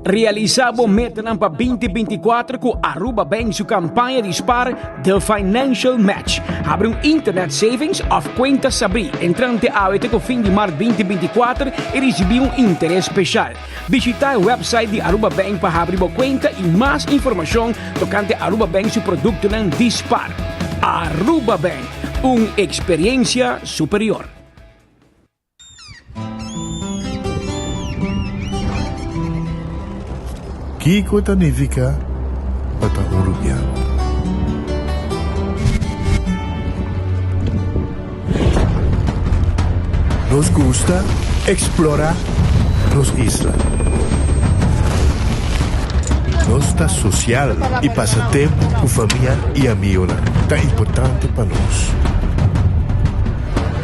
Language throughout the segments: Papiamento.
Realisa bo metanan pa 2024 cu Aruba Bank su campaña di spar The Financial Match. Habri un internet savings of cuenta sabri entrante awe te cu fin di maart 2024 y ricibi un interes special. Bishita e website di Aruba Bank pa habri bo cuenta y mas informacion tocante Aruba Bank su productonan di spar. Aruba Bank, un experiencia superior. Kiko ta nifiká pa ta un rubiano? Nos gusta eksplorá nos isla. Nos ta sosial i pasa tempu ku famia i amionan ta importante pa nos.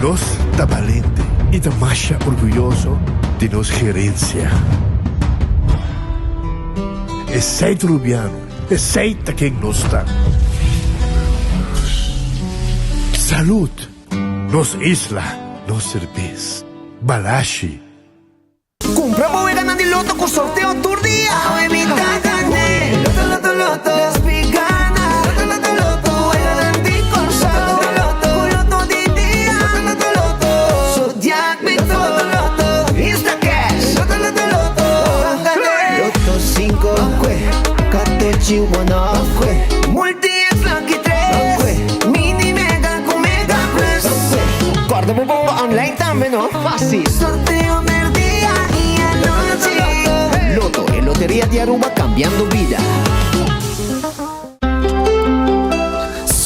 Nos ta balente i ta masha orguyoso di nos gerensia. Esei ta Rubiano, esei ta ken nos ta. Salud! Nos isla, nos serbes. Balashi! Cumpra bo weganan di loto cu sorteo tur dia. Awe mi ta gane. Loto, loto, loto. Despi gana. Loto, loto, loto. Weganan di Corsou. Loto, loto, Cu loto di dia. Loto, loto, loto. Zodiac mi to. Loto, loto, loto. Instacash. Loto, loto, loto. Gane. Loto cinco. Catochi one off. Multi X lucky tres. Mini mega cu mega plus. Corda bo bomba online tambe no. Fácil. Sorteo merdia y anochi. Lotto, e loteria di Aruba cambiando bida.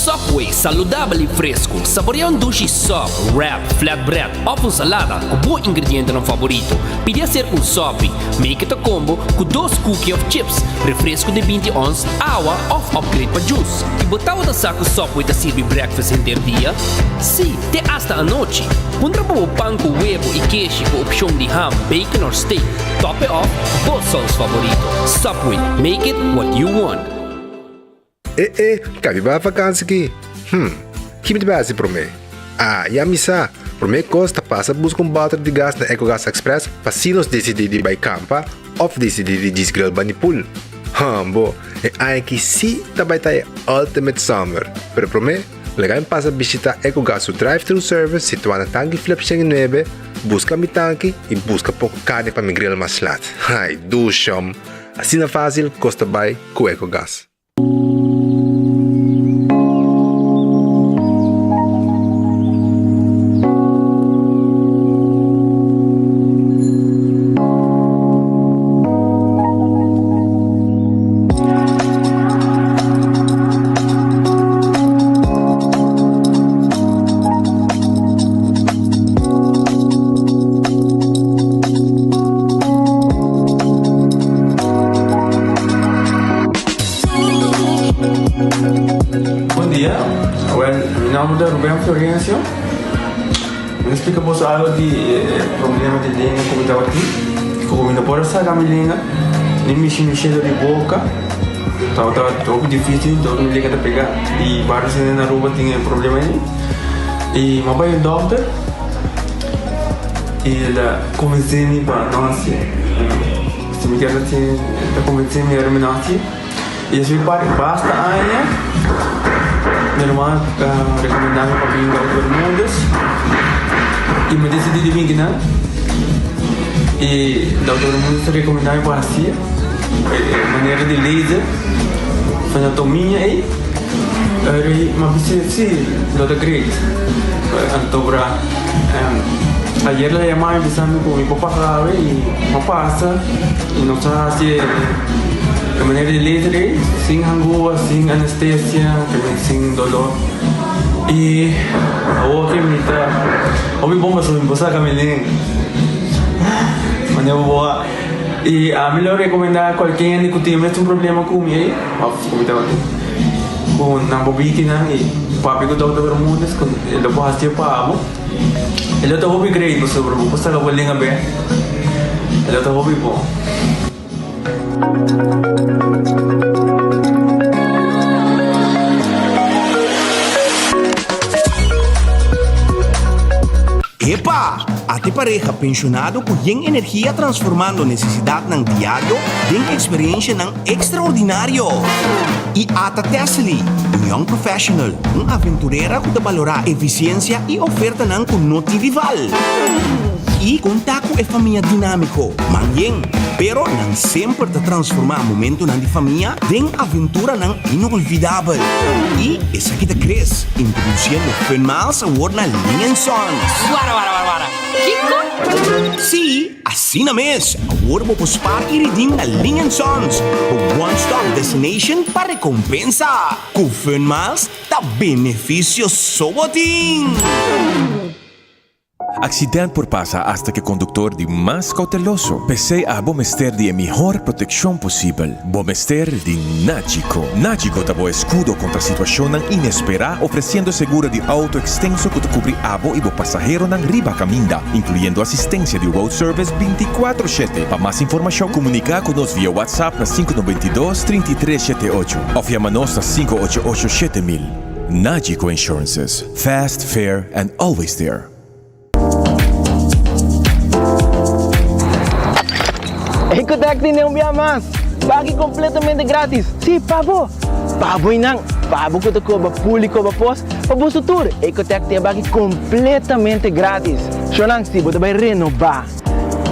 Subway, saludabel y fresco. Saborea un dushi sub, wrap, flatbread of un salada cu bo ingredientenan favorito. Pidi hacer un sopi. Make it a combo cu dos cookie of chips, refresco di 20 ons, awa of upgrade pa juice. Y bo tabata sa cu Subway ta sirbi breakfast henter dia? Sí, te hasta anochi. Puntra pa bo pan cu webo y keshi cu opcion di ham, bacon or steak. Top it off cu bo saus favorito. Subway, make it what you want. E e, ka mi bai vakansi ki? Hm, ki mi ta bai hasi promé? Ah, ya mi sa! Promé kos ta pasa buska un bòter di gas na Ecogas Express pa si nos disidí di bai kampa òf disidí di djis grill bani pool. Hambo, e aña aki sí ta bai ta e ultimate summer! Pero promé, laga mi pasa bishitá Ecogas su drive-thru service situá na Tanki Flip 109, buska mi tanki i buska poko karni pa mi grill mas lat. Ai, dushom! Asina fásil kos ta bai ku Ecogas. Bon dia, well mi nomber ta Ruben Florencio. Mi ta splika boso algo di e problema di lenga ku mi tabatin. Ku mi no por a saka mi lenga, ni mishi mi shelo di boka. Tabata hopi dificil, dor mi lenga ta pega. I varios hende na Aruba tin e problema ei. I mi a bai un dokter i el a konvensé mi pa no hasié. Si mi kier hasié, el a konvensé mi ora mi no hasié. I despues di basta aña mi ruman a rekomendá mi pa bin Dokter Bermudez i mi disidí di bin kinan. I Dokter Bermudez a rekomendá mi pa hasié e manera di laser anatomia ei. Mi a bisa si lo ta great. Anto bra ayer el a yama mi bisa mi ku mi por pasa awe i mi a pasa i nos a hasi e manera di laser ei sin hangua, sin anestesia, sin dolor i awor ke mi ta hopi bon pasobra mi por saka mi lenga manera bo a i ami lo rekomenda kualke hende ku tin e mesun problema ku mi ei òf ku mi tabatin ku nan por biki nan i papia ku Dòkter Bermudez ku e lo por hasié pa bo e lo ta hopi great pasobra bo por saka bo lenga bèk e lo ta hopi bon. Epa! Ate pareha penshonado ku yen energia transformando nesesidatnan diario den eksperenshanan ekstraordinario. I ata Tessely, un young professional, un aventurera ku ta balorá efisiensia i ofertanan ku no tin rival. I konta ku e famia dinámiko, man yen, pero nan semper ta transformá momentonan di famia den aventuranan inolvidabel. I esaki ta Chris, introdusiendo Fun Miles awor na Ling and Sons. Wara, wara, wara, wara. Kiko? Sí, asina mes! Awor bo por spaar i redeem na Ling and Sons, bo one-stop destination pa rekompensa. Ku Fun Miles ta benefisio so bo tin! Accident por pasa hasta cu e conductor di mas cauteloso. P'esey abo mester di e mihor proteccion posibel. Bo mester di Nagico. Nagico ta bo escudo contra situacionnan inespera ofreciendo seguro di auto extenso cu ta cubri abo y bo pasaheronan riba caminda, incluyendo asistencia di road service binticuatro shete. Pa mas informacion comunica cu nos via WhatsApp na sinku 92 33 shete ocho of yama nos na 588 7000. Nagico Insurances. Fast, fair and always there. Ecotec tene un bia mas! Baki completamente gratis! Si, pa bo! Pa bo y nan! Pa bo cu ta coba pul y coba pos, pa boso tur! Ecotec tin e baki completamente gratis! Shownan, si bo ta bay renoba,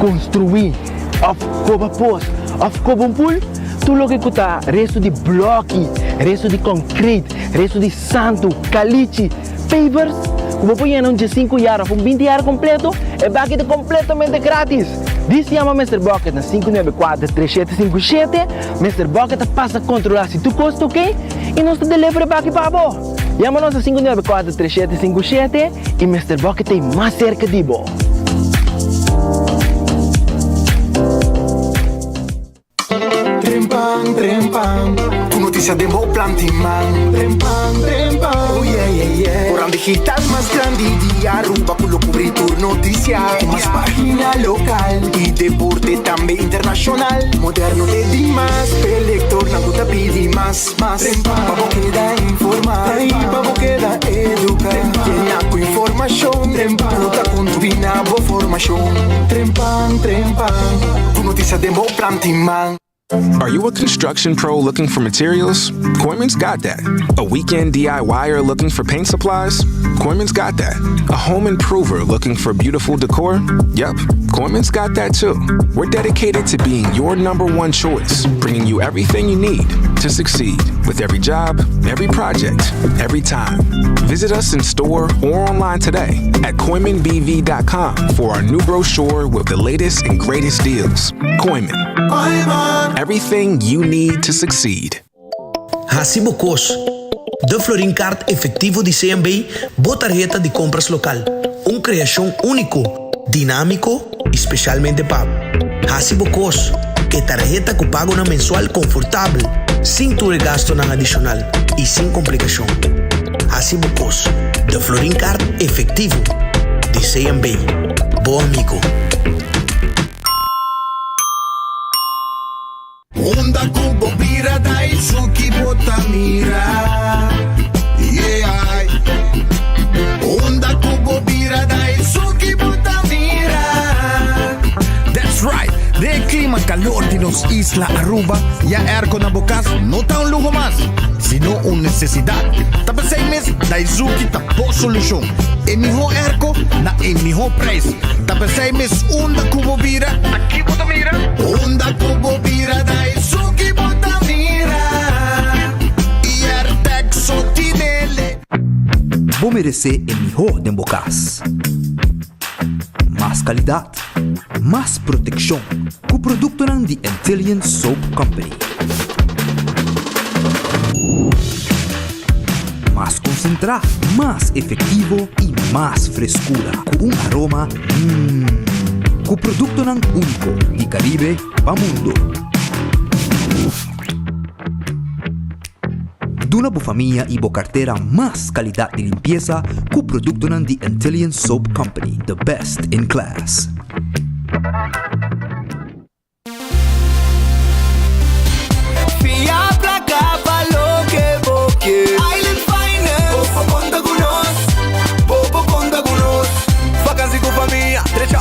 construi, of coba pos, of coba un pul, tur loke cu ta resto di bloki, resto di concrete, resto di Santu, kalichi, pavers, ku bo por yena un diesinku yar òf un binti yar kompleto, e baki ta kompletamente gratis! Dis yama Mister Bucket na 594 3757, Mister Bucket ta pasa kontrolá si tur kos ta oke i nos ta deliver e baki pa bo! Yama nos na 594 3757 i Mister Bucket ta ei mas serka di bo! Trempan, trempan, ku notisia den bo planti man. Trempan, trempan, oh yeah, yeah, yeah. Koran digital mas grandi di Aruba ku lo kubri tur notisia. Ku mas pagina lokal i deporte tambe internashonal. Moderno te dimas, p'e lektornan ku ta pidi mas, mas. Trempan, pa bo keda informá i pa bo keda eduká. Yena ku informashon ku ta kontribuí na bo formashon. Trempan, trempan, ku notisia den bo planti man. Are you a construction pro looking for materials? Kooyman's got that. A weekend DIYer looking for paint supplies? Kooyman's got that. A home improver looking for beautiful decor? Yep, Kooyman's got that too. We're dedicated to being your number one choice, bringing you everything you need to succeed with every job, every project, every time. Visit us in store or online today at KoymanBV.com for our new brochure with the latest and greatest deals. Koyman. Everything you need to succeed. Hasi bo kos. De Florin Card Efectivo di CMB, bo tarheta di compras local. Un creacion unico, dinamico y specialmente pa bo. Hasi bo kos. E tarheta cu pagonan mensual confortabel, sin tur e gastonan adicional y sin complicacion. Hasi bo kos. De Florin Card Efectivo di CMB. Bo amigo. Unda ku bo bira Daisuki bo ta mira Yeah Unda ku bo bira Daisuki bo ta mira That's right! Den e clima calor di nos isla Aruba, ya airco na bo cas no ta un luho mas, sino un necesidad. Ta p'esey mes Daizuki ta bo solucion. E miho airco na e miho prijs. Ta p'esey mes unda cu bo bira, aki bo ta mira. Unda cu bo bira Daisuki bo ta mira Airtec so tinele. Bo meresé e mihó den bo kas. Mas kalidat, mas protekshon ku produktonan di Antillian Soap Company. Mas konsentrá, mas efektivo i mas freskura ku un aroma mmm. Ku produktonan úniko di Karibe pa mundo. Duna bo famia i bo kartera mas kalidat di limpiesa ku produktonan di Antillian Soap Company, the best in class. Fia placa pa loke bo ke. Island Finance. Bo por conta cu nos. Bo por conta cu nos. Vakantie cu famia. Drecha.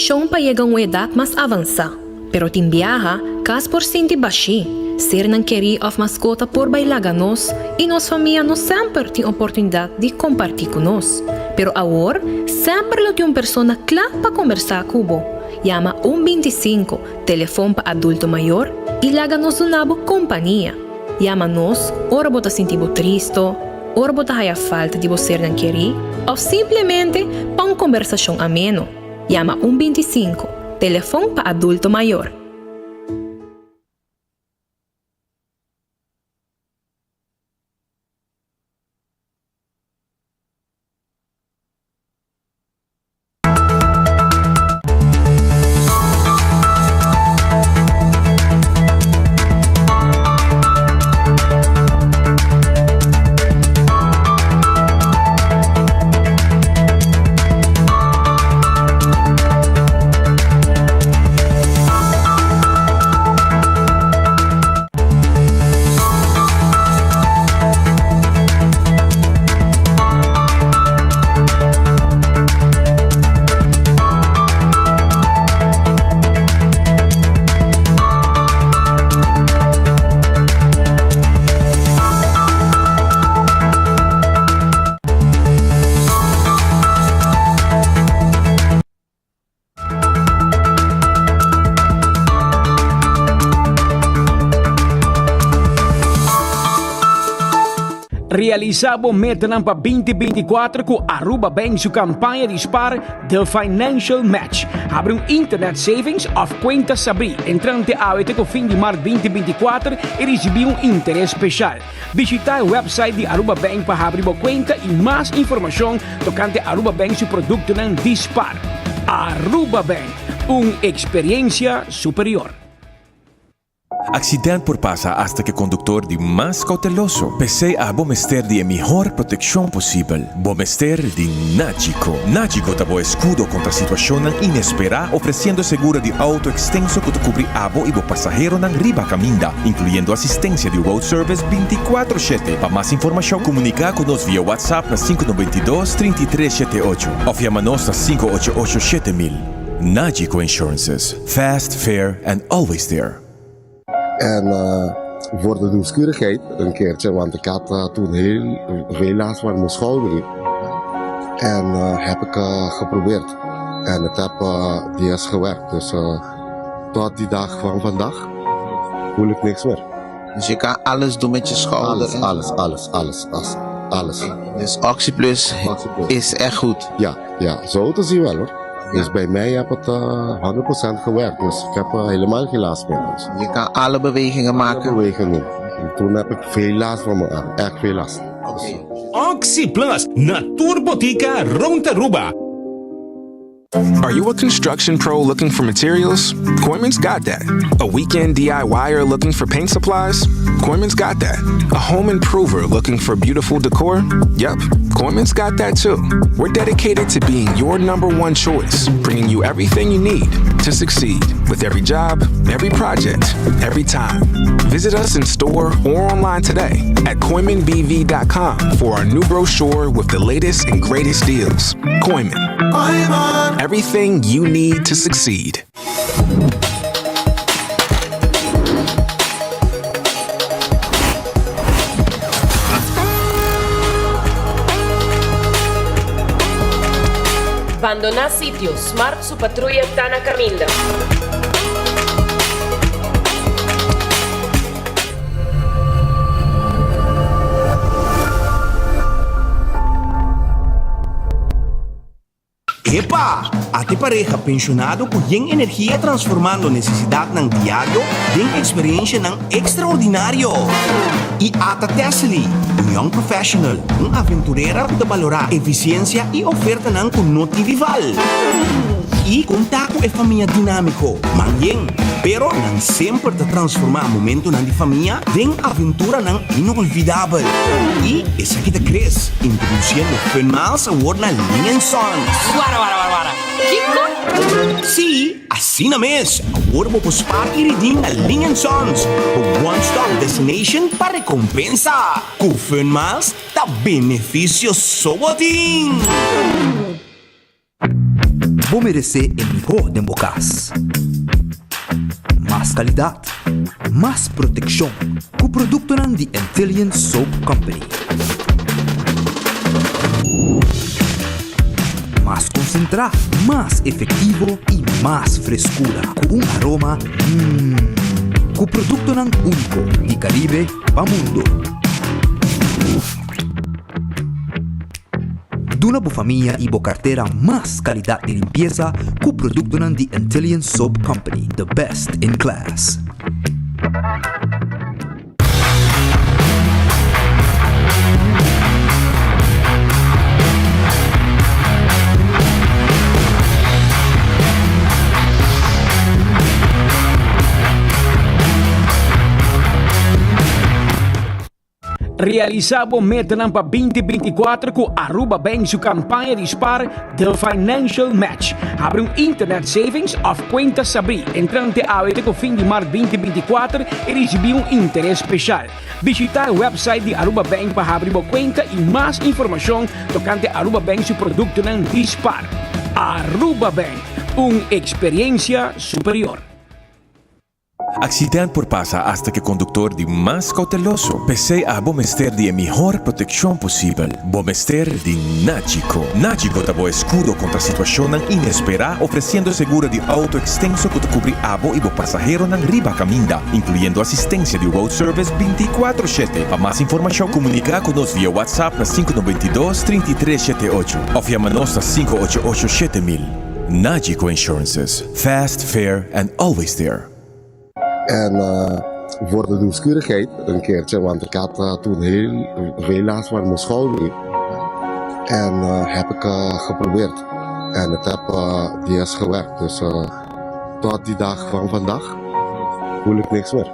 bendishon pa yega un edat mas avansá, pero tin biaha kas por sinti bashí, sernan kerí òf maskota por bai laga nos i nos famia no semper tin oportunidat di kompartí ku nos. Pero awor semper lo tin un persona kla pa kombersá ku bo. Yama un 25, telefon pa adulto mayor, i laga nos duna bo kompania. Yama nos ora bo ta sinti bo tristo, ora bo ta haya falta di bo sernan kerí òf simplemente pa un kombersashon ameno. Yama un 25, telefon pa adulto mayor. Realisa bo metanan pa 2024 cu Aruba Bank su campaña di spar The Financial Match. Habri un internet savings of cuenta sabri entrante awe te cu fin di maart 2024 y ricibi un interes special. Bishita e website di Aruba Bank pa habri bo cuenta y mas informacion tocante Aruba Bank su productonan di spar. Aruba Bank, un experiencia superior. Accident por pasa hasta cu e conductor di mas cauteloso. P'esey abo mester di e mihor proteccion posibel. Bo mester di Nagico. Nagico ta bo escudo contra situacionnan inespera, ofreciendo seguro di auto extenso cu ta cubri abo y bo pasaheronan riba caminda, incluyendo asistencia di road service binticuatro shete. Pa mas informacion comunica cu nos via WhatsApp na 592 33 shete ocho of yama nos na 588 7000. Nagico Insurances, fast, fair and always there. En voor de nieuwsgierigheid een keertje, want ik had uh, toen heel veel last van mijn schouder. En uh, heb ik uh, geprobeerd. En het heb uh, die is gewerkt. Dus uh, tot die dag van vandaag voel ik niks meer. Dus je kan alles doen met je schouder? Alles, alles, alles, alles, alles. alles. Dus OxyPlus, OxyPlus is echt goed? Ja, ja, zo te zien wel hoor. Dus bij mij heb het uh, 100% gewerkt. Dus ik heb uh, helemaal geen last meer. Dus. Je kan alle bewegingen alle maken? bewegingen. En toen heb ik veel last van mijn arm. Echt veel last. Okay. OxyPlus na tur botica rond Aruba. Are you a construction pro looking for materials? Koiman's got that. A weekend DIYer looking for paint supplies? Koiman's got that. A home improver looking for beautiful decor? Yep, Koiman's got that too. We're dedicated to being your number one choice, bringing you everything you need to succeed with every job, every project, every time. Visit us in store or online today at KoimanBV.com for our new brochure with the latest and greatest deals. Koiman. Everything you need to succeed. Bandoná sitio, Smart su patruya ta na kaminda. Epa! Ate pareha penshonado ku yen energia transformando nesesidatnan diario den eksperiencianan ekstraordinario. I ata Tessely, un young professional, un aventurera ku ta balorá efisiensia i ofertanan ku no tin rival. I konta ku e famia dinámiko, man yen, pero nan semper ta transformá momentonan di famia den aventuranan inolvidabel. I esaki ta Chris, introdusiendo Fun Miles awor na Ling and Sons. Wara wara wara wara. Kiko? Sí, asina mes! Awor bo por spaar i redeem na Ling and Sons, bo one stop destination pa rekompensa. Ku Fun Miles ta benefisio so bo tin! Bo meresé e mihó den bo kas. Mas kalidat, mas protekshon ku produktonan di Antillian Soap Company. Mas konsentrá, mas efektivo i mas freskura ku un aroma mmm. Ku produktonan úniko di Karibe pa mundo. Duna bo famia y bo cartera mas calidad di limpieza cu productonan di Antillian Soap Company, the best in class. Realisa bo metanan pa 2024 cu Aruba Bank su campaña di spar The Financial Match. Habri un internet savings of cuenta sabri entrante awe te cu fin di maart 2024 y ricibi un interes special. Bishita e website di Aruba Bank pa habri bo cuenta y mas informacion tocante Aruba Bank su productonan di spar. Aruba Bank, un experiencia superior. Accident por pasa hasta cu e conductor di mas cauteloso. P'esey abo mester di e mihor proteccion posibel. Bo mester di Nagico. Nagico ta bo escudo contra situacionnan inespera, ofreciendo seguro di auto extenso cu ta cubri abo y bo pasaheronan riba caminda, incluyendo asistencia di road service binticuatro shete. Pa mas informacion comunica cu nos via WhatsApp na 592 33 shete ocho of yama nos na 588 7000. Nagico Insurances. Fast, fair and always there. En voor de nieuwsgierigheid een keertje, want ik had uh, toen heel veel last van mijn schouder. En uh, heb ik uh, geprobeerd. En het heb uh, die is gewerkt. Dus uh, tot die dag van vandaag voel ik niks meer.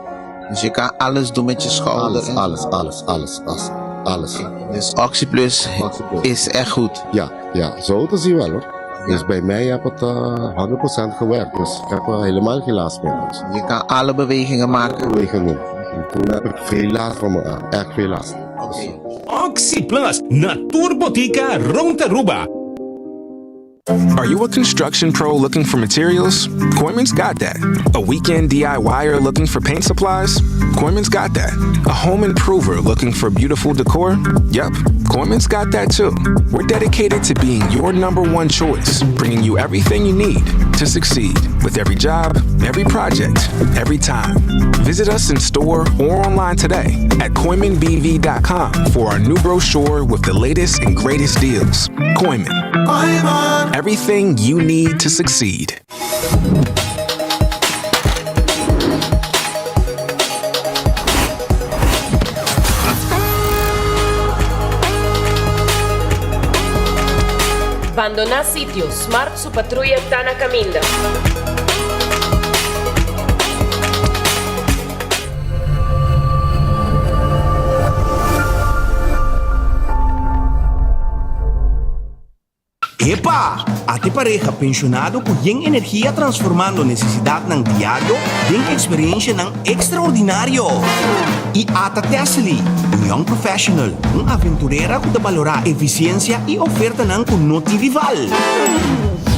Dus je kan alles doen met je schouder? Alles, alles, alles, alles, alles. alles. Dus OxyPlus, OxyPlus is echt goed? Ja, ja, zo te zien wel hoor. Dus bij mij heb het 100% gewerkt. Dus ik heb helemaal geen last meer. Dus. Je kan alle bewegingen maken? Alle bewegingen. En toen heb ik veel last van me aan. Echt veel last. Okay. OxyPlus na tur botica rond Aruba. Are you a construction pro looking for materials? Koiman's got that. A weekend DIYer looking for paint supplies? Koiman's got that. A home improver looking for beautiful decor? Yep, Koiman's got that too. We're dedicated to being your number one choice, bringing you everything you need to succeed with every job, every project, every time. Visit us in store or online today at KoimanBV.com for our new brochure with the latest and greatest deals. Koiman. Everything you need to succeed. Bandoná sitio, Smart su patruya ta na kaminda. Epa! Ate pareha penshonado ku yen energia transformando nesesidatnan diario den eksperenshanan ekstraordinario. I ata Tessely, un young professional, un aventurera ku ta balorá efisiensia i ofertanan ku no tin rival.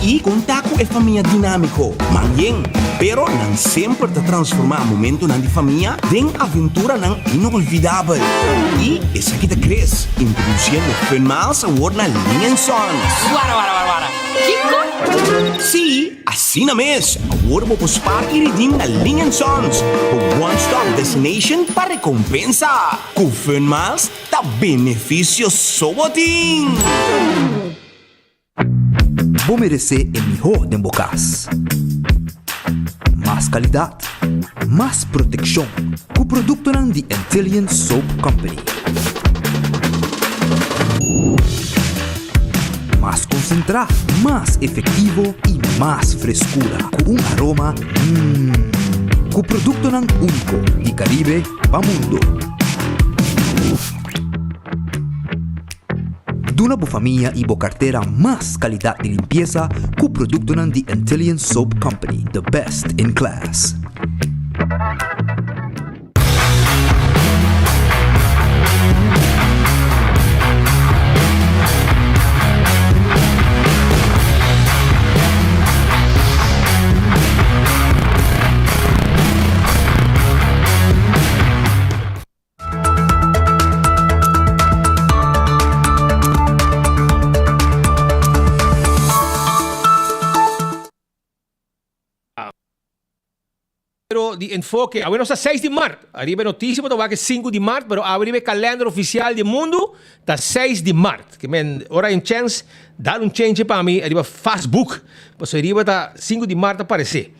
I konta ku e famia dinámiko, man yen, pero nan semper ta transformá momentonan di famia den aventuranan inolvidabel. I esaki ta Chris, introduciendo Fun Miles awor na Ling and Sons. Wara wara wara wara. Kiko? Sí, asina mes! Awor bo por spaar i redeem na Ling and Sons, bo one stop destination pa recompensa. Cu Fun Miles ta beneficio so bo tin! Bo meresé e mihó den bo kas. Mas kalidat, mas protekshon ku produktonan di Antillian Soap Company. Mas konsentrá, mas efektivo i mas freskura ku un aroma mmm. Ku produktonan úniko di Karibe pa mundo. Duna bo famia y bo cartera mas calidad di limpieza cu productonan di Antillian Soap Company, the best in class. di Enfoke. Awe nos ta seis di mart. Ariba e notisia bo ta wak e sinku di mart, pero awe riba e kalender ofisial di mundu ta seis di mart. Ke men ora hay un chèns dal un chenche pa mi ariba Facebook, pasobra riba ta sinku di mart ta paresé.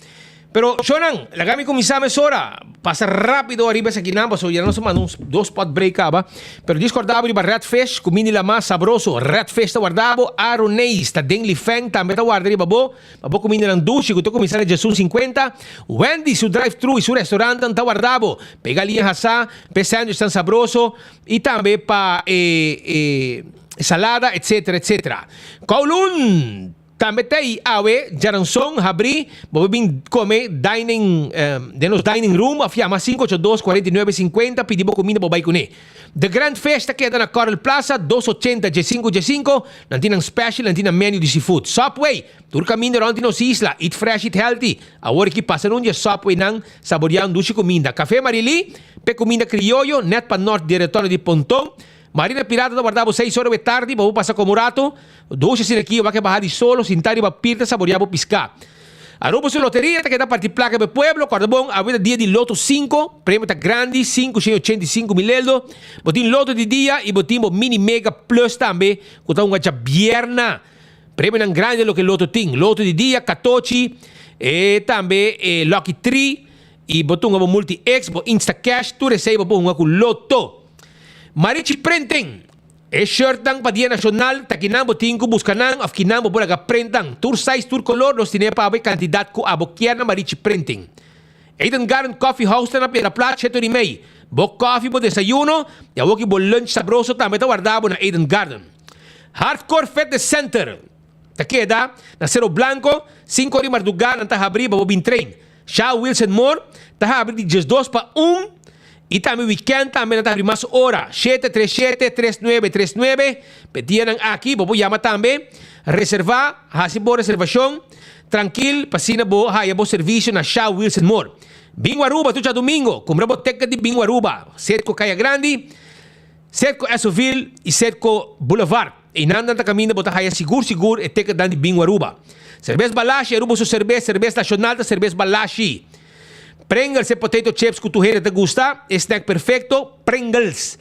Pero shownan, laga mi kuminsá mesora. Pasa rápido ariba esakinan pasobra ya nos a manda un dos pot break kaba. Pero djis kòrda bo riba Red Fish, kumindi la mas sabroso. Red Fish ta warda bo, Aroneis ta den Lifeng tambe ta warda riba bo. Pa bo kumindanan dushi ku ta kuminsá na djesun sinkuenta. Wendy's su drive thru i su restaurantnan ta warda bo. Pega liña hasá p'e sandwichnan sabroso i tambe pa e salada etcetera etcetera. Kowloon! Tambe ta ei awe djaranson habrí, bo por bin kome dining den nos dining room of yama 582 49 50 pidi bo kuminda bo bai kuné. The Grand Fish ta keda na Coral Plaza 280 djesinku djesinku, nan tin nan special nan tin nan menu di seafood. Subway, tur kaminda rònt di nos isla, eat fresh eat healthy, awor aki pasa nun dje Subway nan saboreá un dushi kuminda. Café Marily, p'e kuminda krioyo, nèt pa nòrt di retorno di Ponton. Marina Pirata ta warda bo seis ora we tardi pa bo pasa komo rato. Doshi asina aki wak e baha di solo sinta riba pir ta saborea bo piská. Aruba su loteria ta keda parti plaka pa e pueblo. Kòrda bon, awe ta dia di Loto sinku, premio ta grandi, 585 mil eldo. Bo tin Loto di dia i bo tin bo Mini Mega Plus tambe ku ta hunga djabièrna. Premionan grandi loke Loto tin. Loto di dia, katochi, e tambe e Lucky Tree i bo ta hunga bo Multi X, bo Instacash, tur esei bo por hunga ku Loto. Marichi Printing, E shirtnan pa Dia Nacional ta kinan bo tin cu busca nan of kinan bo por laga print nan. Tur size, tur color nos tine pa abo e cantidad cu abo kier na Marichi Printing. Eden Garden Coffee House ta na Piedra Plat, Sheto di Mei. Bo coffee, bo desayuno y awoki bo lunch sabroso tambe ta warda bo na Eden Garden. Hardcore Fitness Center ta keda na Cero Blanco, cinco ora di marduga nan ta habri pa bo bin train. Sha Wilson Moore ta habri di diesdos pa un y tambe weekend tambe nan ta habri mas ora, shete tres shete, tres nuebe tres nuebe. P'e dianan aki bo por yama tambe, reserva, haci bo reservacion trankil pa asina bo haya bo servicio na Sha Wilson Moore. Bingo Aruba tur djadumingo, cumpra bo ticket di Bingo Aruba, Setco Caya Grandi, Setco Essoville y Setco Boulevard. Einan nan ta kaminda bo ta haya sigur sigur e ticketnan di Bingo Aruba. Serbes Balashi, Aruba su serbes, serbes nashonal ta serbes Balashi. Pringles e potato chips ku tur hende ta gusta, e snack perfekto, Pringles.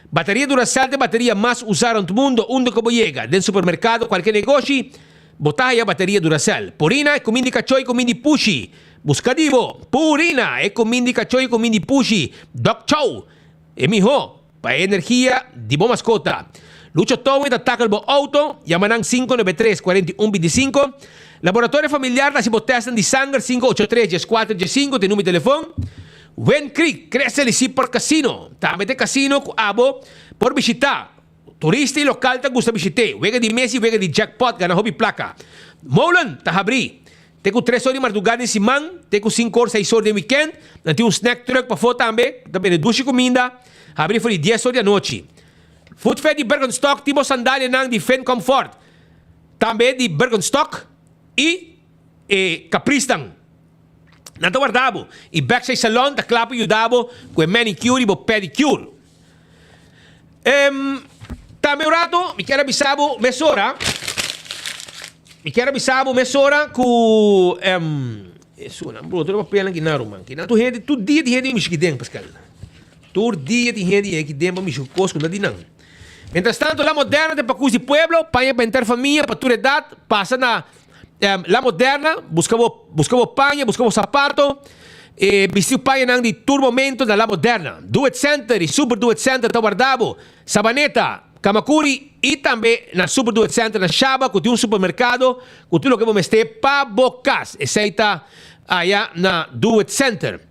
Bateria Duracell ta e bateria mas usá rònt mundo, unda ku bo yega, den supermerkado, kualke negoshi, bo ta haya bateria Duracell. Purina, e kuminda di kachó i kuminda di pushi. Buska di bo! Purina, e kuminda di kachó i kuminda di pushi. Dog Chow, e mihó. Pa e energia di bo maskota. Lucho Towing ta tackle bo auto, yama nan 593 41 25. Laboratorio Familiar ta hasi bo testnan di sanger 583 14 15 ta e numero di telefon. Wind Creek, Crystal y Seaport Casino tambe ta e casino cu abo por bishita. Turista y local ta gusta bishit'e. Wega di mesa y wega di jackpot gana hopi placa. Molen ta habri. Te ku tres or di mardugá den siman, te ku sinku or, seis or den wikènt. Nan tin un snack truck pafó tambe, ku ta bende dushi kuminda, habrí for di dies or di anochi. Food Fair di Birkenstock tin bo sandalianan di Finn Comfort, tambe di Birkenstock i e Caprisnan. Nan ta warda bo i Backstage Salon ta kla pa yuda bo ku e manicure i bo pedicure. Em, tambe un rato mi kier a bisa bo mesora, mi kier a bisa bo mesora ku em, esun bro, tur e papelnan ki nan ruman, ki nan tur hende, tur dia tin hende mi mishi ki den, Pascal. Tur dia tin hende aki den pa mishi ku kos ku no di nan. Mientras tanto, La Moderna ta pakus di pueblo, paña pa henter famia, pa tur edat, pasa na La Moderna, buska bo, buska bo paña, buska bo sapato, e bisti pañanan di tur momento na La Moderna. Do It Center y Super Do It Center ta warda bo. Sabaneta, Camacuri y tambe na Super Do It Center na Shaba cu tin un supermercado cu tur loke bo mester pa bo cas. Esey ta aya na Do It Center.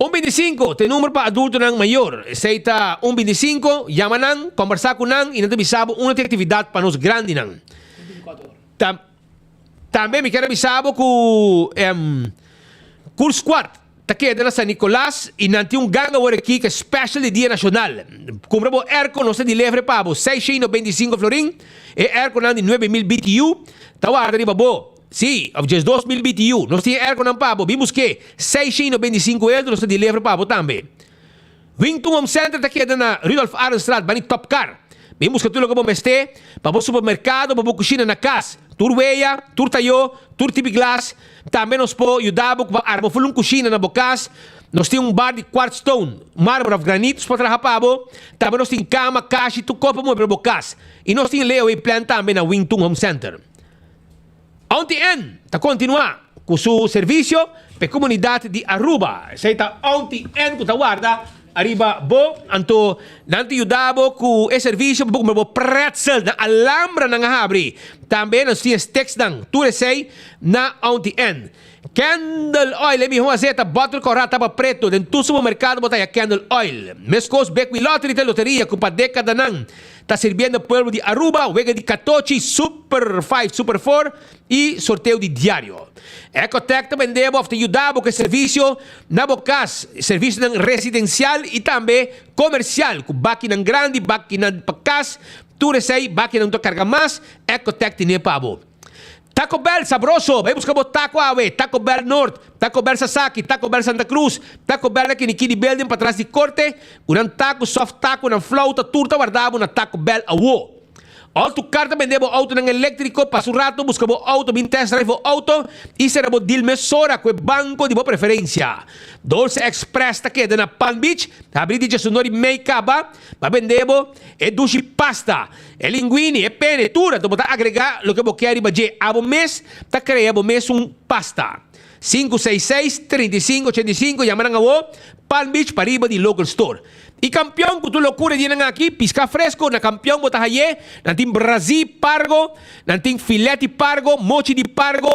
Un bintisinco ta e number pa adultonan mayor. Esey ta un bintisinco, yama nan, combersa cu nan y nan ta bisa bo unda tin actividad pa nos grandinan. Ta. Tambe mi kier a bisa bo ku Cool Squad ta keda na San Nicolas y nan tin un ganga awor aki ke special di Dia Nacional. Cumpra bo airco nos ta dilevre pa bo 695 florin. E airconan di 9000 BTU ta warda riba bo. Si, of 12000 BTU. Nos tin e airconan pa bo. Bin buske 695 euro nos ta dilevre pa bo tambe. Wington Home Center ta keda na Rudolf Arendstraat bani Top Car. Bin buska tur loke bo mester pa bo supermerkado, pa bo kushina na kas. Tur weya, tur tayó, tur tipi glas. Tambe nos por yuda bo ku pa arma ful un kushina na bo kas. Nos tin un bar di quartz stone, marmer of granit nos por traha pa bo. Tambe nos tin kama, kashi, tur kos pa muebla bo kas. I nos tin layaway plan tambe na Wingtun Home Center. Auntie Ann ta kontinuá ku su servisio pa e komunidat di Aruba. Esei ta Auntie Ann ku ta warda ariba bo. Anto nan ta yuda bo ku e servisio pa bo kumpra bo pretzel na Alhambra nan a habri. Tambe nos tin e sticksnan. Tur esei na Auntie Ann. Candle oil e mihó azeta bottle kòrá tapa preto den tur supermerkado bo ta haña candle oil. Meskos Bekwin Lottery ta e loteria ku pa dekadanan ta sirbiendo pueblo di Aruba wega di katochi, super five, super four i sorteo di diario. Ecotec ta bende bo òf ta yuda bo ku e servisio na bo kas, servisionan residensial i tambe komersial ku bakinan grandi, bakinan pa kas, tur esei bakinan ta karga mas, Ecotec tine pa bo. Taco Bell sabroso! Bai buska bo taco awe! Taco Bell Noord, Taco Bell Sasaki, Taco Bell Santa Cruz, Taco Bell na Kinikini Building patras di Korte, ku nan taco, soft taco, nan flauta, tur ta warda bo na Taco Bell awo. Auto Car ta bende bo autonan eléktriko, pasa un rato buska bo auto, bin test drive bo auto i sera bo deal mesora ku e banko di bo preferensia. Dolce Express ta keda na Palm Beach, habri di djesunor i mei kaba pa bende bo e dushi pasta. E linguini, e pene, tur anto bo ta agregá loke bo ke riba dje. Abo mes ta krea bo mesun pasta. Sinku seis seis, 35, 85, yama nan awo, Palm Beach pariba di Local Store. I kampion ku tur lokura di nan aki, piská fresko na kampion bo ta haye, nan tin brazí pargo, nan tin filèt di pargo, mochi di pargo,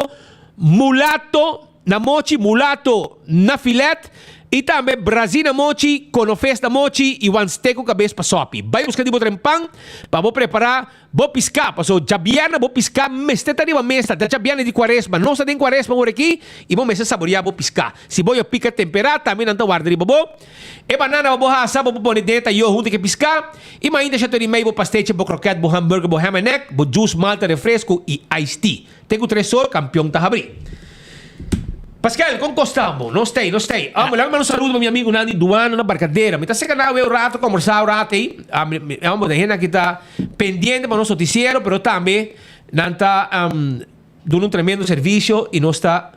mulato na mochi, mulato na filèt, i tambe brazí na mochi, konofes na mochi i wan stek ku kabes pa sòpi. Bai buska di bo tren pan pa bo prepará bo piská, paso djabièrnè bo piská mester ta riba mesa. Ta djabièrnè di kuaresma, nos ta den kuaresma ora aki i bo mester saboriá bo piská. Si bo yo pika temperá tambe nan ta warda riba bo. E banana pa bo hasa bo por pone den e tayó huntu ku e piská i mainta shete di mei bo pastechi, bo krokèt, bo hamburger, bo ham and egg, bo juice, malta, refresku i iced tea. Te ku tresor kampion ta habri. Paskel, kon kos ta bo? Nos t'ei, nos t'ei. Amo, laga manda un saludo pa mi amigunan di Duana na Barcadera. Mi ta seka nan awe un rato, kombersá un rato ei. Amo, den hende aki ta pendiente pa nos notisiero, pero tambe nan ta duna un tremendo servisio i nos ta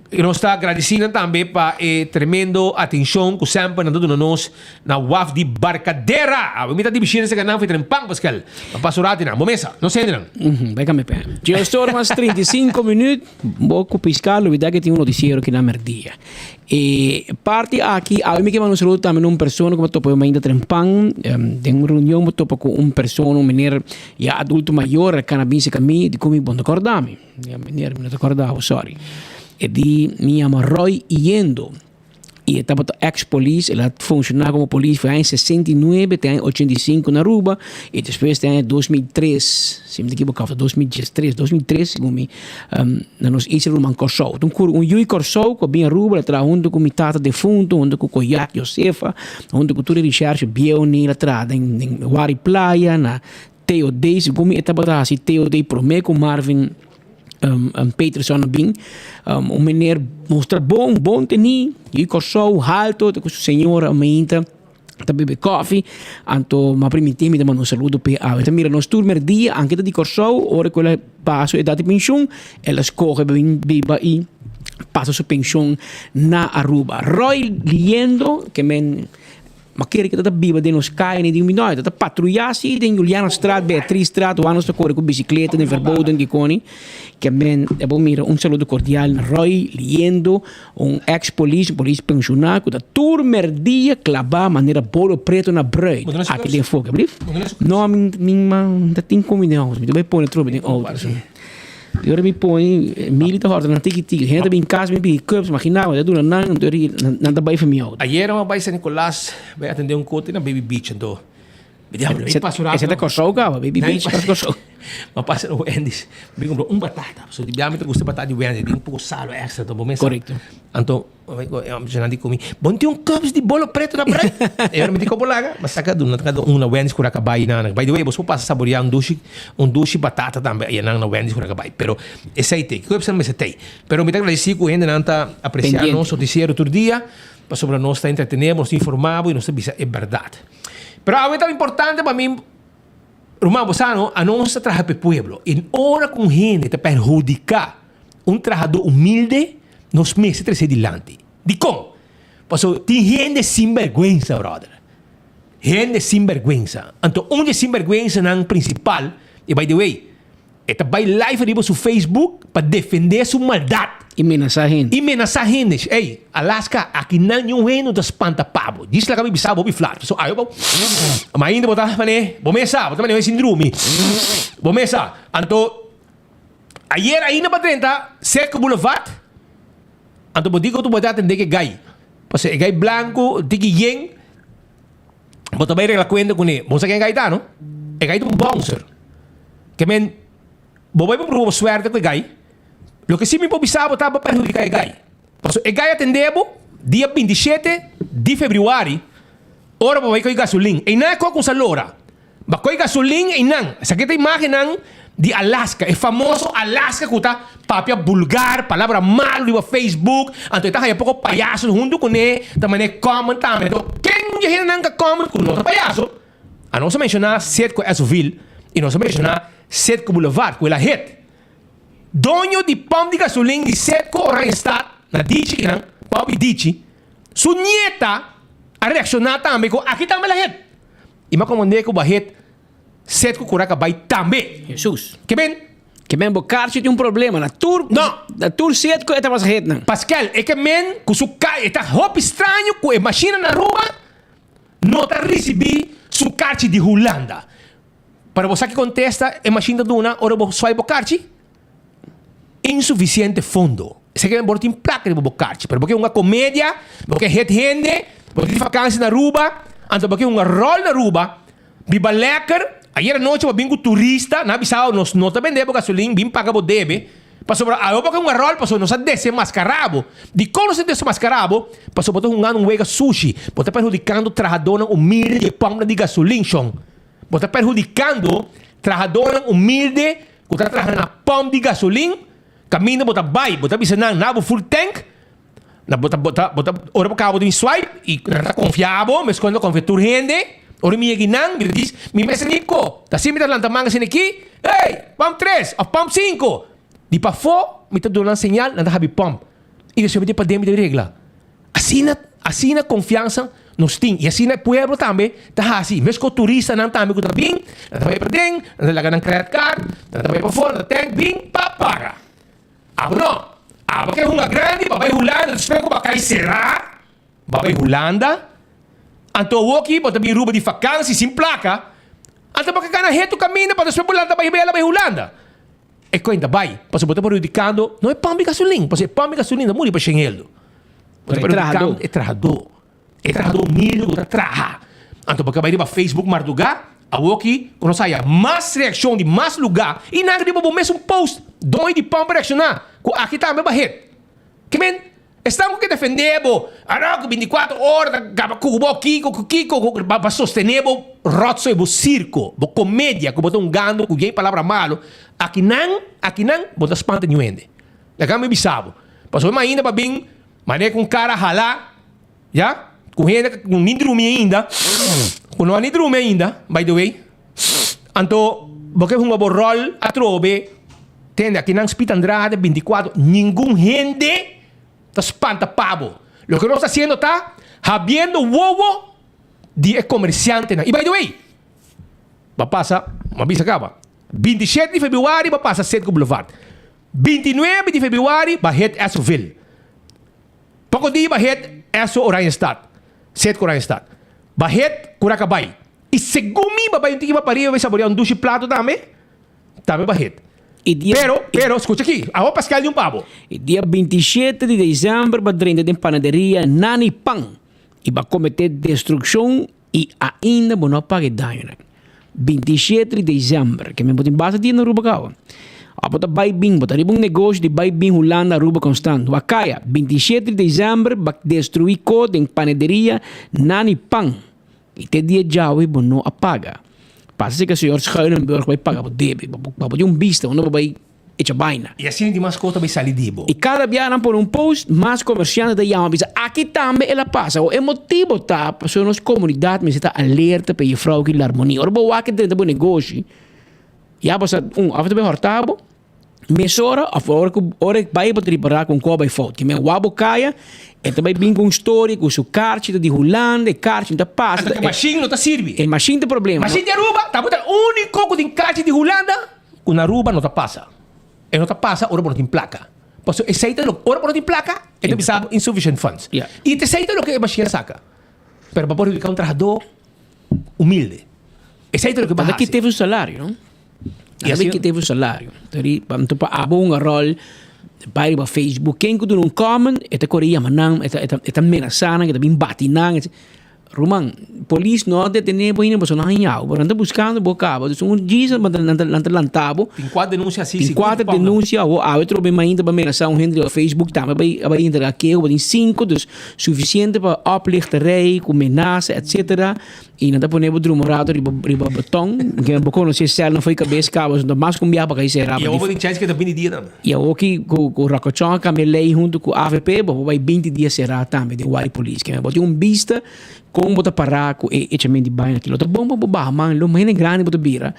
I nos ta gradisí nan tambe pa e tremendo atenshon ku semper nan ta duna nos na waf di Barcadera. Awe mi ta di bishina serka nan for tren pan, Pascal. Pa pasa un ratu nan. Bo mesa, nos hende nan. Bai kambia p'e. Djestor mas 35 minüt, bo ku piská lubidá ke tin un notisiero ki na mèrdia. E parti aki, awe mi ke manda un saludo tambe na un persona ku mi a topa hoy mainta tren pan. Den un reunion mi a topa ku un persona, un meneer ya adulto mayor, a kana bin serka mi, di ku mi bo no ta kòrda mi. Ya meneer, mi no ta kòrda bo, sorry. E di, mi yama Roy Yendo. I e tabata ex polis, el a funshoná komo polis for aña 69 te aña 85 na Aruba i despues te aña 2003, si mi ta ekiboká, of 2013, 2003 segun mi, na nos isla ruman Kòrsou. Un kur, un yu di Kòrsou ku a bin Aruba, el a traha huntu ku mi tata defuntu, huntu ku Koyak Josefa, huntu ku tur e rishèrshe bieu ni el a traha den den Wari Playa, na TOD, segun mi e tabata hasi TOD promé ku Marvin Peterson a bin. Un meneer mustra bon, bon tení, yu Kòrsou, halto, ta ku su señora mainta ta bebe kòfi. Anto m'a primintí mi ta manda un saludo p'e awe. Ta mira nos tur mèrdia, anke ta di Kòrsou, ora ku el a pasa su edat di penshun, el a skohe pa bin biba i pasa su penshun na Aruba. Roy Liendo, ke men. Ma kere ke ta ta biba den nos kaya ni den mi no, e ta ta patruya si den Julianastraat, Beatricestraat, wan nos ta kore ku bisikleta den Verboden kikoni. Ke men e bo mira un saludo kordial na Roy Liendo, un ex polis, un polis penshona ku ta tur merdia klabá manera bolo preto na bruid. Aki den foke, blief? No, mi mi ta tin komi den outo, mi ta bai pone trobe den outo. I ora mi pone, Mili ta hòrta nan tiki tiki. Hende ta bin kas mi pidi cups, magina bo, ta duna nan, anto ri nan ta bai for mi outo. Ayera mi a bai San Nicolas bai atende un kote na Baby Beach anto mi di hambre mi pasa un rato. Ese ta Kòrsou kaba, Baby Beach ta Kòrsou. Mi a pasa na Wendy's, mi bin kumpra un batata, pasobra di bia mi ta gusta e batata di Wendy's, tin un poko salo extra anto bo mesa. Korekto. Anto Mi di ku mi, Bo no tin un cups di bolo preto na brei? E ora mi di, Kobo laga? Mi saka duna kada un na Wendy's ku raka bai nan. By the way, bo por pasa saboreá un dushi, un dushi batata tambe ayanan na Wendy's ku raka bai. Pero esei t'e. Kiko e mester t'ei? Pero mi ta agradesí ku hendenan ta apresiá nos notisiero tur dia, pasobra nos ta entretené bo, nos ta informá bo i nos ta bisa e bèrdat. Pero awe ta importante pa mi, ruman, bo sa no, anos ta traha pa e pueblo. I ora ku un hende ta perhudiká un trahadó humilde, Nos mester trese dilanti. Dikon? Paso tin hende sinbergwensa, brother. Hende sinbergwensa. Anto un di e sinbergwensanan principal, y by the way, e ta bay live ariba su Facebook pa defende su maldad. Y menasa hende. Y menasa hende. Ey, Alaska, aki nan niun hende no ta spanta pa bo. Djis laga mi bisa bo hopi flat. Paso ayo bo, ma ainda bo ta mane, bo mes sa, bo ta mane sin drumi. Bo mes sa. Anto, ayer ainda bo a drenta Cerco Boulevard, anto bo di ku bo ta atende ku e gai. Pasobra e gai blanku, tiki yen, bo ta bai regla kuenta kuné. Bo sa ken e gai ta, no? E gai ta un bouncer. Ke men, bo bai pa proba bo suerte ku e gai. Loke si mi por bisa bo ta bo perhudiká e gai. Pasobra e gai a tende bo dia 27 di febrüari ora bo bai kohe gasolin. Einan e kos kumsa lora. Ba koe gasolin einan. Esaki ta imagennan di Alaska, e famoso Alaska ku ta papia bulgar, palabra malu riba Facebook, anto e ta haña poko payaso huntu kuné, ta manera comment tambe. Anto ken di e hendenan ka comment ku no ta payaso? Anos a menshoná Citgo Esovil i nos a menshoná Citgo Boulevard ku el a hit. Doño di pòmp di gasolin di Citgo Oranjestad na Dichi kinan, pòmp di Dichi, su nieta a reakshoná tambe ku aki tambe el a hit. I m'a komand'é ku bahet set ku kura ka bai tambe. Hesus. Ke ben? Ke men bo karchi tin un problema na tur No. na tur set ku e tabata hetnan. Paskel, e ke men ku su ka e ta hopi straño ku e mashina na Aruba no ta risibí su karchi di Hulanda. Pero bo sa ki kontesta e mashin ta duna ora bo swipe bo karchi? Insufisiente fondo. Esei ke men bo no tin plaka riba bo karchi, pero bo ke hunga komedia, bo ke hit hende, bo tin vakansi na Aruba, anto bo ke hunga ròl na Aruba, biba lèker, ayer anochi bo a bin ku turista, nan a bisa bo nos no ta bende bo gasolin, bin paga bo debe, pasobra awe bo ke hunga ròl pasobra nos a desenmaskará bo. Dikon nos a desenmaskará bo? Pasobra bo ta hungando un wega sushi, bo ta perhudikando trahadónan humilde di e pòmpnan di gasolin, shon. Bo ta perhudikando trahadónan humilde Ku ta traha na pòmp di gasolin, kaminda bo ta bai, bo ta bisa nan, na bo full tank, na bo ta, bo ta, bo ta, ora bo kaba bo ta bin swipe i nan ta konfia bo, meskos nan ta konfia tur hende, ora mi yega einan, mi ta dis, mi mester ni ko, ta asina mi ta lanta manga asina aki, ey, pòmp tres òf pòmp sinku, di pafó mi ta duna nan señal, nan ta habi pòmp, i despues mi ta paden mi ta regla. Asina, asina konfiansa nos tin i asina e pueblo tambe ta hasi. Meskos turistanan tambe ku ta bin, nan ta bai paden, nan ta laga nan credit card, nan ta bai pafó, nan ta tank bin pa paga. Abo no, abo ke hunga grandi pa bai Hulanda despues ku bo a kai será, bo a bai Hulanda, anto awoki bo ta bin Ruba di fakansi sin plaka, anto bo ke gana hetu kaminda pa despues bo lanta bai bela bai Hulanda. E cuenta bai, pasobra bo ta perhudicando no e pump di gasolin, pasobra e pump di gasolin ta muri pa shen eldo. Bo ta perhudicando e trahadó. E trahadó humilde cu ta traha. Anto bo ka bai riba Facebook marduga, awoki cu nos haya mas reaccion di mas luga y nan riba bo mesun post, doño di pump a reacciona cu aki tambe ba hit. Ke men, esnan ku ke defendé bo, ah no, ku bintikuater ora ta gaba ku bo, kiko ku kiko, ku pa pa sostené bo ròtsoi, bo sirko, bo komedia ku bo ta hungando ku yen palabra malu, akinan, akinan bo ta spanta niun hende. Laga mi bisa bo, pasobra mi ainda pa bin manera ku un kara halá, ya, ku hende ku ni drumi ainda, ku no a ni drumi ainda, by the way, anto bo ke hunga bo ròl atrobe. Tende, akinan Speed Andrade 24, ningun hende ta spanta pa bo. Loke nos ta hasiendo ta habiendo wowo di e komersiantenan. I by the way, ba pasa, m'a bisa kaba, 27 di februari ba pasa Citgo Boulevard, 29 di februari ba hit Essoville, poko dia ba hit Esso Oranjestad, Citgo Oranjestad, ba hit Curacabai. I segun mi ba bai un tiki pa pariba bai saborea un dushi plato tambe. Tambe bahet. Pero, pero, scucha aki, awo Pascal di un pabo. E dia 27 di december ba drenta den panaderia Nani Pan y ba comete destruccion y ainda bo no a paga e dañonan. 27 di december, ke men bo tin basta dia na Aruba caba. Abo ta bay bin, bo ta riba un negoshi di bay bin Hulanda Aruba constant. Wakaya, 27 di december ba destrui co den panaderia Nani Pan. I te dia djawe bo no a paga. Pasa si ke señor Schuilenburg bai paga bo debe. Bo bo tin un bista unda bo bai echa baina. I asina di mas kos ta bai sali di bo. I kada bia nan pone un post, mas komersiante ta yama bisa aki tambe el a pasa. Awor e motibo ta pasobra nos komunidat mester ta alerta pa e jefrou ki Larmonie. Ora bo wak drenta bo negoshi, ya bo sa un of ta bai hòrta bo. Mesora of ora ku ora e bai bo ta ripará ku un kò bai fout. Kimen wak bo kaya. E ta bai bin ku un storia ku su karchi ta di Hulanda, e karchi no ta pasa. Anto e mashin no ta sirbi. E mashin ta problema. Mashin di Aruba ta bo ta úniko ku tin karchi di Hulanda ku na Aruba no ta pasa. E no ta pasa ora bo no tin plaka. Pasobra esei ta loke, ora bo no tin plaka e ta bisa bo insufficient funds. I esei ta loke e mashin a saka. Pero bo por ubika un trahadó humilde. Esei ta loke bo a Nan ta hasi. kit'e su salario, no? Nan ta kit'e su salario. Anto pa abo un ròl bai riba Facebook, ken ku duna un comment e ta kore yama nan, e ta e ta menasá nan, e ta bin bati nan. Ruman, polis no a detené bo ainda pasobra nan a haña bo, pero nan ta buskando bo kaba. Dus un djis nan ta nan ta lanta bo. Tin kuater denunsia así Tin sigur kuater pònga. denunsia awor awe trobe mainta pa menasá un hende riba Facebook tambe a bai a bai entrega keho, bo tin sinku, dus sufisiente pa oplichterij ku menasa etcetera. I nan ta pone bo druma un rato riba riba beton, ke bo konosé sèlnan fo'i kabes kaba, so ta mas ku un biaha pa kai será. I awor bo tin chèns ke ta binti dia tambe. I awor ki ku ku Rocochon a kambia lei huntu ku avp, bo por bai binti dia será tambe den wari polis. Ke bo tin un bista kon bo ta pará ku e echament di baina aki. Lo ta bon pa bo baha man, lo hende grandi bo ta bira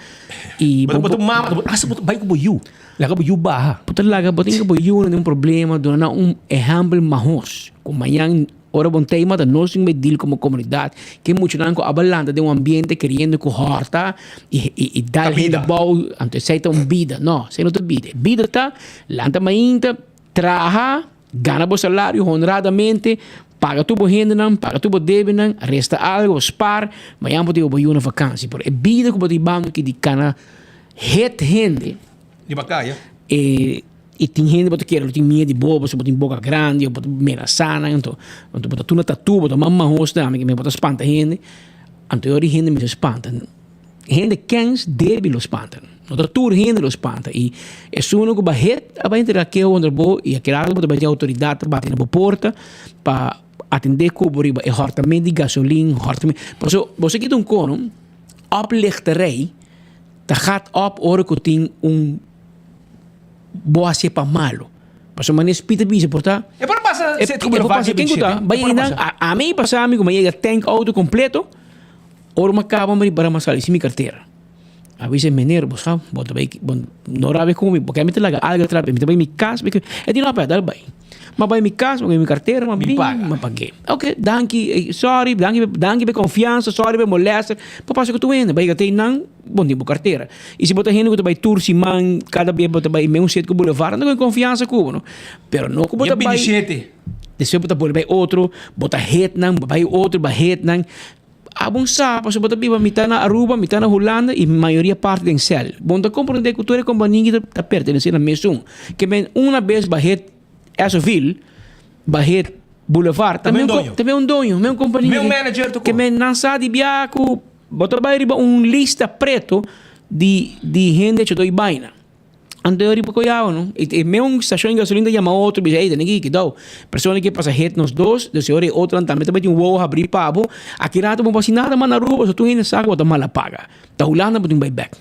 i Bo ta mama, hasta bo ta bai ku bo yu, laga bo yu baha. Bo ta laga bo tin ku bo yunan den un problema, duna nan un ehèmpel mahos ku mañan. Ora bon tema ta nos tin deal komo komunidat ke muchanan ku aba lanta den un ambiente keriendo ku hòrta i i dal hende abou anto esei ta un bida no esei no ta bida bida ta lanta mainta traha gana bo salario honradamente paga tur bo hendenan paga tur bo debenan resta algo spar mañana bo ta yega bo yu na vakansi pero e bida ku bo ta hibando aki di kana het hende Riba kaya. E i tin hende bo ta kere lo tin miedu di bo pasobra bo tin boka grandi of bo ta menasá nan anto anto bo ta tuna tatu bo ta mama hos tambe bo ta spanta hende anto e ora di hende mester spanta hende kens debi lo spanta no ta tur hende lo spanta i esun ku bo a hit a bai entrega keho kontra bo i a keda bo ta bai tin outoridat ta bati na bo porta pa atendé ku bo riba e hòrtamento di gasolin hòrtamento pasobra bo sa kita un kono oplichterij. Ta gaat op ora ku tin un bo hasié pa malu. Pasobra manera Speed a bisa por ta. E por pasa E set ku por boulevard pasa di ken ku ta 27. bai E por einan pasa. a ami pasa mi ku mi a yega tank auto kompleto ora mi a kaba mi ripara mi a sali sin mi kartera. A bisa meneer bo sa bo ta bai bo no rabia ku mi porque ami ta laga algu atrás mi ta bai mi kas mi e di no p'e dal bai. Mi a bai mi kas mi a kohe mi kartera mi a bin mi a pag'é. Ok danki sorry danki danki pa e konfiansa sorry pa e molèster por pasa ku tur hende bai yega te einan bon tin bo kartera i si bo ta hende ku ta bai tur siman kada bia bo ta bai meun set ku boulevard nan ta kohe konfiansa ku bo no pero no ku bo ta bai despues bo ta bolbe bai otro bo ta hit nan bo bai otro bo hit nan abo sa pasobra bo ta biba mitad na Aruba mitad na Hulanda i mayoria parti den sèl bo no ta komprende ku tur e kompania ta pertenesé na mesun ke men una bes bo a hit Esovil bo a hit boulevard ta meun doño meun kompania ke men nan sa di bia ku Bo ta bai riba un lista preto di di hende cu doi baina. Anto yo riba Collao no. E e meun stacion di gasolina ta yama otro bisa ey tene ki kidao. Persona ke pasa hit nos dos, dus e ora e otronan tambe ta bai tin un wowo habri pa bo. Aki rato bo no por haci nada mas na Aruba pasobra tur hende sa cu bo ta mala paga. Ta Hulanda bo tin bai bek.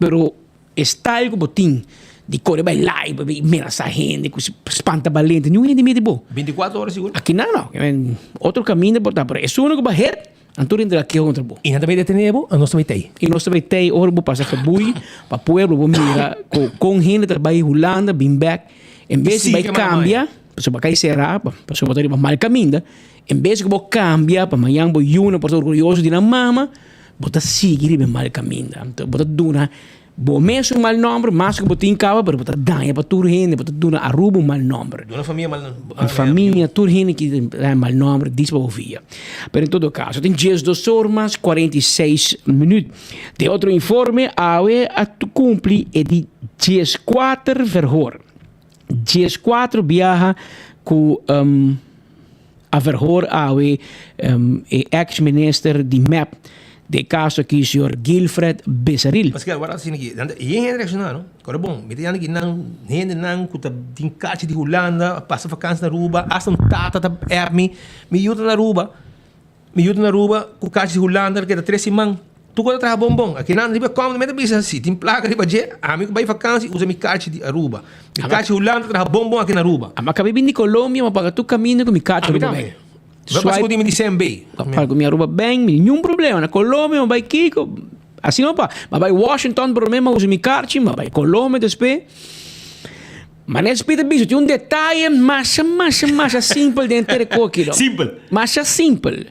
Pero e style cu bo tin di core bai live y menasa hende cu spanta balente, niun hende miti bo. Binticuatro ora sigur. Aki nan no. Otro caminda por ta pero esun cu bo hit. Anto den ta keho kontra bo. I nan ta bai detené bo, i nos ta bai tei. I nos ta bai tei ora bo pasa Gebui pa pueblo bo mira ku kon hende ta bai Hulanda bin bek en bes di bai kambia pasobra bo a kai será pasobra bo ta riba mal kaminda en bes ku bo kambia pa mañan bo yunan por ta orguyoso di nan mama bo ta sigui riba e mal kaminda anto bo ta duna Bo mes un mal nomber, mas ku bo tin kaba, pero bo ta daña pa tur hende, bo ta duna Aruba un mal nomber. Duna famia mal nomber. Famia, tur hende ki ta mal nomber, dis pa bo via. Pero en todo caso, tin diesdos or mas 46 minuut. Den otro informe, awe a cumpli e di dieskuater verhoor. Dieskuater biaha ku a verhoor awe e ex minister di mep den e kaso aki señor Guilfred Besaril. Paske awor asina aki nan ta yen hende reakshoná no. Kore bon mi ta yanda aki nan hendenan ku ta tin kachi di Hulanda a pasa vakansi na Aruba asta un tata ta app mi mi yu ta na Aruba. Mi yu ta na Aruba ku kachi di Hulanda ta keda tres siman. Tur ku ta traha bon bon. Akinan riba kòmda mi ta bisa si tin plaka riba dje, ami ku bai vakansi usa mi kachi di Aruba. Mi kachi di Hulanda ta traha bon bon aki na Aruba. Ami a kaba bin di Colombia, mi a paga tur kaminda ku mi kachi Ami Aruba tambe. Bank. Bo pasa ku di mi di CMB. Mi a paga ku mi Aruba Bank, mi niun problema. Na Colombia mi a bai kiko, asina mi a paga. Mi a bai Washington promé mi a usa mi karchi, mi a bai Colombia despues. Ma net Speed a bisa tin un detaye masha masha masha simpel den tere koki lo. Simpel. Masha simpel.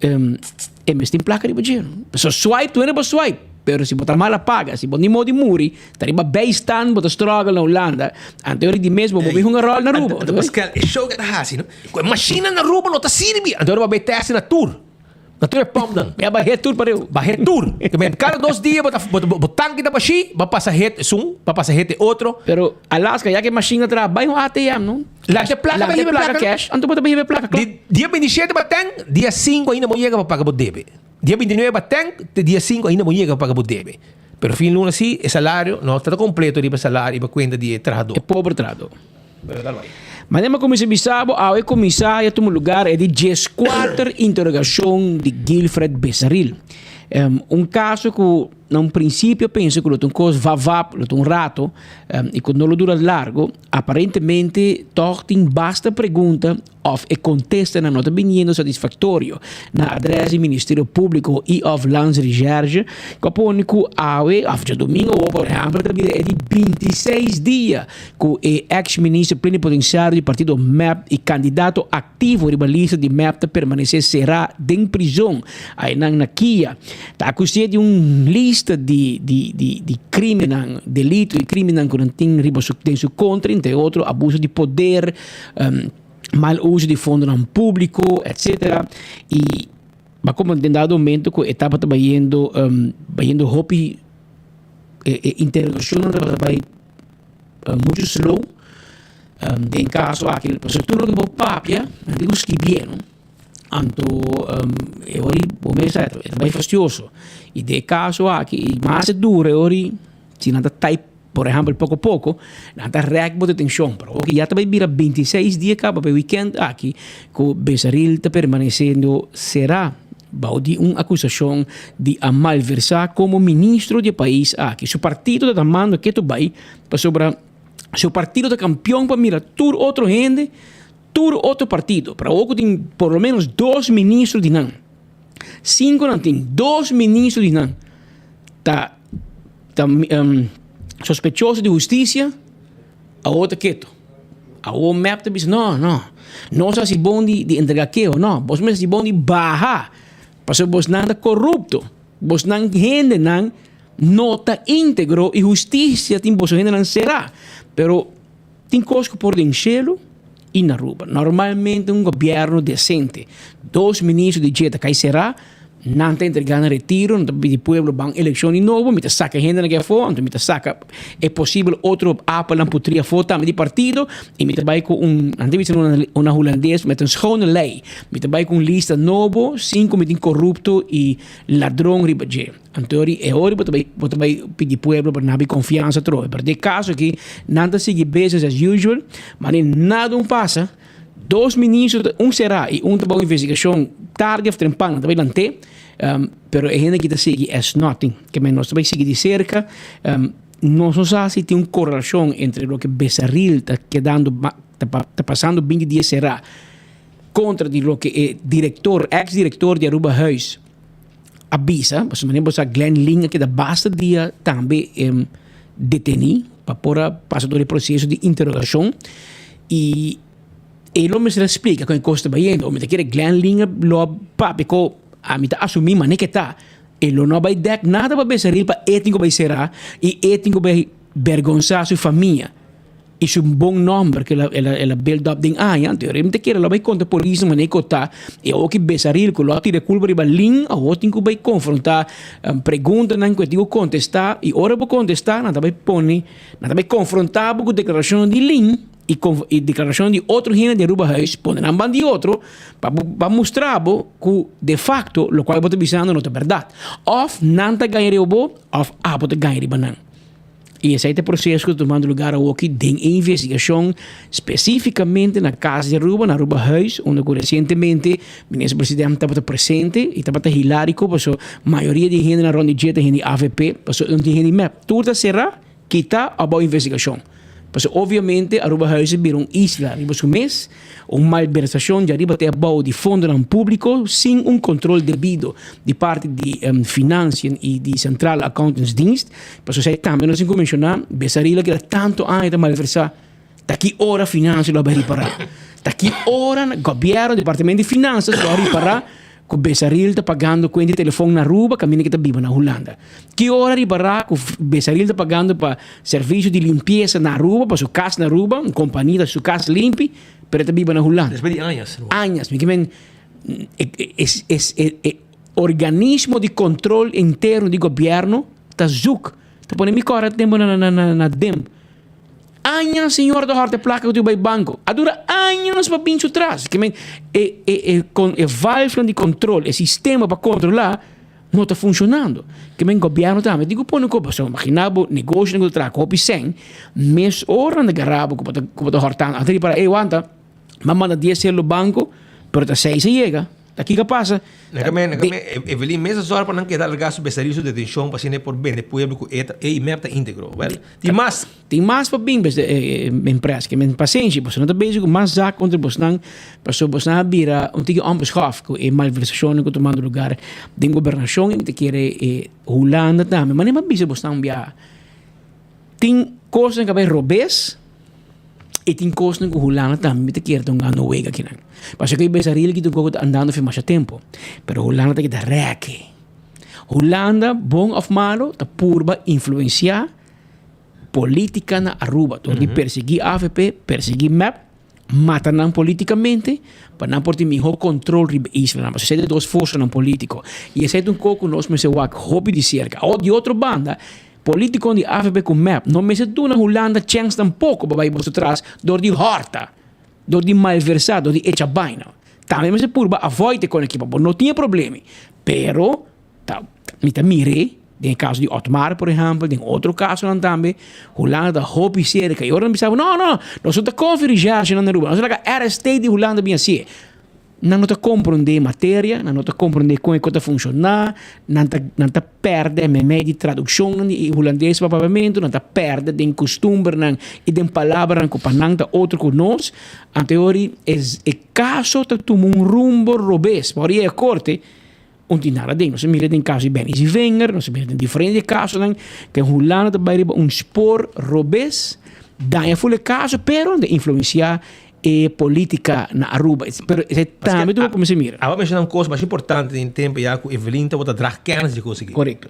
Um, e mes tin plaka riba dje. So swipe, tu bo swipe. Pero si bo ta mala paga, si bo ni modi muri, ta riba bijstand, bo ta struggle na Hulanda. Anto di mes bo bo hunga rol na Aruba. Anto Pascal, e show ku ta hasi, no? Ku e machine na Aruba no ta sirbi. Anto bo bai test na tur. Na tur e pump nan. Ya ba het tur pareu. Ba het tur. Ke men kada dos dia bo ta bo bo tanki ta bashí, ba pasa het esun, ba pasa het e otro. Pero Alaska, ya ku e machine a traha, bai un ATM, no? Laat e plaka Laat e plaka cash, anto bo ta bay hiba e plaka kla. Di dia 27 ba ten, dia 5 ainda bo yega pa paga bo debe. Dia 29 ba ten, te dia 5 ainda bo yega pa paga bo debe. Pero fin luna si, e salario no ta completo riba e salario, riba cuenta di e trahador. E pober trahador. Pero tal bay. Manera mi a cuminsa bisa bo, awe comisario a tuma lugar e di dieskuater interrogacion di Guilfred Besaril. Un caso cu na un principio pensa cu lo ta un cos vavap, lo ta un rato, y cu no lo dura largo. Aparentemente tòg tin basta pregunta òf e kontestanan no ta biniendo satisfaktorio na adrès di Ministerio Públiko i òf Landsrecherche ku a pone ku awe òf djadumingu awor por ehèmpel ta bira e di bintiseis dia ku e eks minister plenipotensiario di partido mep i kandidato aktivo riba lista di mep ta permanesé será den prizon Aynan na kia ta akus'é di un lista di di di di krimennan, delito i krimennan ku nan tin riba su den su kontra, entre otro abuso di poder, mal uso di fondonan públiko, etsetera. I ba komo den dado momento ku e tabata bayendo bayendo hopi e e interogashonnan tabata bai muchu slow den kaso aki, pasobra tur loke bo papia nan tin ku skibié no. Anto e ora bo mes sa e ta bai fastioso. I den e kaso aki i mas e dura e ora si nan ta type por ehèmpel poko poko nan ta rèk bo detenshon. Pero oki ya ta bai bira bintiseis dia kaba pa e wikènt aki ku Besaril ta permanesiendo será bou di un akusashon di a malversá komo ministro di e pais aki. Su partido ta tamando ke ta bai pasobra su partido ta kampion pa mira tur otro hende. Tur otro partido, pero awor ku tin por lo menos dos ministro di nan, sinku nan tin, dos ministro di nan ta ta sospechoso di hustisia, awor ta keto. Awor mep ta bisa no, no, nos a hasi bon di di entrega keho, no, bos mester hasi bon di baha, pasobra bosnan ta korupto, bosnan hendenan no ta íntegro i hustisia tin boso hendenan será, pero. Tin kos ku por den shelu i na Aruba. Normalmente un gobièrnu desente, dos ministro di dje ta kai será, nan ta entregá nan retiro, nan ta pidi pueblo ban elekshon di nobo, mi ta saka e hendenan aki afó, anto mi ta saka e posibel otro apelnan putrí afó tambe di partido i mi ta bai ku un, nan ta bisa na hulandes, met een schone lei. Mi ta bai ku un lista nobo sin ku mi tin korupto i ladron riba dje. Anto ri e ora bo ta bai bo ta bai pidi pueblo pa nan habi konfiansa atrobe. Pero den e kaso aki nan ta sigui business as usual, ma ni nada un pasa. Dos ministro ta un sera i un ta bou investigashon tardi of trempan nan ta bai lant'é, pero e hende aki ta sigui as nothing. Ke men nos ta bai sigui di serka, nos no sa si tin un korelashon entre loke Besaril ta kedando ta pasando binti dia sera kontra di loke e direktor eks direktor di Aruba Huis a bisa, pasobra manera bo sa Glenn Ling a keda basta dia tambe deteni pa por a pasa dor e proseso di interogashon i e lo mester a splika kon e kos ta bayendo. Mi ta kere Glenn Ling lo a papia ku ami ta asumí manera ke ta, e lo no a bai dèk nada pa Besaril pa e tin ku bai será i e tin ku bai bergonsá su famia. I su bon nomber ku el a build up den aña, anto mi ta kere lo bai konta polis manera ku ta e awor ki Besaril ku lo a tira e kulpa riba Lin, awor tin ku bai konfrontá preguntanan ku e tin ku kontestá i ora bo kontestá nan ta bai pone, nan ta bai konfrontá bo ku deklarashonnan di Lin i i deklarashonnan di otro hende di Aruba Huis pone nan ban di otro pa bo pa mustra bo ku de fakto lokual bo ta bisando no ta bèrdat òf nan ta gaña riba bo òf abo ta gaña riba nan. I esei ta e proseso ku ta tumando lugar awoki den e investigashon spesífikamente na Kas di Aruba, na Aruba Huis, unda ku resientemente Minister President tabata presente i tabata hiláriko pasobra mayoria di e hendenan rònt di dje ta hende di avp, pasobra no tin hende di mep. Tur ta será, kitá òf bou investigashon. Pasobra obviamente Aruba Huis a bira un isla riba su mes. Un malversacion djariba te abou di fondonan publico sin un control debido di parti di Financiën y di Centrale Accountantsdienst. Pasobra esei tambe nos tin cu menciona, Besaril a keda tanto aña ta malversa. Ta ki ora Finansa lo a bai ripará? Ta ki ora Gobierno, Departamento di Finansas lo a ripará ku Besaril ta pagando kuenta di telefon na Aruba kaminda ke ta biba na Hulanda? Ki ora ripará ku Besaril ta pagando pa servisio di limpiesa na Aruba, pa su kas na Aruba, un kompania ta su kas limpi, pero e ta biba na Hulanda? Despues di añas. Añas. Mi ke men e organismo di kontrol interno di gobierno ta zoek, ta pone mi kòrda tempu na dem. Añas señor ta hòrta e plaka ku tin bai banko. A dura añas pa bin su tras. Ke men e e e kon e valvenan di kontrol, e sistema pa kontrolá no ta funshonando. Ke men gobièrnu tambe tin ku pone ku pasobra imaginá bo negoshonan ku ta traha ku hopi sèn, mes ora nan ta gara bo ku bo ta ku bo ta hòrtando. Nan ta ripará, ey wanta, m'a manda dies sel lo banko, pero ta seis a yega. Ta kiko a pasa? Nan ka men, nan ka men, Evelyn mes a zòrg pa nan keda alargá su besario su detenshon pa asina e por bende pueblo ku e ta, e i mep ta íntegro. Wèl, tin mas. Tin mas pa bin bes e empresa. Ke men pasenshi, boso no ta bezig ku mas zak kontra bosnan, pasobra bosnan a bira un tiki onbeschoft ku e malversashonnan ku tumando lugar den gobernashon i mi ta kere e Hulanda tambe. Manera mi a bisa bosnan un biaha, tin kosnan ku a bai robes. I tin kosnan ku Hulanda tambe ta kier ta un gana wega kinan. Pasobra ku e besaril ki ta un koko ta andando fin masha tempu. Pero Hulanda ta kita rèki. Hulanda, bon òf malo, ta purba influensiá polítika na Aruba dor di persiguí avp, persiguí mep, mata nan polítikamente pa nan por tin mihó kontrol riba e islanan. Pasobra esei ta e dos forsanan polítiko. I esei ta un koko ku nos mester wak hopi di serka. Awor di otro banda. Politiconan di avp cu mep no mester duna Hulanda chens tampoco pa bay boso tras door di horta, door di malversa, door di echa baina. Tambe mester purba avoid e con aki pa bo no tin e problemi. Pero ta mi ta mire den e caso di Otmar por ehempel, den otro casonan tambe, Hulanda ta hopi cerca y ora nan bisa bo no no nos no ta confia recherchenan na Aruba, nos ta laga RST di Hulanda bin haci'e. Nan no ta komprondé materia, nan no ta komprondé kon e kos ta funshoná, nan ta nan ta pèrdè meimei di tradukshonnan di hulandes pa papiamentu, nan ta pèrdè den kustumbernan i den palabranan ku pa nan ta otro ku nos. Anto e ora e e kaso ta tuma un rumbo robes. Pa ora yega korte, un tin nada aden. Nos a mira den kaso di Benny Zievinger, nos a mira den diferente kasonan ku e hulano ta bai riba un spor robes, daña ful e kaso, pero nan ta influensiá e politica na Aruba. Pero esei tambe tu cuminsa mira. Abo a menciona un cos masha importante den tempo ya cu Evelyn tabata draag kennis di cos aki. Correcto.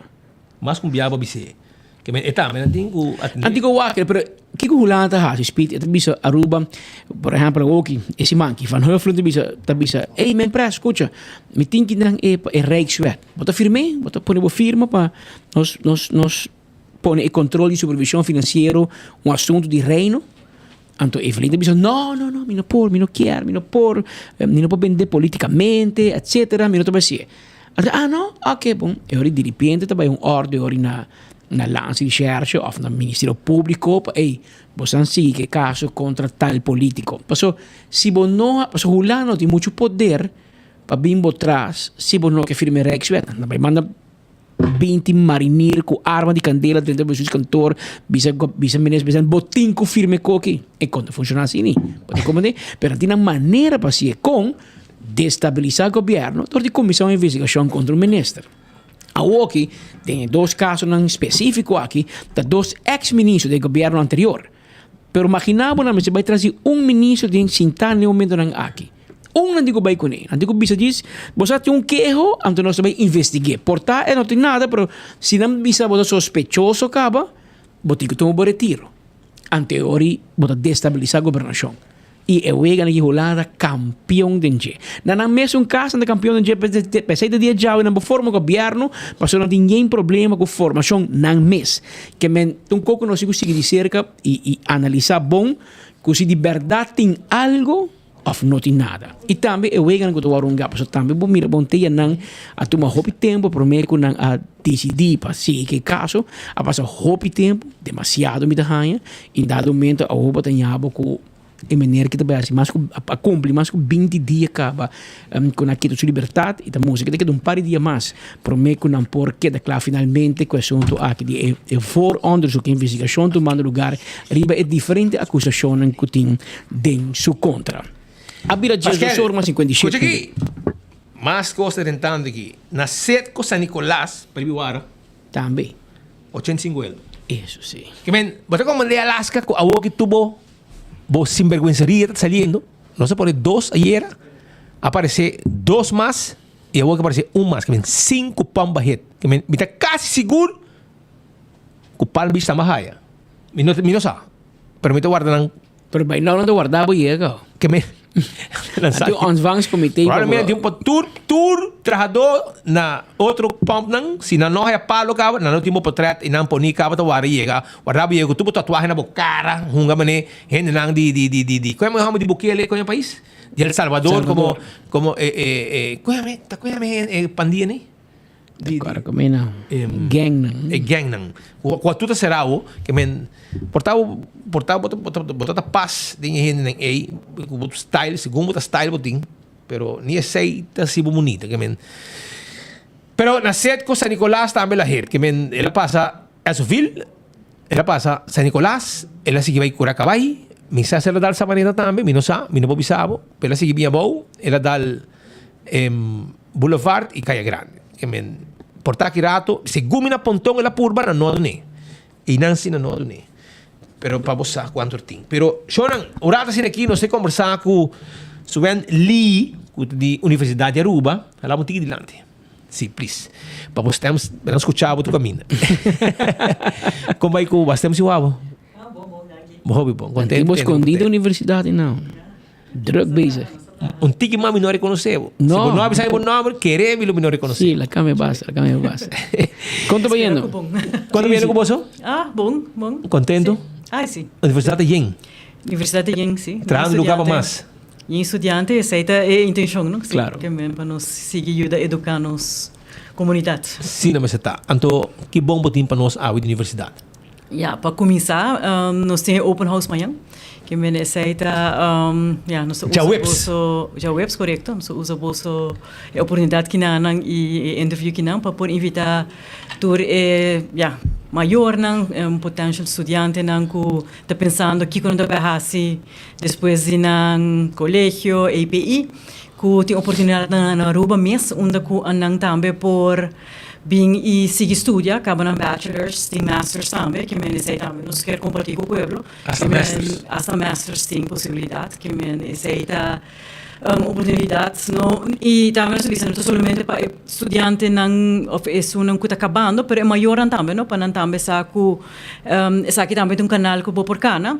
Mas cu un biaha bo a bis'é. Ke men e tambe nan tin cu atende. Nan tin cu wak, pero kico Hulanda ta haci, Speed? E ta bisa Aruba, por ehempel awoki, e siman aki, Van Huffelen ta bisa, ta bisa, ey men pres, scucha, mi tin ki nan e e Rijkswet. Bo ta firm'é? Bo ta pone bo firma pa nos, nos, nos pone e control di supervision financiero un asunto di Reino? Anto Evelyn ta bisa, no, no, no, mi no por, mi no kier, mi no por, mi no por bende politicamente, etcetera, mi no ta bai hacié. Anto, ah, no? Ok, bon. E ora diripiente ta bai un orde ori na na Landsrecherche of na Ministerio Publico pa, ey, boso sigui cu e caso contra tal politico. Paso, si bo no, paso Hulanda no tin mucho poder pa bin bo tras si bo no ke firma e Rijkswet. Nan ta bai manda 20 marinier ku arma di kandela drenta bo kantoor bisa bisa minister president bo tin ku firma e koki e kon ta funshoná asina bo ta komprendé pero tin nan manera pa hasié kon destabilisá gobièrnu dor di kuminsá un investigashon kontra un minister awoki den e dos kasonan spesífiko aki ta dos eks ministro den gobièrnu anterior Pero maginá bo nan mester bai tras di un ministro den sintá n'e momentonan aki. Un nan tin ku bai kuné. Nan tin ku bisa djis, bo sa tin un keho, anto nos ta bai investig'é. Por ta e no tin nada, pero si nan bisa bo ta sospechoso kaba, bo tin ku tuma bo retiro. Anto e ora ei bo ta destabilisá gobernashon. I e weganan di Hulanda kampion den dje. Na nan mesun kas nan ta kampion den dje, p'esei ta dia djawe nan por forma gobièrnu, pasobra nan tin yen problema ku formashon nan mes. Ke men ta un koko nos tin ku sigui di serka i i analisá bon ku si di bèrdat tin algu òf no tin nada. I tambe e weganan ku ta wòrdu hungá, pasobra tambe bo mira bon te nan a tuma hopi tempu promé ku nan a disidí pa sigui ku e kaso, a pasa hopi tempu, demasiado mi ta haña, i dado momento awor bo ta ña bo ku E meneer ki ta bai hasi mas ku a kumpli mas ku binti dia kaba ku nan a kita su libertat i ta mustra ku ta keda un par di dia mas promé ku nan por keda kla finalmente ku e asuntu aki di e vooronderzoek, e investigashon tumando lugar riba e diferente akusashonnan ku tin den su kontra. A bira djes or mas 57 Escucha aki, mas kos ta rentando aki. Na Setco San Nicolas, pa riba wara. Tambe. 85 el. Eso si. Ke men, bo ta komand'é Alaska ku awor ki tubo. bo sinbergüenzeria ta saliendo. Nos a pone dos ayera, a aparece dos mas y awor a aparece un mas. Ke men sinku pump a hit. Ke men mi ta casi sigur ku Palm Beach tambe a haya. Mi no mi no sa, pero mi ta warda nan. Pero by now nan ta warda bo yega. Ke men nan sa. Tin un ontvangstcomité. Probablemente tin un tur tur trahador na otro pumpnan, si nan no haya palo caba, nan no tin bo potret y nan poni caba ta warda yega. Warda bo yega ku tur bo tatuahe na bo cara, hunga mane Hendenan di di di di di koe hòmber di Bukele koe pais? Di El Salvador komo komo e e e koe ame ta koe ame e pandilla ni? Di di Gangnan. E gangnan. Ku ku tur ta será awo ke men por ta por ta bo ta bo ta pas den e hendenan ei ku bo style segun bo ta style bo tin pero ni esei ta hasi bo bunita ke men pero na set ku San Nicolas tambe la hert ke men el a pasa Esovil. El a pasa San Nicolas, el a sigui bai cura cabay, mi sa si el a dal Sabaneta tambe, mi no sa, mi no por bisa bo, pero el a sigui bin abou, el a dal Boulevard y Caya Grande. Ke men por ta aki rato, segun mi na Ponton el a purba, nan no a dun'é. Einan si nan no a dun'é. Pero pa bo sa cuanto er tin. Pero shownan, un rato asina aki nos a combersa cu Swen Lee, cu ta di Universidad di Aruba, hala bo un tiki dilanti. Sí, please. Pa bo stem, pa nan scucha bo tur caminda. Con bai cu bo stem si wou? Ah, bon, bon, danki. Hopi bon, contento. Tin bo escondi den universidad y nou. Druk bezig. Un tiki mas mi no reconoce bo. No. Si bo no a bisa bo nomber, kere mi lo mi no reconoce. Sí, la cambia basta, la cambia basta. Con ta bayendo? Con ta bayendo cu boso? Ah, bon, bon. Contento? Ah, sí. Universidad ta yen. Universidad ta yen, sí. Trahando lugar pa mas. I estudiante, esei ta e intencion, no? Claro. Ke men pa nos sigui yuda educa nos comunidad. Si, no mester ta. Anto, ki bon bo tin pa nos awe di universidad? Ya, pa cuminsa, nos tin e open house mañan. Ke men esei ta, ya, nos ta usa boso. Djaweps, corecto. Nos ta usa boso e oportunidad kinanan i e interview kinan pa por invita tur e, ya, mayornan, potential studiantenan cu ta pensando kiko nan ta bai hasi Despues di nan colegio, API, cu tin oportunidadnan na Aruba mes, unda cu nan tambe por bin y sigui studia, caba nan bachelors, tin masters tambe, ke men esey tambe nos kier comparti cu pueblo. Hasta masters. Hasta masters tin posibilidad, ke men esey ta un oportunidad, no, y tambe nos ta bisa no ta solamente pa e studiantenan of esunnan cu ta cabando, pero e mayornan tambe, no, pa nan tambe sa cu esaki tambe ta un canal cu bo por cana.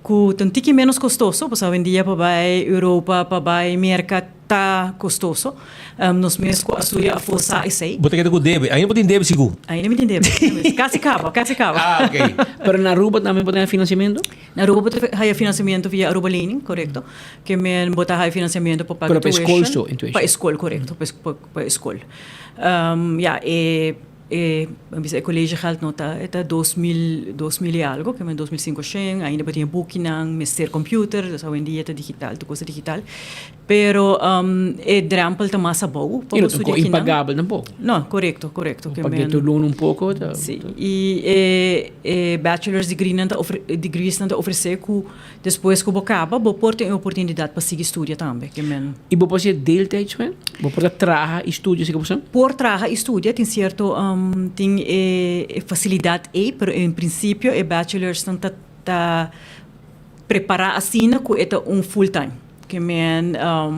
Ku ta un tiki ménos kostoso, pasobra awendia pa bai Europa, pa bai Merka ta kostoso. Nos mes ku a studia afó sa esei. Bo ta keda ku debe. Ainda bo tin debe sigur? Ainda mi tin debe. Kasi kaba, kasi kaba. Ah, ok. Pero na Aruba tambe bo ta haya financiamento? Na Aruba bo ta haya financiamento via Aruba Lening, korekto. Ke men bo ta haya financiamento pa paga Pero pa e tuition. skol so, en tuition. Pa e skol, korekto. Pa e skol. Ya, e. E a bisa e collegegeld no ta e ta 2000 2000 y algo ke men 2500 ainda bo tin e bukinan mester computer dus awendia ta digital tur cos ta digital pero e drempel ta mas abou pa bo studia kinan. Impagabel tampoco. No corecto corecto ke men. Paga tur luna un poco ta. Si y e e bachelors degree nan ta ofre degrees nan ta ofrece cu Despues ku bo kaba, bo por tin e oportunidat pa sigui studia tambe. Ke men. I bo por hasi deeltijd swen? Bo por ta traha i studia si ke bo sa? Por traha i studia, tin sierto tin e fasilidat ei, pero en prinsipio e bachelorsnan ta ta prepará asina ku e ta un full time. Ke men.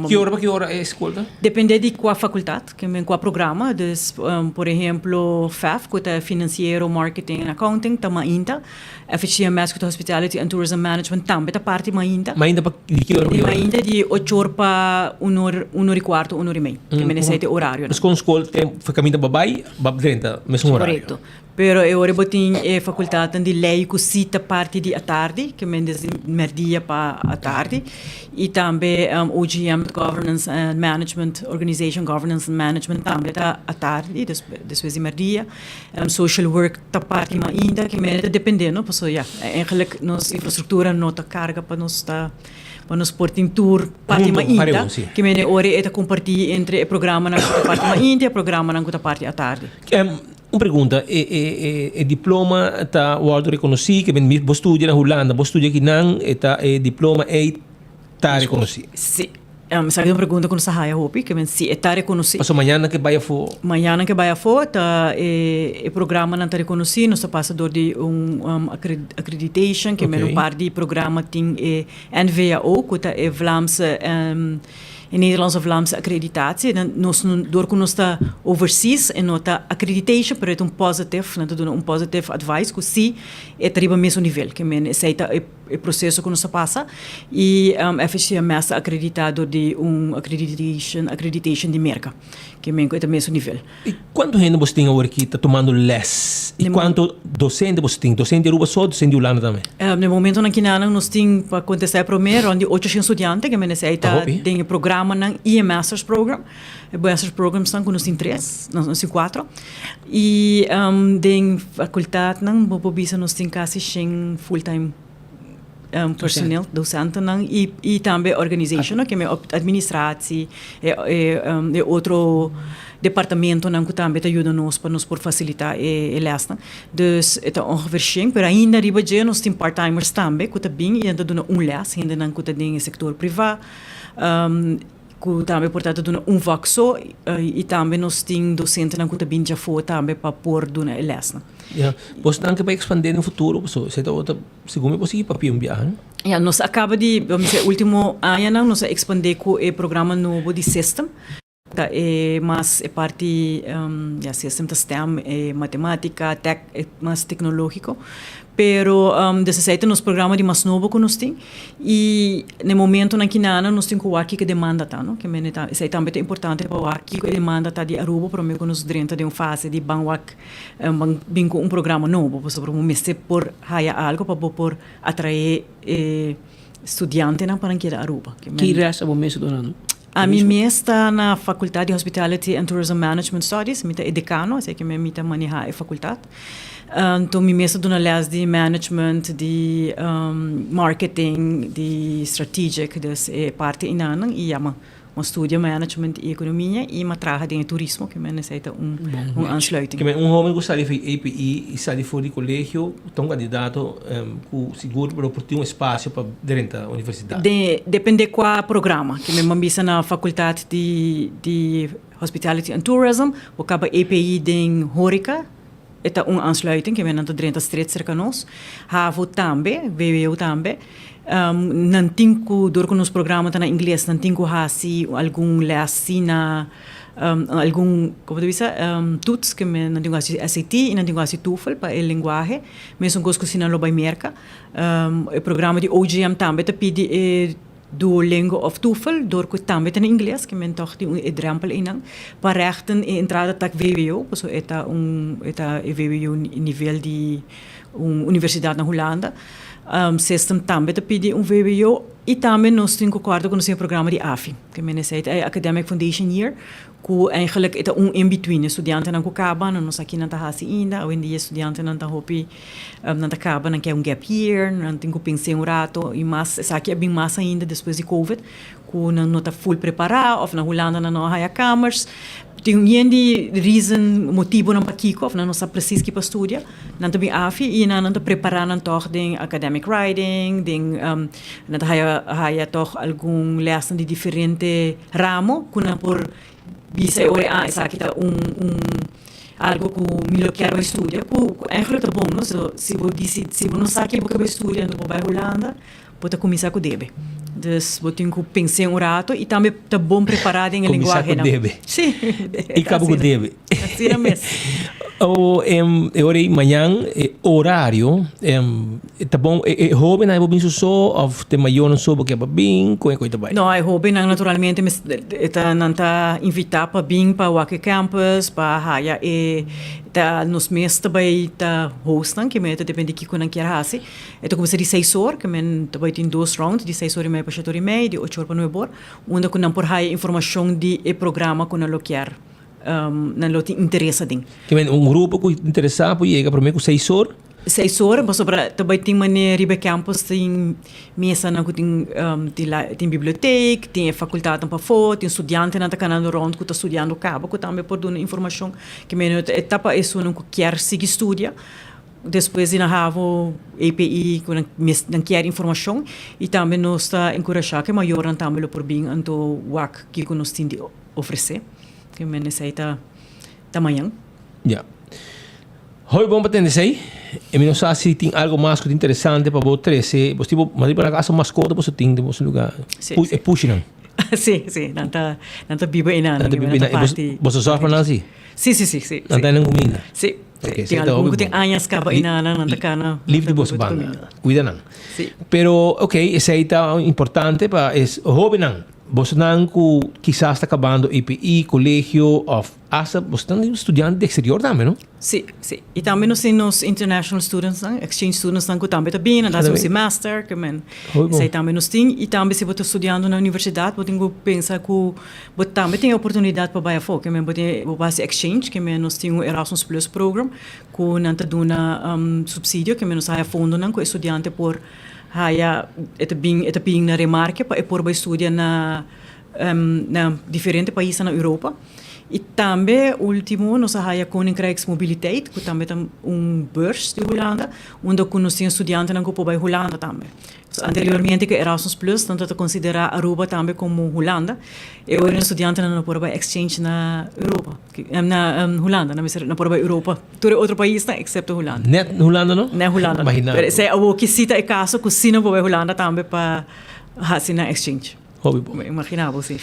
Ki ora pa ki ora e skol ta? Depende di kua fakultat, ke men kua programa. Dus, por ehemplo, FAF, ku ta Financiero, Marketing en Accounting, ta mainta. FHTMS, ku ta Hospitality and Tourism Management, tambe ta parti mainta. Mainta pa di ki ora pa ki ora? Di mainta di ocho or pa un or, un or i kuarto, un or i mei. Ke men esei ta e orarionan. Dus kon skol te kaminda pa bai, ba drenta mesun orario? Korekto. Pero e ora bo tin e fakultatnan di lei ku si ta parti di atardi, ke men desde merdia pa atardi, i tambe OGM, Governance and Management, Organization Governance and Management tambe ta atardi, despues di merdia. Social work ta parti mainta, ke men ta depende, no? Pasobra ya, eigenlijk nos infrastruktura no ta karga pa nos ta, pa nos por tin tur parti mainta, ke men e ora e ta kompartí entre e programanan ku ta parti mainta i e programanan ku ta parti atardi. Un pregunta, e e e e diploma ta wòrdu rekonosí? Ke men bo studia na Hulanda, bo studia akinan, e ta e diploma ei ta rekonosí? Sí. Esaki ta un pregunta ku nos ta haya hopi, ke men si e ta rekonosí. Pasobra mañana ke bai afó. Mañana ke bai afó ta e programanan ta rekonosí, nos ta pasa dor di un accreditation, ke men un par di programa tin e NVAO, ku ta e Vlaamse, e Nederlandse Vlaamse accreditatie. Dan nos no, dor ku nos ta overseas e no ta accreditation, pero e ta un positive, nan ta duna un positive advice ku si e ta riba mesun nivel, ke men esei ta e. E proseso ku nos a pasa i FHCMS ta akreditá dor di un accreditation accreditation di Merka, ke men ku e ta mesun nivel. I kuantu hende boso tin awor aki ta tumando lès i kuantu dosente boso tin? Dosente di Aruba so, dosente di Hulanda tambe? Na e momentonan kinanan nos tin, pa kontestá e promé, rònt di ocho shen studiante, ke men esei ta den e programanan i e masters program. E master's programsnan ku nos tin tres, nos tin kuatro. I den fakultatnan bo por bisa nos tin kasi shen full-time personeel, dosentenan i tambe organization, no, keme administratie, e otro departamentonan ku tambe ta yuda nos pa nos por fasilitá e lèsnan. Dus e ta ongeveer shen, pero ainda riba dje nos tin part-timers tambe ku ta bin i nan ta duna un lès, hendenan ku ta den e sektor privá. Ku tambe por ta ta duna un vak so i tambe nos tin dosentenan ku ta bin djafó tambe pa por duna e lèsnan. Ya, bosnan ke bai ekspandé den futuro pasobra esei ta otro, segun mi bo sigui papia un biaha, no? Ya, nos a kaba di, bo mi bisa e último añanan nos a ekspandé ku e programa nobo di System. Ta e mas e parti, ya System ta stem, e matemátika, tèk, e mas teknológiko. Pero des esei ta nos programa di mas nobo ku nos tin i na e momentonan kinanan nos tin ku wak kiko e demanda ta, no. Ke mende ta esei tambe ta importante pa wak kiko e demanda ta di Aruba prome ku nos drenta den un fase di ban wak ban bin ku un programa nobo pasobra bo mester por haya algo pa bo por atrae e studiantenan pa nan keda Aruba. Ki res abo mes ta dunando? Ami mes ta na Facultad di Hospitality and Tourism Management Studies, mi ta e decano, así que mi ta maneha e facultad. Anto mi mes ta duna les di management, di marketing, di strategic, dus e parti enanan y ya mi studia management y economia y mi traha den e turismo, ke men esei ta un aansluiting. Ke men un hoben ku sali for di APE y sali for di colegio ta un candidato ku sigur lo por tin un espacio pa drenta universidad. De depende kua programa. Ke men ban bisa na facultad di di Hospitality and Tourism, bo kaba API den horeca, e ta un aansluiting, ke men nan ta drenta stret serka nos. Havo tambe, vwo tambe. Nan tin ku, dor ku nos programa ta na ingles, nan tin ku hasi algun les si na algun, komo ta bisa, toets, ke men nan tin ku hasi SAT i nan tin ku hasi TOEFL pa e lenguahe. Mesun kos ku si nan lo bai Merka. E programa di OGM tambe ta pidi e Duolingo of TOEFL, dor ku tambe ta na ingles, ke men tòg tin e drèmpel einan. Pa rèchten e entrada ta vwo, pasobra e ta un e ta e vwo nivel di un universidat na Hulanda. System tambe ta pidi un vwo i tambe nos tin ku kòrda ku nos tin e programa di AFI, ke men esei ta e Academic Foundation Year, Ku eigenlijk e ta un in between. E studiantenan ku kaba, nan no sa ki nan ta hasi ainda. Awendia e studiantenan ta hopi, nan ta kaba, nan ke un gap year, nan tin ku pensa un rato. I mas, esaki a bin mas ainda despues di covid, ku nan no ta full prepará òf na Hulanda nan no a haya kamers. Tin un yen di reason, motibonan pakiko òf nan no sa presis ki pa studia. Nan ta bin afi i nan ta prepará nan tòg den academic writing, den nan ta haya haya tòg algun lèsnan di diferente ramo ku nan por bisa e ora ah esaki ta un un algo ku mi lo kier bai studia ku ku eigenlijk ta bon no so si bo disi si bo no sa ke bo ke bai studia anto bo bai Hulanda bo ta kuminsá ku debe dus bo tin ku pens'é un rato i tambe ta bon prepará den e Kuminsá ku lenguahenan debe. Si I kaba ku debe. Asina mes. O e ora ei mañan e orario ta bon e hobennan bo bin su so of te mayornan so bo ke pa bin kon e koe ta bai? No e hobennan naturalmente e ta nan ta invita pa bin pa wak e campus pa haya e ta nos mes ta bai ta host nan ke men ta depende kiko nan kier hasi e ta kuminsa di seis or ke men ta bai tin dos round di seis or i mei pa shete or i mei di ocho or pa nuebe or unda ku nan por haya informashon di e programa ku nan lo kier nan lo tin interes aden. Ke men un grupo ku interesá por yega promé ku seis or? Seis or, pasobra ta bai tin manera riba e campus tin mesanan ku tin tin bibliotek, tin e fakultatnan pafó, tin studiantenan ta kanando rònt ku ta studiando kaba ku tambe por duna informashon. Ke men e ta pa esunnan ku kier sigui studia. Despues di nan havo EPI ku nan mes nan kier informashon i tambe nos ta enkurashá ku e mayornan tambe lo por bin anto wak kiko nos tin di ofresé. Ke men esei ta ta mañan. Ya. Hopi bon pa tende esei. E mi no sa si tin algo mas ku ta interesante pa bo trese. Bos tin bo mas riba nan kasa maskota boso tin den boso lugá. Sí, Pu sí. e pushinan. Sí, sí. Nan ta nan ta biba einan. Nan ta biba einan. E bos boso sòrg pa nan si? Sí, sí, sí, sí. Nan ta nan kuminda? Sí. Ok, Tin algun ku tin añas kaba i nan nan ta kana. Lief di boso banda. Kuida nan. Sí. Pero ok, esei ta importante pa e hóbennan. Bosonan ku kisas ta kabando EPI, kolegio òf asta bosonan tin studiante di eksterior tambe, no? Sí, sí. I tambe nos tin nos international studentsnan, exchange studentsnan ku tambe ta bini, nan ta hasi un semester, ke men. Esei tambe nos tin. I tambe si bo ta studiando na universidat, bo tin ku pensa ku Bo tambe tin e oportunidat pa bai afó, ke men bo tin bo hasi exchange, ke men nos tin un Erasmus Plus program ku nan ta duna supsidio, ke men nos ta haya fondonan ku e studiante por haya, e ta bin e ta bin na remarke pa e por bai studia na na diferente paisnan na Europa. I tambe ultimo nos a haya Koninkrijksmobiliteit ku tambe ta un beurs di Hulanda unda ku nos tin studiantenan ku por bai Hulanda tambe. Anteriormente ku Erasmus Plus nan ta konsiderá Aruba tambe komo Hulanda. E ora studiantenan no por a bai exchange na Europa, na Hulanda, nan mester no por a bai Europa, tur e otro paisnan eksepto Hulanda. Net Hulanda no? Net Hulanda no. Imagina. Pero esei awor ki si ta e kaso ku si nan por bai Hulanda tambe pa hasi nan exchange. Hopi bon. Imagina bo si.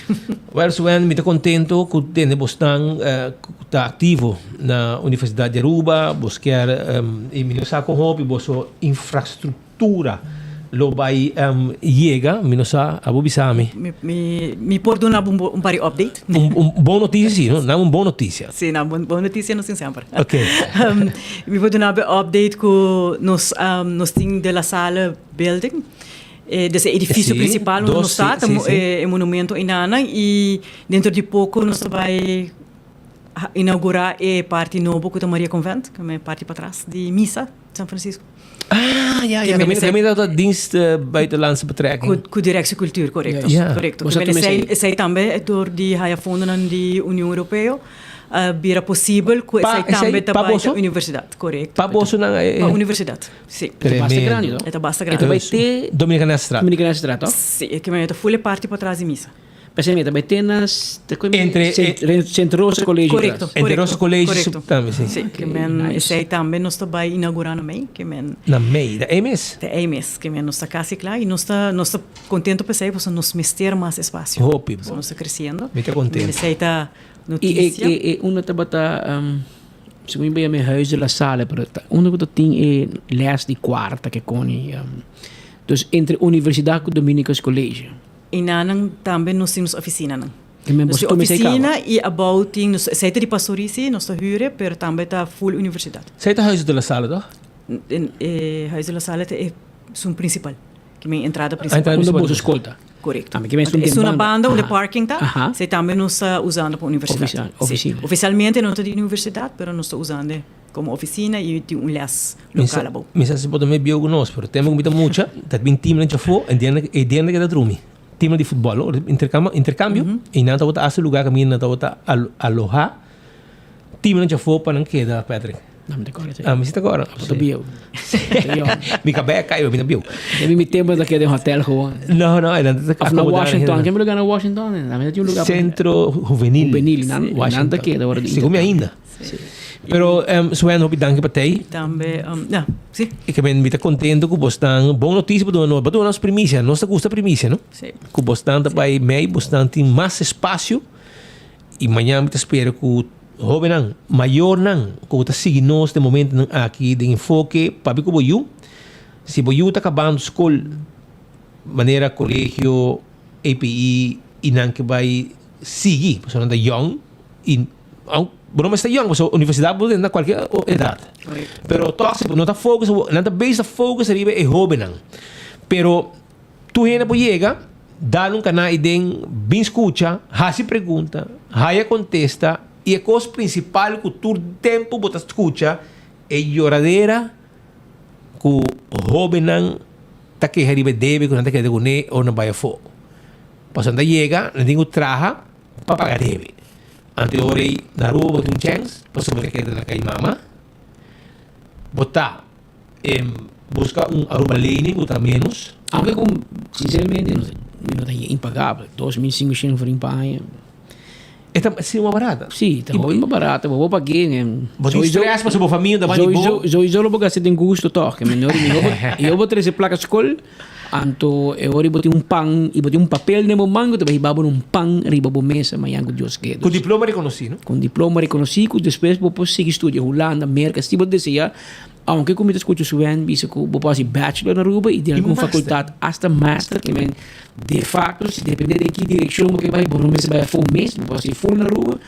Wel Swen, mi ta contento cu tende bosnan cu ta activo na Universidad di Aruba, bos kier y mi no sa con hopi boso infrastructura lo bay yega, mi no sa, abo bisa mi. Mi por duna bo un par di update. Un bon noticia si, no? Nan un bon noticia. Si, nan bon noticia nos tin semper. Ok. Mi por duna bo e update cu nos nos tin De La Salle building. Des e edificio principal unda nos ta, ta e monumento einanan y dentro di poco nos ta bay inaugura e parti nobo cu ta Maria Convent, cu e parti patras di misa San Francisco. Ah, ya, ya. Caminda ta dienst buitenlandse betrekking. Cu Directie Cultuur, correcto. Correcto. Esey tambe door di haya fondonan di Union Europeo. A bira posibel cu esey tambe ta bay ta universidad, correcto. Pa boso nan e. Pa universidad, si. E ta basta grandi to? E ta basta grandi. E ta bay te. Dominicanesstraat. Dominicanesstraat to? Si, e kimen e ta full e parti patras di misa. P'esei mi ta bay te na Entre Sint Rosa College. Correcto, correcto. Entre Rosa College tambe, si. Si, kimen esey tambe nos ta bay inaugura na mei, kimen. Na mei, ta ei mes? Ta ei mes, kimen nos ta casi cla y nos ta nos ta contento p'esey pasobra nos mester mas espacio. Hopi bon. Pasobra nos ta creciendo. Mi ta contento. Esey ta. I e unda tabata, segun mi bay Huis de la Salle, pero unda ku ta tin e les di kuarta ke koni, dus entre universidat ku Dominicus College. I nanan tambe nos tin nos ofisinanan. Nos tin ofisina i abou tin nos, esei ta di pastorie si, nos ta hür e, pero tambe ta full universidat. Esei ta Huis de la Salle toch? E Huis de la Salle ta esun principal. Ki men entrada principal. Unda boso skol ta? Correcto. Es una banda unda parking ta, esei tambe nos ta usando pa universidad. Oficina. Oficialmente no ta di universidad, pero nos ta usando como oficina y tin un les local abou. Mi sa si bo ta me bieu cu nos, pero tempo cu mi ta mucha, ta bin teamnan djafó, e dianan keda drumi. Teamnan di futbol, intercambio, y nan tabata haci lugar caminda nan tabata aloha teamnan djafó pa nan keda, Patrick. No, mi ta kòrda sí. Ah, mi sí ta kòrda. Bo ta bieu. Mi kabei a kai, mi ta bieu. Den mi tempo ta keda den hotel gewoon. No, no, e nan ta Of na Washington. Ken lugar na Washington? Nan mi ta tin un lugar. Centro Juvenil. Juvenil, nan, nan ta keda ora di. Segun mi ainda. Sí. Pero, Swen, hopi danki pa tei. Tambe, ja, sí. Ik ben, mi ta contento ku bosnan, bon noticia pa duna nos, pa duna nos primicia. Nos ta gusta primicia, no? Sí. Ku bosnan ta bai mei, bosnan tin mas espacio. I mañan mi ta spera ku hóbennan, mayornan ku ta sigui nos den momentunan aki den enfoke papia ku bo yu. Si bo yu ta kabando skol manera kolegio, APE i nan ke bai sigui pasobra nan ta yòn i bo no mester yòn pasobra universidat bo ta na kualke edat. Pero tòg si bo no ta focus nan ta bes ta focus riba e hóbennan. Pero Tur hende por yega, dal un cana aiden, bin scucha, haci pregunta, haya contesta y e cos principal cu tur tempo bo ta scucha e yoradera cu hobennan ta keha riba e debe cu nan ta keda cune ora nan bay afo. Pasobra nan ta yega, nan tin cu traha pa paga debe. Anto e ora ey na Aruba bo tin un chance pasobra bo ta keda na cay mama, bo ta. Buska un Aruba lening ku ta ménos. Aunke ku sinceramente mi no ta haña impagabel, 2500 florin pa aña. E ta si mas barata? Si, ta hopi mas barata, bo por pag'é. Bo tin stress pasobra bo famia ta bani bo. Sowieso lo bo gasta den gusto tòg, ke men ora bo trese plaka skol, anto e ora bo tin un pan i bo tin un papel den bo man ku ta bai hiba bo un pan riba bo mesa mañan ku Dios ke. Ku diploma rekonosí, no? Ku un diploma rekonosí ku despues bo por sigui studia Hulanda, Merka, si bo desea. Aunke ku mi ta skucha Sven bisa ku bo por hasi bachelor na Aruba i den algun fakultat asta master, ke men de facto si depende den ki direkshon bo ke bai bo no mester bai afó mes, bo por hasi full na Aruba,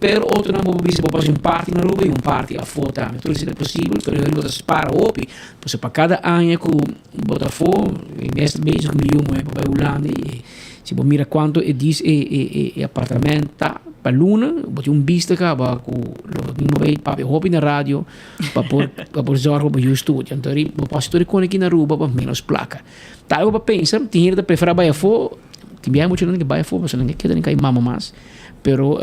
pero otronan bo por bisa bo por hasi un parti na Aruba i un parti afó tambe. Tur esei ta posibel pero bo ta spara hopi, pasobra pa kada aña ku bo ta afó mi mes ta bezig ku mi yu muhé pa bai Hulanda i si bo mira kuantu e dis e apartament ta pa luna bo tin un bista kaba ku lo bo tin bai papia hopi na radio. Pa por pa por zorg pa bo yu studia. Anto ri bo pasa tur e kone aki na Aruba pa menos plaka. Ta algo pa pensa, tin hende ta prefera bai afó, tin biaha mucha nan ke bai afó pasobra nan ke keda den kai mama mas. Pero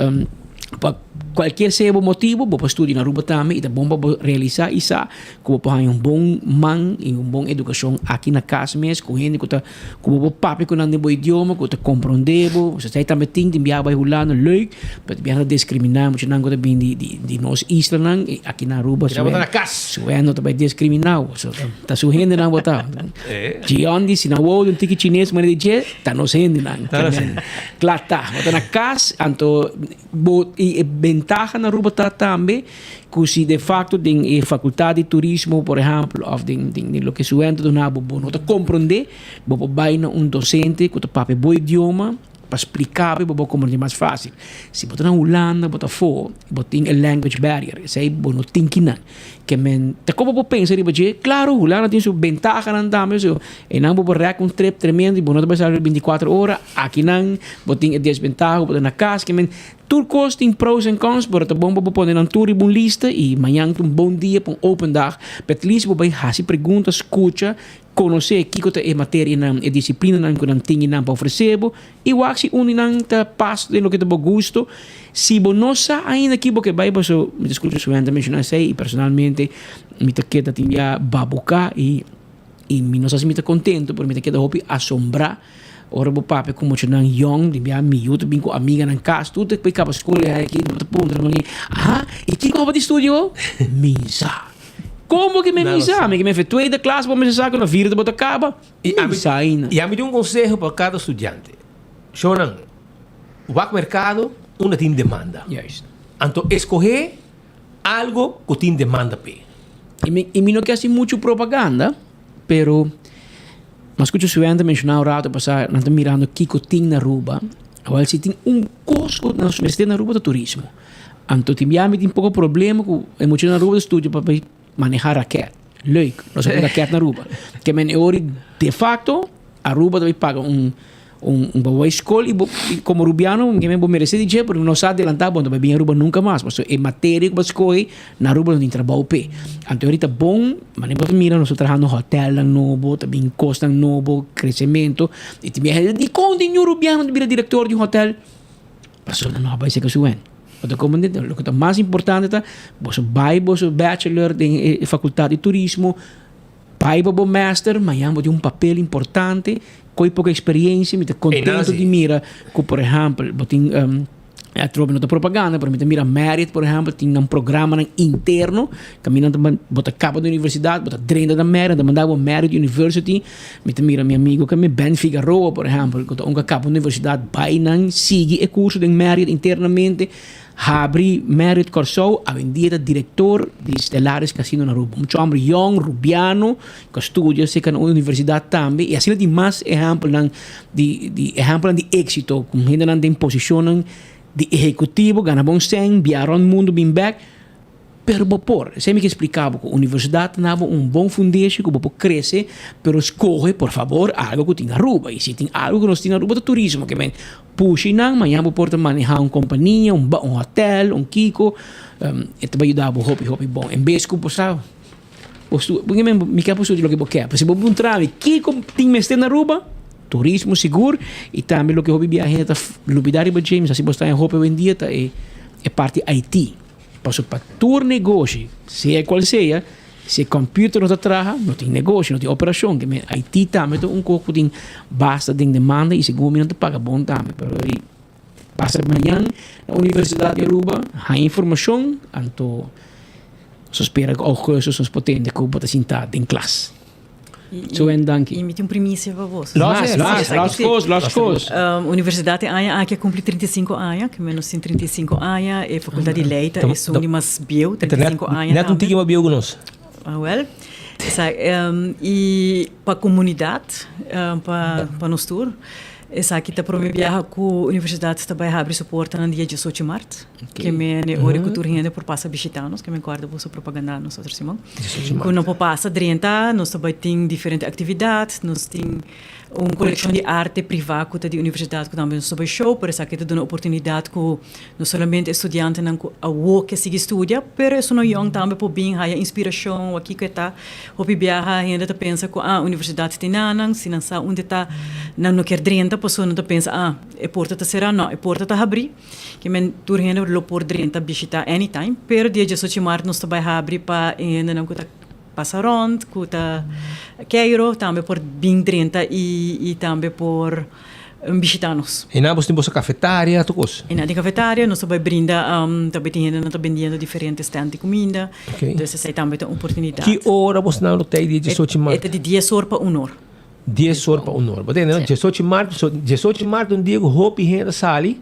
pa kualkier sea bo motibu bo por studia na Aruba tambe i ta bon pa bo realisa i sa ku bo por haña un bon man i un bon edukashon aki na kas mes ku hende ku ta Ku bo por papia ku nan den bo idioma, ku ta komprondé bo. Esei tambe tin, tin biaha bai Hulanda, leuk, pero tin biaha ta diskriminá muchanan ku ta bin di di di nos islanan, i aki na Aruba Mira bo ta na kas. Su hende no ta bai diskriminá bo, so ta su hendenan bo ta. Gion di si nan wou di un tiki chines manera di dje, ta nos hendenan. Ta nos hendenan. Kla ta, bo ta na kas, anto bo i e bentaha na Aruba ta tambe Ku si de facto den e facultad di turismo por ehempel of den den loke su hende ta duna bo bo no ta comprende bo por bay na un docente ku ta papia bo idioma pa splica bo y bo por comprende mas facil. Si bo ta na Hulanda bo ta afo bo tin e language barrier esey bo no tin kinan. Ke men ta como bo pensa riba dje claro Hulanda tin su bentahanan tambe so eynan bo por rek un trip tremendo y bo no ta bay sali binticuatro ora akinan bo tin e desbentaha ku bo ta na cas ke men Tur kos tin pros en cons, pero ta bon pa bo pone nan tur riba un lista y mañan ta un bon dia pa un open dag, pa at least bo bay haci pregunta, scucha, conoce kico ta e materianan, e disciplinanan cu nan tin y nan pa ofrece bo y wak si un di nan ta pas den loke ta bo gusto. Si bo no sa ainda ki bo ke bay paso mi ta scucha su hende ta menciona esey y personalmente mi ta keda tin ya babuca y y mi no sa si mi ta contento pero mi ta keda hopi asombra. Ora bo papia ku muchanan yòn, di bia mi yu ta bin ku amiganan kas, tur ta bai kaba skol i aki bo ta puntra nan, aha, i kiko bo ta studia bo? Mi sa. Komo ke mi mi sa? Mi ke mi fe tweede klas bo mester sa ku na vierde bo ta kaba? Mi sa ainda. I ami tin un konseho pa kada studiante. Shownan, wak merkado unda tin demanda. Juist. Anto eskohé algo ku tin demanda p'e. I mi i mi no ke hasi muchu propaganda, pero. M'a skucha su hende menshoná un rato pasá, nan ta mirando kiko tin na Aruba. Awel si tin un kos ku nos mester na Aruba ta turismo. Anto tin bia mi tin poko problema ku e mucha na Aruba ta studia pa bai manehá raket. Leuk, nos a pone raket na Aruba. Ke men e ora de facto Aruba ta bai paga un Un un bo bai skol y bo como Rubiano mi bo merece di dje pero no sa adelanta bo no ta bai bin Aruba nunca mas pasobra e materia cu bo a scoge na Aruba no tin trabou p'e. Anto ahorita bon manera bo ta mira nos ta trahando hotelnan nobo ta bin cosnan nobo crecemento y tin biaha dicon tin un Rubiano ta bira director di un hotel pasobra nan no a bai seca su wen. Bo ta comprende loke ta mas importante ta boso bai boso bachelor den e facultad di turismo. Bai pa bo master, mañan bo tin un papel importante, koe poko experiencia, mi ta contento di mira cu por ehempel bo tin atrobe no ta propaganda pero mi ta mira Marriott por ehempel tin nan programanan interno caminda nan ta bo ta caba di universidad bo ta drenta na Marriott nan ta manda bo Marriott University, mi ta mira mi amigo kami Ben Figaroa por ehempel cu ta un cu a caba universidad bai nan sigui e curso den Marriott internamente. Habri Marriott Kòrsou awendia ta direktor di Stellaris Casino na Aruba. Mucha hòmber yòn, rubiano, ku a studia serka na un universidat tambe i asina tin mas ehèmpelnan di di ehèmpelnan di éksito ku hendenan den posishonnan di ehekutivo gana bon sèn, biaha rònt mundu bin bèk. Pero bo por, esei mi ke splika bo ku universidat ta na bo un bon fundeshi ku bo por krese, pero skohe por fabor algo ku tin Aruba. I si tin algo ku nos tin Aruba ta turismo, ke men pushi nan, mañana bo por ta maneha un kompania, un un hotel, un kiko, e ta bai yuda bo hopi hopi bon. En bes ku bo sa bo stu bo mi ke por studia loke bo ke, pero si bo puntra mi kiko tin mester na Aruba, turismo sigur i tambe loke hopi biaha hende ta lubida riba dje, mi sa si bo sta en hopi awendia ta e parti IT. Pasobra pa tur negoshi, sea cual sea, Si e computer no ta traha, no tin negoshi, no tin operacion. Ke men IT tambe ta un cos cu tin basta den demanda y segun mi nan ta paga bon tambe. Pero ey pasa mañan na Universidad di Aruba, haña informacion, anto nos ta spera cu augustus nos por tende cu bo ta sinta den klas. Suen danki. Y mi tin un primicia pa bos. Los, los, los cos, los cos. Universidad e aña aki a cumpli 35 aña, ke menos tin 35 aña, e facultad di ley ta esun di mas bieu, 35 aña Net un tiki mas bieu cu nos. Ah wel. Sa, y pa comunidad, pa pa nos tur, esaki ta prome biaha cu universidad ta bay habri su portanan dia 18 maart. Ke men e ora ku tur hende por pasa bishitá nos, ke men kòrda boso propagandá nos otro siman. Ku no por pasa drenta, nos ta bai tin diferente aktividat, nos tin un kolekshon di arte privá ku ta di universidat ku tambe nos ta bai show, pero esaki ta duna oportunidat ku no solamente e studiantenan ku awor ke sigui studia, pero esunnan yòn tambe por bin haya inspirashon o kiko e ta. Hopi biaha hende ta pensa ku ah universidat tin nanan, si nan sa unda e ta nan no kier drenta pasobra nan ta pensa ah e porta ta será, no e porta ta habrí. Ke men tur hende lo por drenta bishita anytime, pero dia diesocho mart nos ta bai habri pa e hendenan ku ta pasa rònt, ku ta keiro, tambe por bin drenta i i tambe por bishita nos. E nan boso tin boso kafetaria tur kos? E nan tin kafetaria, nos ta bai brinda, tambe tin hendenan ta bendiendo diferente stand di kuminda, dus esei tambe ta un oportunidat. Ki ora bosonan lo ta ei dia diesocho mart? E ta di dies or pa un or. Dies or pa un or. Bo tende no? Diesocho mart, so diesocho mart un dia ku hopi hende ta sali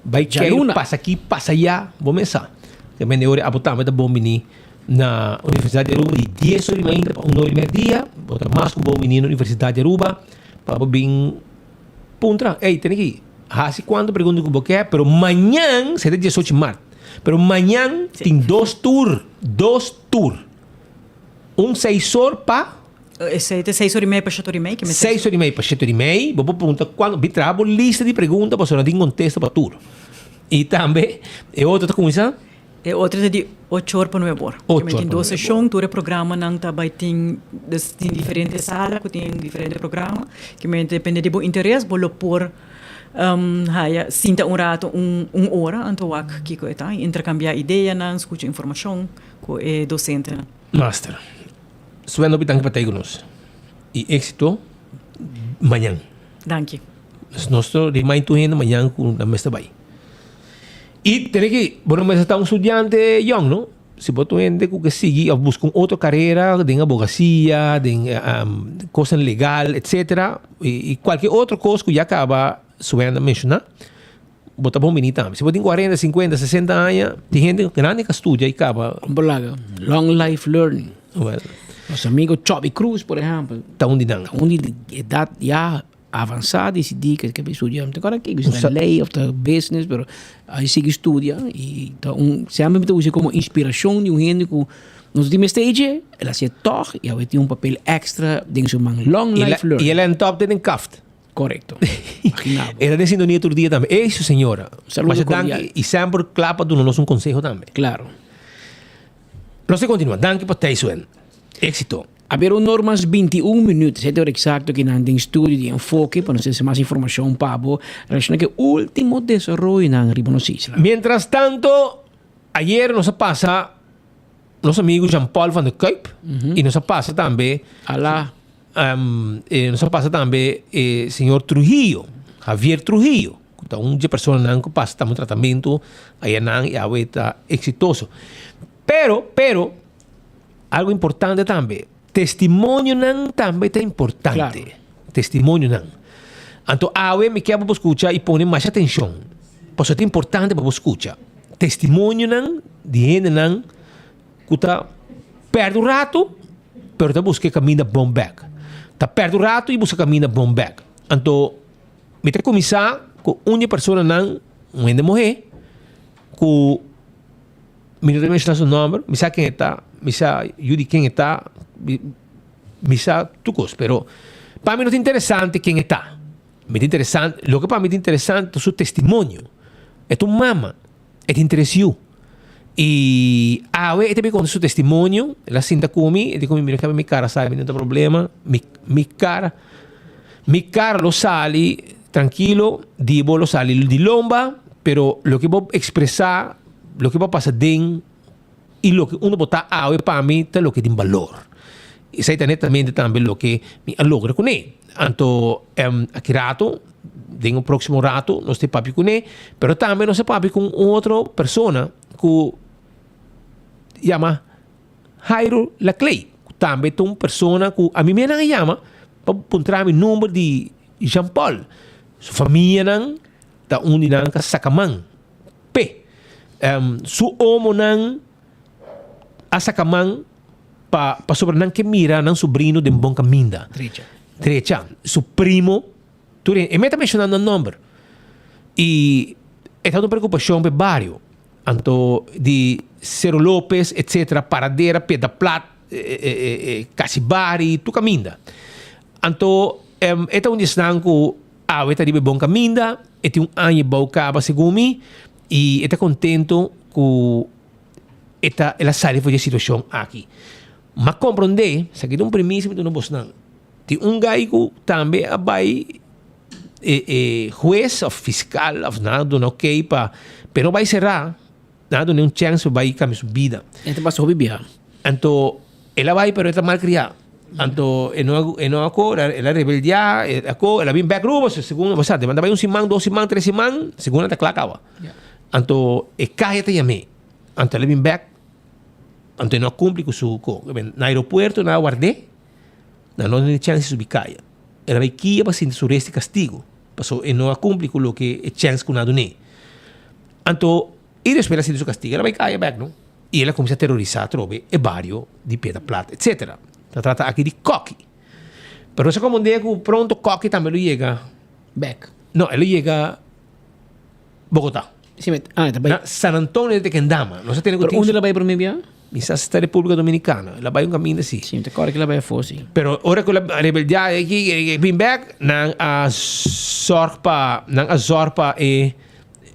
bai kei pasa aki pasa aya, bo mes sa. Te mende ora abo tambe ta bon bini na Universidad di Aruba di dies or di mainta pa un or di merdia, bo ta mas ku bon bini na Universidad di Aruba pa bo bin puntra, ey tene ki hasi kuantu pregunta ku bo ke, pero mañan, sete diesocho mart, pero mañan tin dos tur, dos tur. Un seis or pa. Esei ta seis ora i mei pa shete ora i mei. Seis ora i mei pa shete ora i mei. Bo por punta kuantu. Bi traha bo lista di pregunta pasobra nan tin kontesta pa tur. I tambe e otro ta kuminsá? E otro ta di ocho or pa nuebe or. Ocho or pa nuebe or. Tin dos seshon, tur e programanan ta bai tin, dus tin diferente sala ku tin diferente programa. Ke men depende di bo interes bo lo por haya sinta un rato un un ora anto wak kiko e ta i interkambiá ideanan, skucha informashon ku e dosentenan. Master. Swen hopi danki pa ta ei ku nos i éksito mañan. Danki. Nos ta remind tur hende mañan ku nan mester bai. I tene ki bo no mester ta un studiante yòn no. Si bo ta un hende ku ke sigui òf buska un otro karera den abogasia, den kosnan legal etsetera i kualke otro kos ku ya kaba Swen a menshoná bo ta bon bini tambe. Si bo tin kuarenta, sinkuenta, sesenta aña, tin hende grandi ka studia i kaba. Kon por laga? Long life learning. Well. Nos amigo Chubby Cruz, por ehempel. Ta un di nan. Ta un di edat ya avansá disidí ke ke studia. Mi ta kòrda kiko, si ta lei òf ta business, pero a sigui studia i ta un, semper mi ta usa komo inspirashon di un hende ku nos tin mester dje, el a hasié tòg i awe tin un papel èkstra den su man. Long life learning. I el a entòp den den kaft. Correcto. Imagina bo. E ta den sintonia tur dia tambe. Ey su señora. Saludo Masha cordial. danki y semper kla pa duna nos un conseho tambe. Claro. Nos ta continua. Danki pa Thijswen. Exito. A ber un or mas 21 minuut, esei ta ora exacto ki nan den studio di Enfoke pa nos trese mas informacion pa bo relaciona ku e ultimo desaroyonan riba nos isla. Mientras tanto, ayer nos a pasa nos amigo Jean Paul van der Kuyp y nos a pasa tambe Ala. Nos a pasa tambe e señor Trujillo, Javier Trujillo, ku ta un dje personanan ku pasa tambe un tratamentu ayanan i awe ta eksitoso. Pero, pero, algu importante tambe, testimonionan tambe ta importante. Claro. Testimonionan. Anto awe mi kier pa bo skucha i pone masha atenshon, pasobra ta importante pa bo skucha testimonionan di hendenan Ku ta pèrdè un ratu, pero ta buska e kaminda bon bèk. Ta pèrdè un ratu i buska kaminda bon bèk. Anto, mi ta kuminsá ku un di e personanan, un hende muhé, ku mi no ta menshoná su nòmber, mi sa ken e ta, mi sa yu di ken e ta, mi sa tur kos, pero pa mi no ta interesante ken e ta. Mi ta interesante, loke pa mi ta interesante ta su testimonio. E ta un mama. E tin tres yu. I awe e ta bin konta su testimonio, el a sinta ku mi, e di ku mi, mira kaba mi kara sali, mi no ta problema, mi mi kara, mi kara lo sali trankilo, di bo lo sali di lomba, pero loke bo ekspresá, loke bo a pasa den. I loke unda bo ta awe pa mi ta loke tin balor. Esei ta netamente tambe loke mi a logra kuné. Anto aki rato, den un próksimo rato nos ta papia kuné, pero tambe nos ta papia ku un otro persona ku yama Jairo Laclay, ku tambe ta un persona ku ami mes nan a yama pa puntra mi number di Jean Paul. Su famianan ta un di nan ka saka man p'e. Su omonan a saka man pa pasobra nan ke mira nan sobrino den bon kaminda. Drecha. Drecha. Su primo tur e meta menshoná nan nòmber. I e ta un preokupashon p'e bario. Anto di Sero Lopez etcetera Paradera, Piedra Plat, Casibari, tur kaminda. Anto e ta un di esnan ku awe ta riba e bon kaminda, e tin un aña bou kaba segun mi i e ta kontento ku e ta el a sali for di e situashon aki. M'a komprondé, esaki ta un primisia mi duna bosnan, tin un gai ku tambe a bai e e hues òf fiskal òf nan a duna okey pa pero no bai será, nan a dun'é un chèns pa bai kambia su bida. E ta pasa hopi biaha. Anto el a bai pero e ta malkriá. Anto e no e no a ko, el a rebeldiá, el a ko, el a bin bèk Aruba, segun bo sa, te manda bai un siman, dos siman, tres siman, segun nan ta kla kaba. Anto e kaya ta yam'é. Anto el a bin bèk, anto e no a kumpli ku su ko. Na aeropuerto nan a ward'é, nan no a dun'é chèns di subi kaya. El a bai kia pa sinti su rest di kastigu, pasobra e no a kumpli ku loke e chèns ku nan a dun'é. Anto i despues el a sinti su kastigu, el a bai kaya bèk no. I el a kuminsá terorisá atrobe e bario di Piedra Plat etsetera. Ta trata aki di Koki. Pero nos a komprendé ku pronto Koki tambe lo yega. Bèk. No, el lo yega Bogotá. Sí, met, ah, ta bai. Na San Antonio de Tequendama. Nos a tene ku Pero tin. unda el a bai promé bia? Mi sa si ta República Dominicana. El a bai un kaminda si. Sí, mi ta kòrda ku el a bai afó, sí. Pero ora ku el a rebeldiá aki, e bin bèk, nan a sòrg pa, nan a zòrg pa e.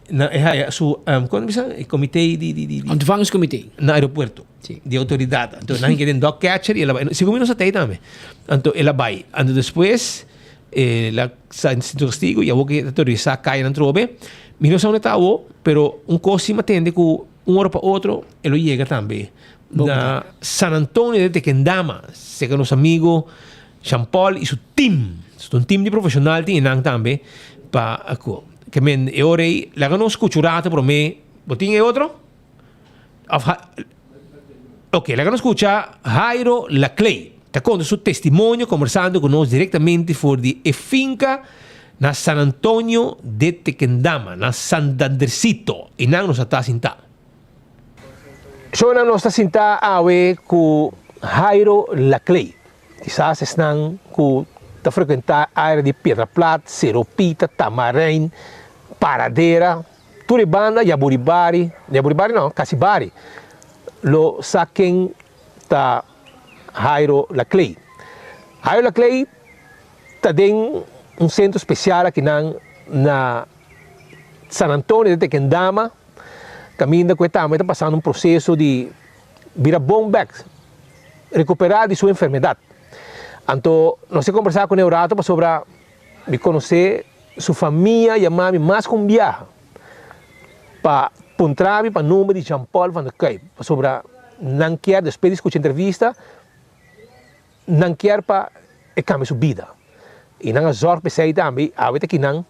Na e haya su, kon bisa? E komité di, di, di. Ontvangscomité. Na aeropuerto. Sí. Di outoridat. Anto nan kere dog catcher i el a bai. Segun mi no sa tei tambe. Anto el a bai. Anto despues el a sa sinti kastigo i awor ke ta teorisá kayanan trobe. Mi no sa unda ta awor, pero un kos si mi a tende ku un ora pa otro e lo yega tambe na San Antonio de Tequendama, serka nos amigo Jean Paul i su team. Su un team di profesional tin enan tambe pa ku. Ke men e ora ei laga nos skucha un rato promé. Bo tin e otro? Of ha Ok, laga nos skucha Jairo Laclay ta konta su testimonio kombersando ku nos direktamente for di e finka na San Antonio de Tequendama, na Santandercito. Einan nos a ta sintá. Shownan nos ta sintá awe ku Jairo Laclay. Kisas esnan ku ta frekuentá área di Piedra Plat, Sero Pita, Tamarijn, Paradera, tur e banda, Yaburibari, Yaburibari no, Kasibari, lo sa ken ta Jairo Laclay. Jairo Laclay ta den un sentro spesial akinan na San Antonio de Tequendama, kaminda ku e tambe ta pasando un proseso di bira bon bek, rekuperá di su enfermedat. Anto nos a kombersá kuné un rato pasobra mi konosé su famia yamá mi mas ku un biaha pa puntra mi pa nomber di Jean Paul van der Kuyp pasobra nan kier despues di skucha entrevista Nan kier pa e kambia su bida. I nan a zòrg p'esei tambe. Awe ta kinan,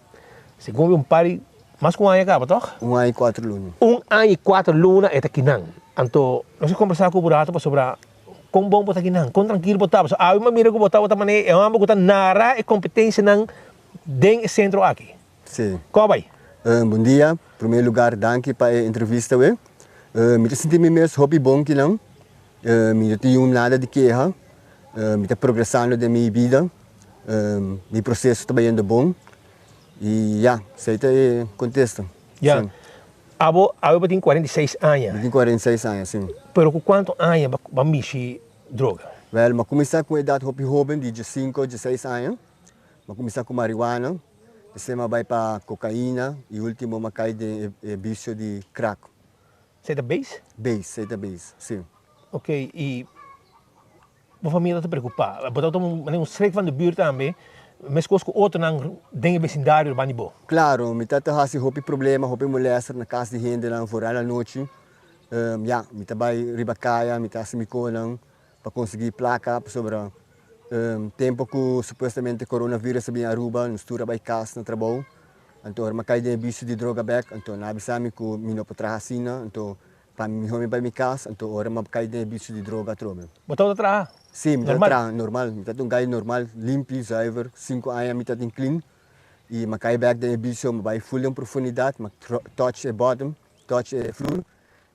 segun mi un par di, mas ku un aña kaba, tòg? Un aña i kuater luna. Un aña i kuater luna e ta kinan. Anto, nos a kombersá ku bo rato pasobra kon bon bo ta kinan, kon trankil bo ta. Pasobra awe mi a mira ku bo tabata manera e hòmber ku ta nara e kompetensianan den e sentro aki. Sí. Kon a bai? Bon dia. Promé lugar danki pa e entrevista awe. Mi ta sinti mi mes hopi bon kinan. Mi no tin nada di keha. Mi ta progresando den mi bida. Mi proseso ta bayendo bon. I ya, esei ta e kontesta. Ya. Abo, awe bo tin 46 aña. Mi tin 46 aña, si. Pero ku kuantu aña bo a mishi droga? Wèl, mi a kuminsá ku un edat hopi hóben, di diesinko, dieseis aña. Mi a kuminsá ku marihuana, despues mi a bai pa kokaina i último mi a kai den e bisio di krak. Esei ta base? Base, esei ta base, si. Ok, i bo famia ta preokupá? Bo ta manera un schrik van de buurt tambe, meskos ku otronan den e besindario rubanda di bo? Klaro, mi ta ta hasi hopi problema, hopi molèster na kas di hendenan, foral anochi. Ya, mi ta bai riba kaya, mi ta hasi mi konan pa konsegui plaka pasobra tempo ku supuestamente coronavirus a bin Aruba nos tur a bai kas na trabou. Anto ora mi a kai den e bisio di droga bek anto nan a bisa mi ku mi no por traha asina anto pa mi mihó mi bai mi kas anto ora mi a kai den e bisio di droga atrobe. Bo tabata traha? Sí, mi tabata traha normal. Mi tabata un gai normal, limpi, zuiver. Sinku aña mi tabata clean i mi a kai bek den e bisio, mi a bai ful den profundidat, mi a touch e bottom. Touch e flur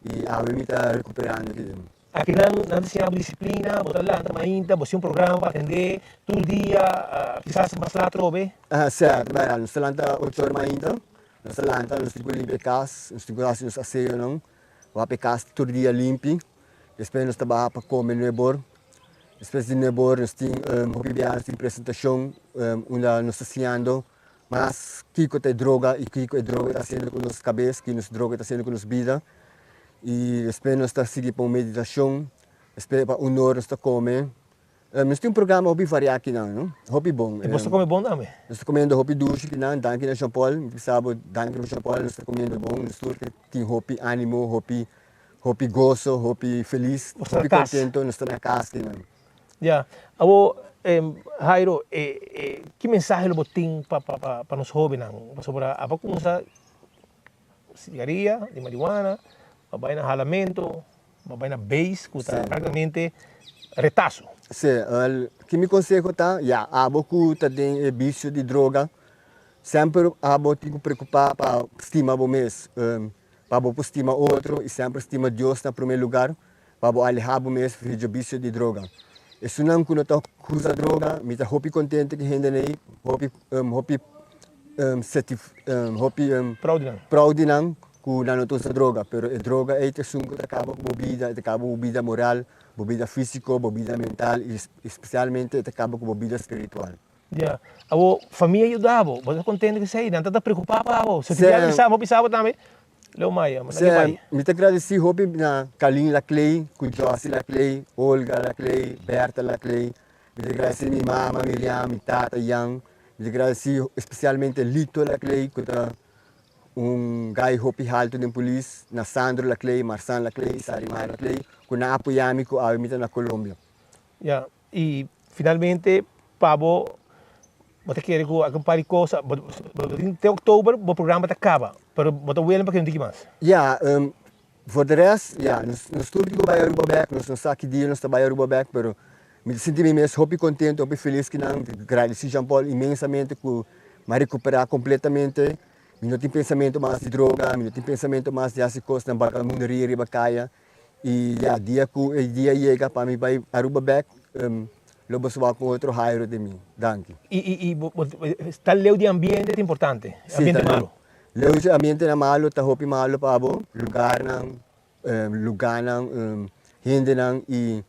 y awe mi ta recuperando di den. Aki nan nan ta siña bo disciplina, bo ta lanta mainta, bo tin un programa pa atende tur dia, kisas mas lat atrobe. Sè, mira, nos ta lanta ocho ora mainta, nos ta lanta, nos tin ku limpia e kas, nos tin ku hasi nos aseonan, wap e kas tur dia limpi, despues nos ta baha pa kome nuebe or, despues di nuebe or nos tin hopi biaha nos tin presentashon unda nos ta siñando Mas kiko ta e droga y kiko e droga ta haciendo cu nos cabes, ki nos droga ta haciendo cu nos bida. Y despues nos ta sigui pa un meditacion, despues pa un or nos ta come. Nos tin un programa hopi varia akinan, no? Hopi bon. Y boso ta come bon tambe? Nos ta comiendo hopi dushi akinan, danki na Jean Paul. Mi ta bisa bo danki na Jean Paul, nos ta comiendo bon, nos tur tin hopi animo, hopi hopi goso, hopi feliz, hopi contento, nos ta na cas akinan. Ya. Awor, Jairo, ki mensahe lo bo tin pa pa nos hobennan? Pasobra abo a cuminsa sigaria, di marihuana, a bay na halamento, a bay na beis cu ta practicamente retaso. Si, ki mi conseho ta, ya, abo cu ta den e vicio di droga, semper abo tin cu preocupa pa stima bo mes, pa bo por stima otro y semper stima Dios na prome lugar. Pa bo alehá bo mes for di bisio di droga. Esunnan ku no ta usa droga, mi ta hopi kontento ku hendenan ei, hopi hopi hopi proud di nan ku nan no ta usa droga. Pero e droga ei ta esun ku ta kaba ku bo bida, e ta kaba ku bo bida moral, bo bida físiko, bo bida mental i spesialmente e ta kaba ku bo bida spiritual. Ya. Awor, famia yuda bo, bo ta kontento ku esei? Nan ta ta preokupá pa bo? Si tin algu bisa bo, bisa bo tambe. Leo Maya, mi ta Sè, mi ta gradesí hopi na Kalin Laclay, ku Jossy Laclay, Olga Laclay, Bertha Laclay. Mi ta gradesí mi mama Miriam, mi tata Jan. Mi ta gradesí espesialmente Lito Laclay ku ta un gai hopi haltu den polis, na Sandro Laclay, Marsan Laclay, Sarimar Laclay, ku nan a apoyá mi ku awe mi ta na Colombia. Ya, I finalmente pa bo, bo ta kere ku algun par di kos, bo tin te oktober bo programa ta kaba, pero bo ta welen pa kere un tiki mas. Ya, for de rest, ya, nos nos tur ku bai Aruba bek, nos no sa ki dia nos ta bai Aruba bek, pero mi ta sinti mi mes hopi kontento, hopi felis ki nan, mi ta gradisi Jean Paul inmensamente ku mi a rekuperá kompletamente, mi no tin pensamentu mas di droga, mi no tin pensamentu mas di hasi kosnan bagamunderia riba kaya. Y ya, dia cu e dia yega pa mi bay Aruba bek, lo bo suba cu otro Jairo den mi. Danki. Y, y, y bo, bo ta leu di ambiente ta importante, Sí, ambiente ta leu. malo. Leu di ambientenan malo ta hopi malo pa bo, lugarnan, lugarnan, hendenan y,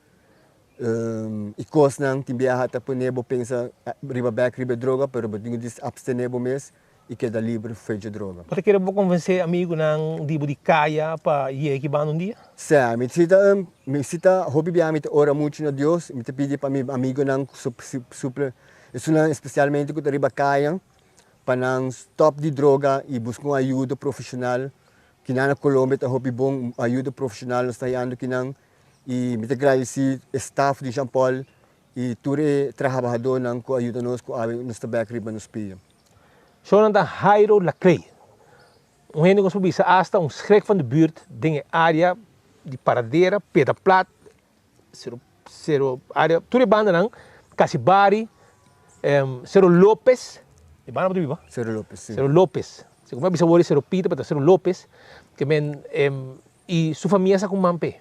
y cosnan tin biaha ta pone bo pensa riba bek riba e droga, pero bo tin cu dis abstene bo mes i keda liber for dje droga. Bo ta kere bo konvensé amigunan di bo di kaya pa yega ki banda un dia? Sè, mi si ta, mi si ta hopi bia mi ta ora muchu na Dios, mi ta pidi pa mi amigunan ku suple, esunnan espesialmente ku ta riba kaya, pa nan stòp di droga i buska un ayudo profeshonal. Kinan na Colombia ta hopi bon, un ayudo profeshonal nos ta hayando kinan i mi ta gradisí e staf di Jean Paul i tur e trabahadónan ku a yuda nos ku awe nos ta bèk riba nos pia. Shownan ta Jairo Laclay, un hende ku nos por bisa asta un schrik van de buurt den e area di Paradera, Pedraplat, Sero Sero area tur e bandanan, Casibari, Sero Lopez, e banda bo ta biba? Sero Lopez, si. Sero Lopez, segun mi a bisa wor di Sero Pita pero ta Sero Lopez, ke men i su famia sa ku man p'e.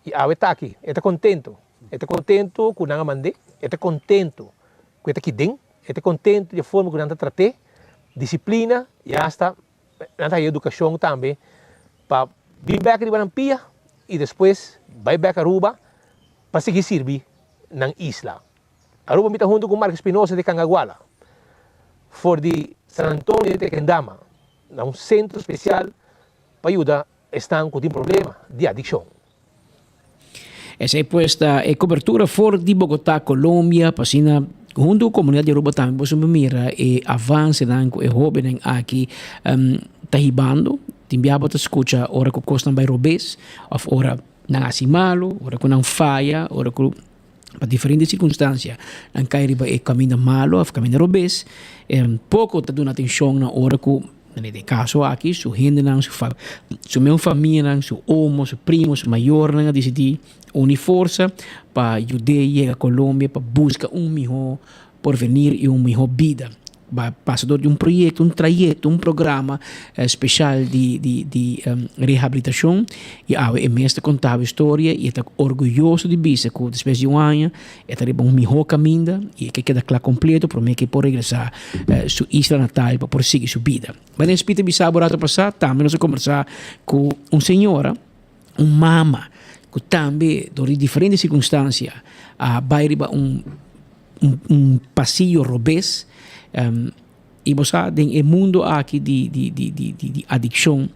I awe ta aki, e ta contento. E ta contento cu nan a mand'é, e ta contento cu e ta kiden, e ta contento di e forma cu nan ta trat'é, disciplina i hasta nan ta haya educacion tambe pa bin bek riba nan pia i despues bai bek Aruba pa sigui sirbi nan isla. Aruba mi ta hunto cu Mark Espinosa di Cangaguala for di San Antonio di Tequendama na un centro special pa yuda Esnan ku tin problema di adikshon. Esei pues ta e kobertura for di Bogotá, Colombia, pa asina huntu ku komunidat di Aruba tambe boso por mira e avansenan ku e hóbennan aki ta hibando. Tin bia bo ta skucha ora ku kosnan bai robes òf ora nan hasi malu, ora ku nan faya, ora ku pa diferente sirkunstansia nan kai riba e kaminda malu òf kaminda robes. Poko ta duna atenshon na ora ku, den e kaso aki, su hendenan, su su mes famianan, su omo, su primo, su mayornan a disidí uni forsa pa yud'é yega Colombia pa buska un mihó porvenir i un mihó bida. Ba pasa dor di un proyekto, un trayekto, un programa speshal di di di rehabilitashon i awe e mes ta konta bo historia i e ta orguyoso di bisa ku despues di un aña e ta riba un mihó kaminda i e ke keda kla kompleto promé ke e por regresá su isla natal pa por sigui su bida. Manera Speed a bisa bo rato pasá tambe nos a kombersá ku un señora, un mama ku tambe dor di diferente sirkunstansia a bai riba un un pasillo robes y bo sa den e mundo aki di di di di di adiccion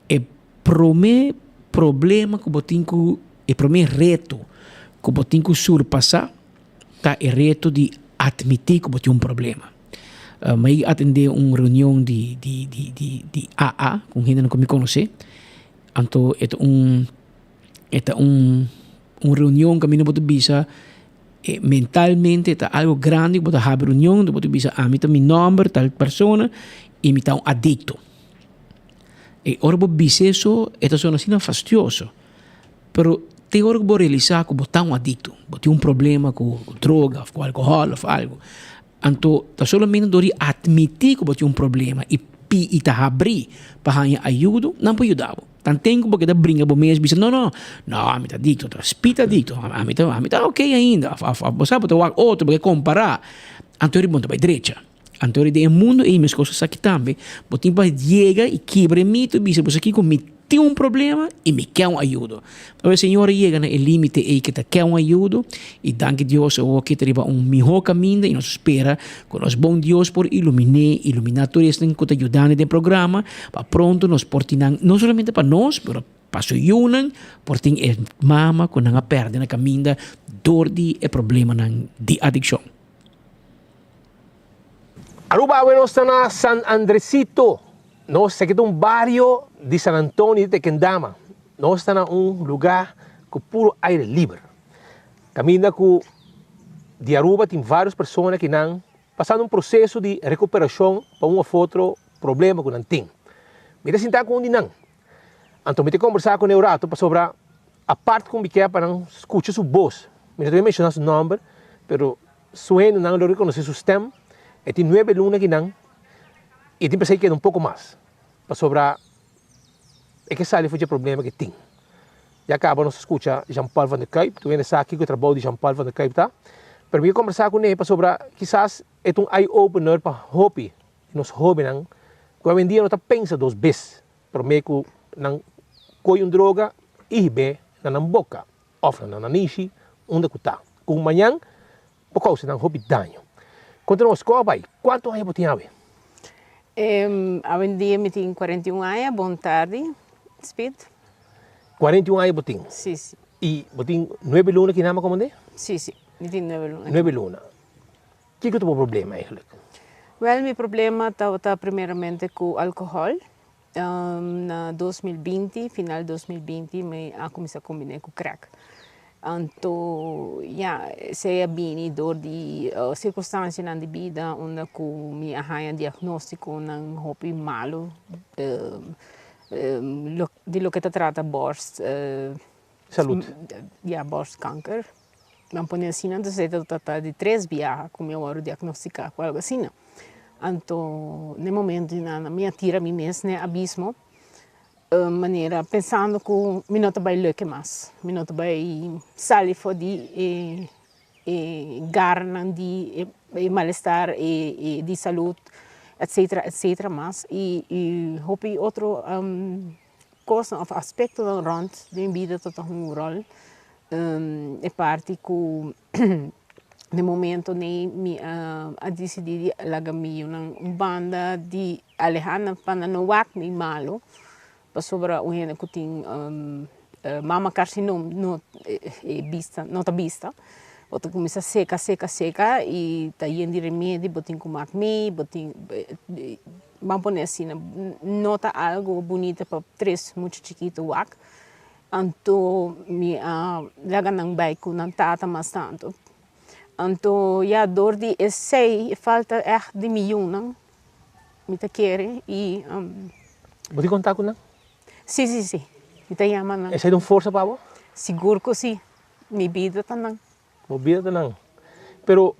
e prome problema cu bo tin cu e prome reto cu bo tin cu surpasa ta e reto di admiti cu bo tin un problema. Mi a atende un reunion di di di di di AA cu un hende cu mi conoce anto e ta un e ta un un reunion caminda bo ta bisa E mentalmente ta algo grandi ku bo ta habri reunion, bo ta bisa ami ta mi nòmber tal persona i mi ta un adikto. E ora bo bisa eso e ta sona asina fastioso, pero te ora ku bo realisá ku bo ta un adikto, bo tin un problema ku droga òf ku alkohòl òf algo, anto ta solamente dor di atmití ku bo tin un problema i pi i ta habrí pa haña ayudo, nan por yuda bo. Tanten ku bo keda bringa bo mes bisa no no, no ami ta adikto, ta spit adikto, ami ta ami ta ok ainda of of bo sa bo ta wak otro bo ke kompará, anto bo no ta bai drecha. Anto den e mundu ei meskos esaki tambe, bo tin pa yega i kibra e mito i bisa bo sa kiko mi tin un problema i mi ke un ayudo. Pasobra e señor a yega na e limite ei ke ta ke un ayudo i danki Dios awor ke ta riba un mihó kaminda i nos spera ku nos bon Dios por iluminé, iluminá tur esnan ku ta yudando den programa pa pronto nos por tin nan, no solamente pa nos pero pa su yunan por tin e mama ku nan a pèrdè na kaminda dor di e problemanan di adikshon. Aruba awe nos ta na San Andresito. Nos ta kita un bario di San Antonio di Tequendama. Nos ta na un lugar cu puro aire liber. Caminda cu di Aruba tin varios persona ki nan pasando un proceso di recuperacion pa un of otro problema cu nan tin. Mi ta sinta cu un di nan. Anto mi ta combersa cu ne un rato pasobra apart cu mi kier pa nan scucha su bos, mi no ta bay menciona su nomber, pero Su hendenan lo rekonosé su stèm. E tin nuebe luna kinan i tin pensá e keda un poko mas, pasobra e ke sali for dje problema ke tin. Ya kaba nos a skucha Jean Paul van der Kuyp, tur hende sa kiko e trabou di Jean Paul van der Kuyp ta, pero mi ke kombersá kuné pasobra kisas e ta un eye opener pa hopi di nos hóbennan ku awendia no ta pensa dos bes promé ku nan koi un droga i hib'é na nan boka. Of na nan nanishi unda ku ta. Ku mañan por kousa nan hopi daño. Konta nos, kon a bai? Kuantu aña bo tin awe? Awendia mi tin 41 aña, bon tardi, Speed. 41 aña bo tin? Si, si. I bo tin nuebe luna ki nama komandé? Si, si, mi tin nuebe luna. Nuebe luna. Kiko ta bo problema eigenlijk? Wèl, mi problema tabata primeramente ku alkohòl. Na 2020, final 2020, mi a kuminsá kombiné ku crack. Anto, ya, esei a bini dor di sirkunstansianan di bida unda ku mi a haña diagnóstikonan hopi malu di loke ta trata bòrst. Salud. Ya, bòrstkanker. Nan pone asina, entonces e ta trata di tres biaha ku mi a wòrdu diagnostiká ku algu asina. Anto n'e momento nan mi a tira mi mes n'e abismo manera pensando ku mi no ta bai lukke mas, mi no ta bai sali for di e e garnan di e malestar e di salud etcetera etcetera mas i hopi otro Kosnan òf aspektonan rònt den bida ta ta hunga un ròl. E parti ku den momento nei mi a disidí di laga mi yunan un banda di alehá nan pa nan no wak mi malu, pasobra un hende ku tin mama karsinom no e bista no ta bista. Bo ta kuminsá seka, seka, seka i ta yen di remedi, bo tin ku mak mei, bo tin, ban pone asina, no ta algu bunita pa tres mucha chikitu wak. Anto mi a laga nan bai ku nan tata mas tantu. Anto ya dor di esei e falta ègt di mi yunan, mi ta kere i. Bo tin kontak ku nan? Si, si, si. Mi ta yama nan. Esei ta un forsa pa bo? Sigur ku si. Mi bida ta nan. Bo bida ta nan. Pero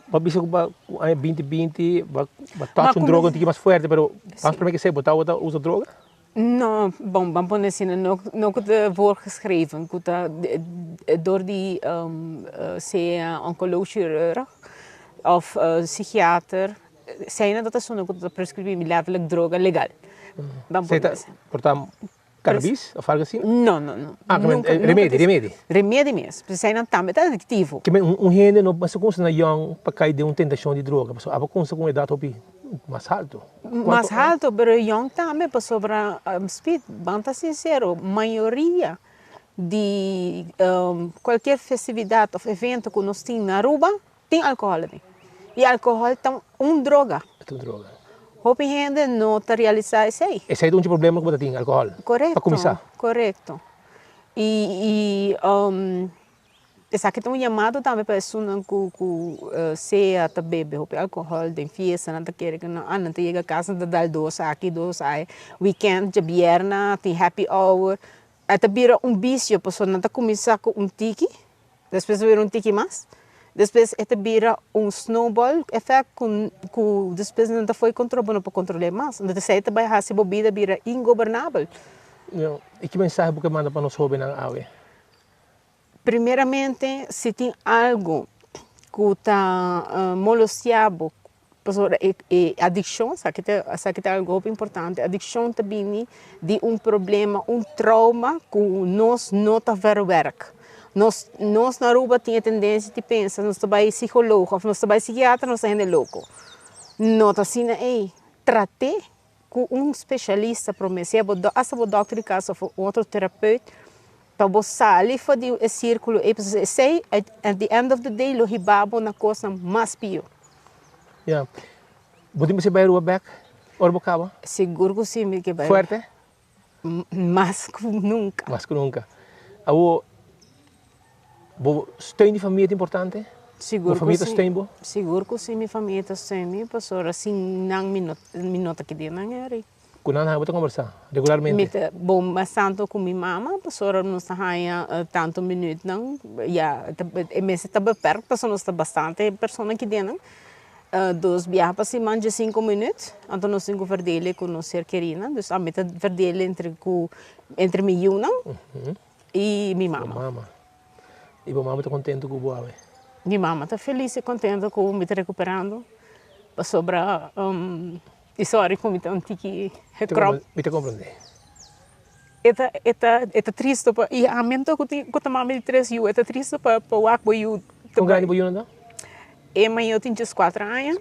bo a bisa ku bo aña binti binti bo a touch un droga un tiki mas fuerte pero mas prome ke esei bo tabata usa droga? No, bon ban pone asina no no ku ta voorgeschreven ku ta dor di sea oncoloogchirurg of psichiater eseinan ta persona ku ta prescribi letterlijk droga legal. Ban pone asina. Por ta Cannabis of algo asina? No, no, no. Ah, Nunca, eh, remedi, nunca remedi. Remedi mes. Eseinan tambe ta adictivo. Ke men un hende no mester kumsa na yong pa kai den un tentashon di droga, pasobra abo kumsa ku un edat hopi mas haltu. Mas haltu, pero yong tambe, pasobra Speed, ban ta sincero, mayoria di cualkier festividad of evento ku nos tin na Aruba, Tin alcohol aden. Y alcohol ta un droga. Ta un droga. Hopi hende no ta realisa esey. Esey ta un problema cu bo ta tin, alcohol. Corecto. Pa cuminsa. Corecto. Y y esaki ta un yamado tambe pa esunnan cu cu sea ta bebe hopi alcohol den fiesta, nan ta kere cu nan, ah nan ta yega cas nan ta dal dos aki dos aya, weekend djabierna tin happy hour, E ta bira un bisio pasobra nan ta kuminsá ku un tiki, despues ta bira un tiki mas, despues e ta bira un snowball effect ku ku despues nan ta fo'i kontrol, bo no por kontrol'é mas. Entonces esei ta bai hasi bo bida bira ingobernabel. I ki mensahe bo ke manda pa nos hóbennan awe? Primeramente si tin algu ku ta molestiá bo, pasobra e e adikshon esaki ta esaki ta algu hopi importante, adikshon ta bini di un problema, un trauma ku nos no ta verwerk. Nos nos na Aruba tin e tendensia di pensa nos ta bai psikologo òf nos ta bai psikiatra nos ta hende loko. No ta asina ei, trat'é ku un spesialista promé, sea bo hasta bo dòkter di kas òf un otro terapeut, pa bo sali for di e sírkulo ei, pasobra esei at the end of the day lo hiba bo na kosnan mas pió. Ya. Bo tin mester bai Aruba bèk ora bo kaba? Sigur ku si mi ke bai. Fuerte? Mas ku nunka. Mas ku nunka. Awor, bo steun di famia ta importante? Sigur Bo famia ta steun bo? Sigur ku si mi famia ta steun mi, pasobra sin nan mi no mi no ta keda nan eri. Ku nan bo ta kombersá regularmente? Mi ta bon mas tantu ku mi mama, pasobra nos ta haña tantu minütnan, ya e mester ta beperk pasobra nos ta bastante persona keda nan. Dos biaha pa siman dje sinku minüt, anto nos tin ku verdele ku nos ser kerinan, dus ami ta verdele entre ku entre mi yunan i mi mama. Bo mama. I bo mama ta kontentu ku bo awe? Mi mama ta felis i kontentu ku mi ta rekuperando, pasobra i sòri ku mi ta un tiki kròp. Mi ta komprendé. E ta e ta e ta tristu pa i ami anto ku tin ku ta mama di tres yu e ta tristu pa pa wak bo yu ta Kon grandi bo yunan ta? E mayor tin dieskuater aña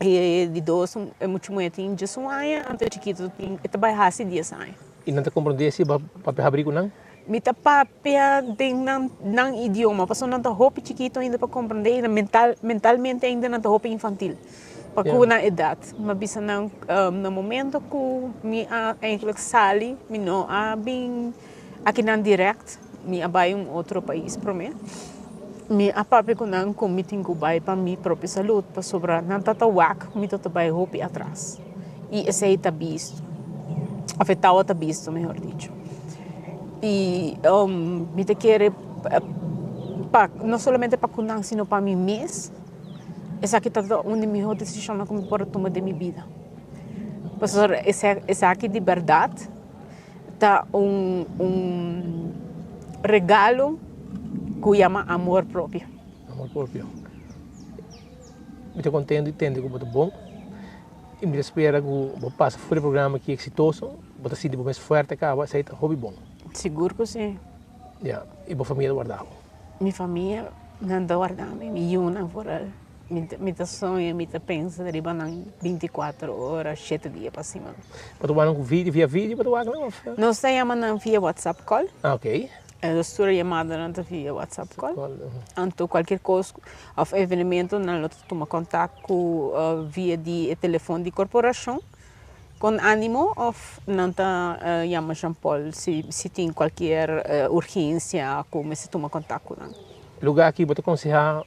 i e di dos e muchu muhé tin diesun aña anto e chikitu tin e ta bai hasi dies aña. I nan ta komprendé si bo papia habrí ku nan? Mi ta papia den nan nan idioma pasobra nan ta hopi chikitu ainda pa komprendé i nan mental mentalmente ainda nan ta hopi infantil. Pa ku nan edat. Mi a bisa nan na momento ku mi a eigenlijk sali mi no a bin akinan direct, mi a bai un otro pais prome. Mi a papia ku nan ku mi tin ku bai pa mi propio salud pasobra nan ta ta wak mi ta ta bai hopi atras i esei ta bisto of e tabata bisto mehor dicho. I mi ta kere pa no solamente pa ku nan sino pa mi mes. Esaki ta un di mihó desishonnan ku mi por a tuma den mi bida. Pasobra esaki di bèrdat ta un un regalo ku yama amor propio. Amor propio. Mi ta kontentu di tende ku bo ta bon i mi ta spera ku bo pasa for di programa aki eksitoso, bo ta sinti bo mes fuerte kaba, esei ta hopi bon. Sigur ku si. Ya, i bo famia ta warda bo. Mi famia nan ta warda mi, mi yunan foral. Mi ta soña, mi ta pensa riba nan binti kuater ora, shete dia pa siman. Bo ta wak nan ku video, via video bo ta wak nan of? Nos ta yama nan via WhatsApp call. Ah, ok. Nos tur e yamadanan ta via WhatsApp call. Anto cualkier cos of evenemento nan lo ta tuma contact cu via di e telefon di corporacion con animo of nan ta yama Jean Paul si si tin cualkier urgencia cu mester tuma contact cu nan. Lugar aki bo ta conseha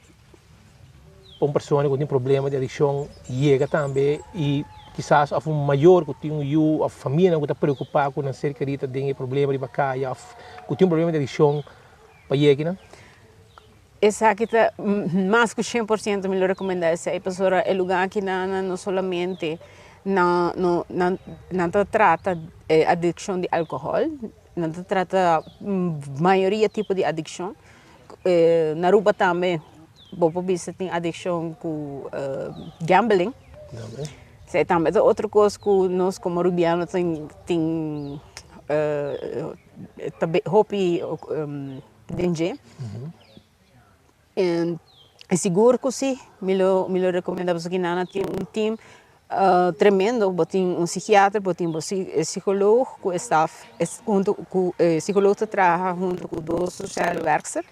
pa un persona ku tin problema di adikshon yega tambe i kisas òf un mayor ku tin un yu òf famianan ku ta preokupá ku nan ser kerí ta den e problema riba kaya òf ku tin un problema di adikshon pa yega akinan? Esaki ta mas ku shen por siento mi lo rekomendá esei pasobra e lugá akinan no solamente nan no nan ta trata e adikshon di alkohòl nan ta trata mayoria tipo di adikshon. Na Aruba tambe bo por bisa tin adiccion cu gambling. Esey tambe ta otro cos cu nos como Arubiano tin tin ta hopi den dje. En sigur cu si mi lo mi lo recomenda pasobra kinan tin un team Tremendo, bo tin un psikiater, bo tin bo psicoloog cu e staf hunto cu e psicoloog ta traha hunto cu dos sociale werkster.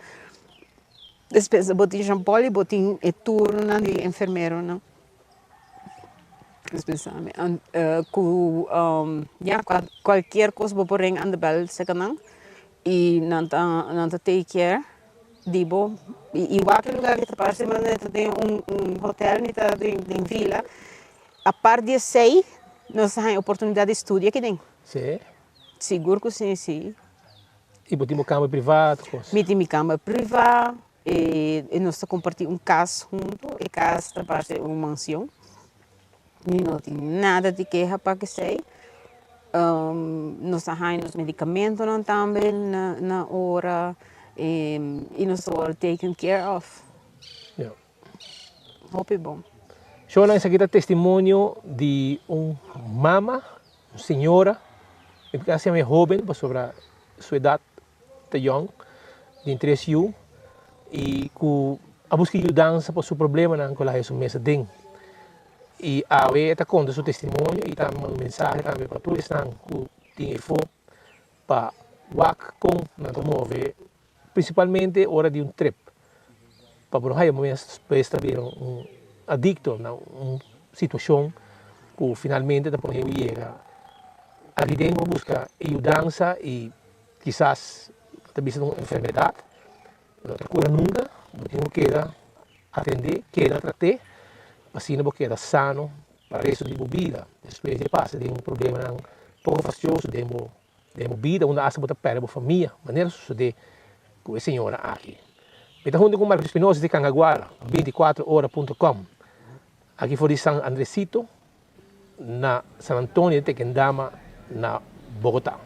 Despues bo tin Jean Paul y bo tin e turnonan di enfermeronan. Cu ya cualkier cos bo por ring aan de bel cerca nan y nan ta nan ta take care. Di bo i wak e lugar ki ta parse manera ta den un un hotel mi ta den den vila apart di esei nos ta haña oportunidat di studia aki den. Sí. Sigur ku si si. I bo tin bo kamber priva tur kos? Mi tin mi kamber priva i nos ta komparti un kas huntu e kas ta parse un mansion. Mi no tin nada di keha pa esei. Nos a haña nos medicamentonan tambe na ora y nos ta wòrdu taken care of. Hopi bon. Shona, esaki ta testimonio di un mama, un señora, mi por casi yam'e hoben pasobra su edad ta yong, tin tres yu y cu a busca yudansa pa su problemanan cu el a haña su mes aden. Y awe e ta conta su testimonio y ta manda un mensahe tambe pa tur esnan cu tin efo pa wak con nan ta move, principalmente ora di un trip, pa bo no haya bo mes pues ta bira un adicto na un situacion cu finalmente ta pone bo yega aki den bo busca e yudansa y kisas ta bisa ta un enfermedad no ta cura nunca, bo tin cu keda atende, keda trat'e pa asina bo keda sano pa resto di bo bida despues di a pasa den problemanan poco fastioso den bo Den bo bida unda asta bo ta perde bo famia, manera sosode ku e señora aki. Mi ta huntu ku Marco Espinosa di Cangaguara, binticuatro ora punto com, aki for di San Andresito na San Antonio de Tequendama na Bogota.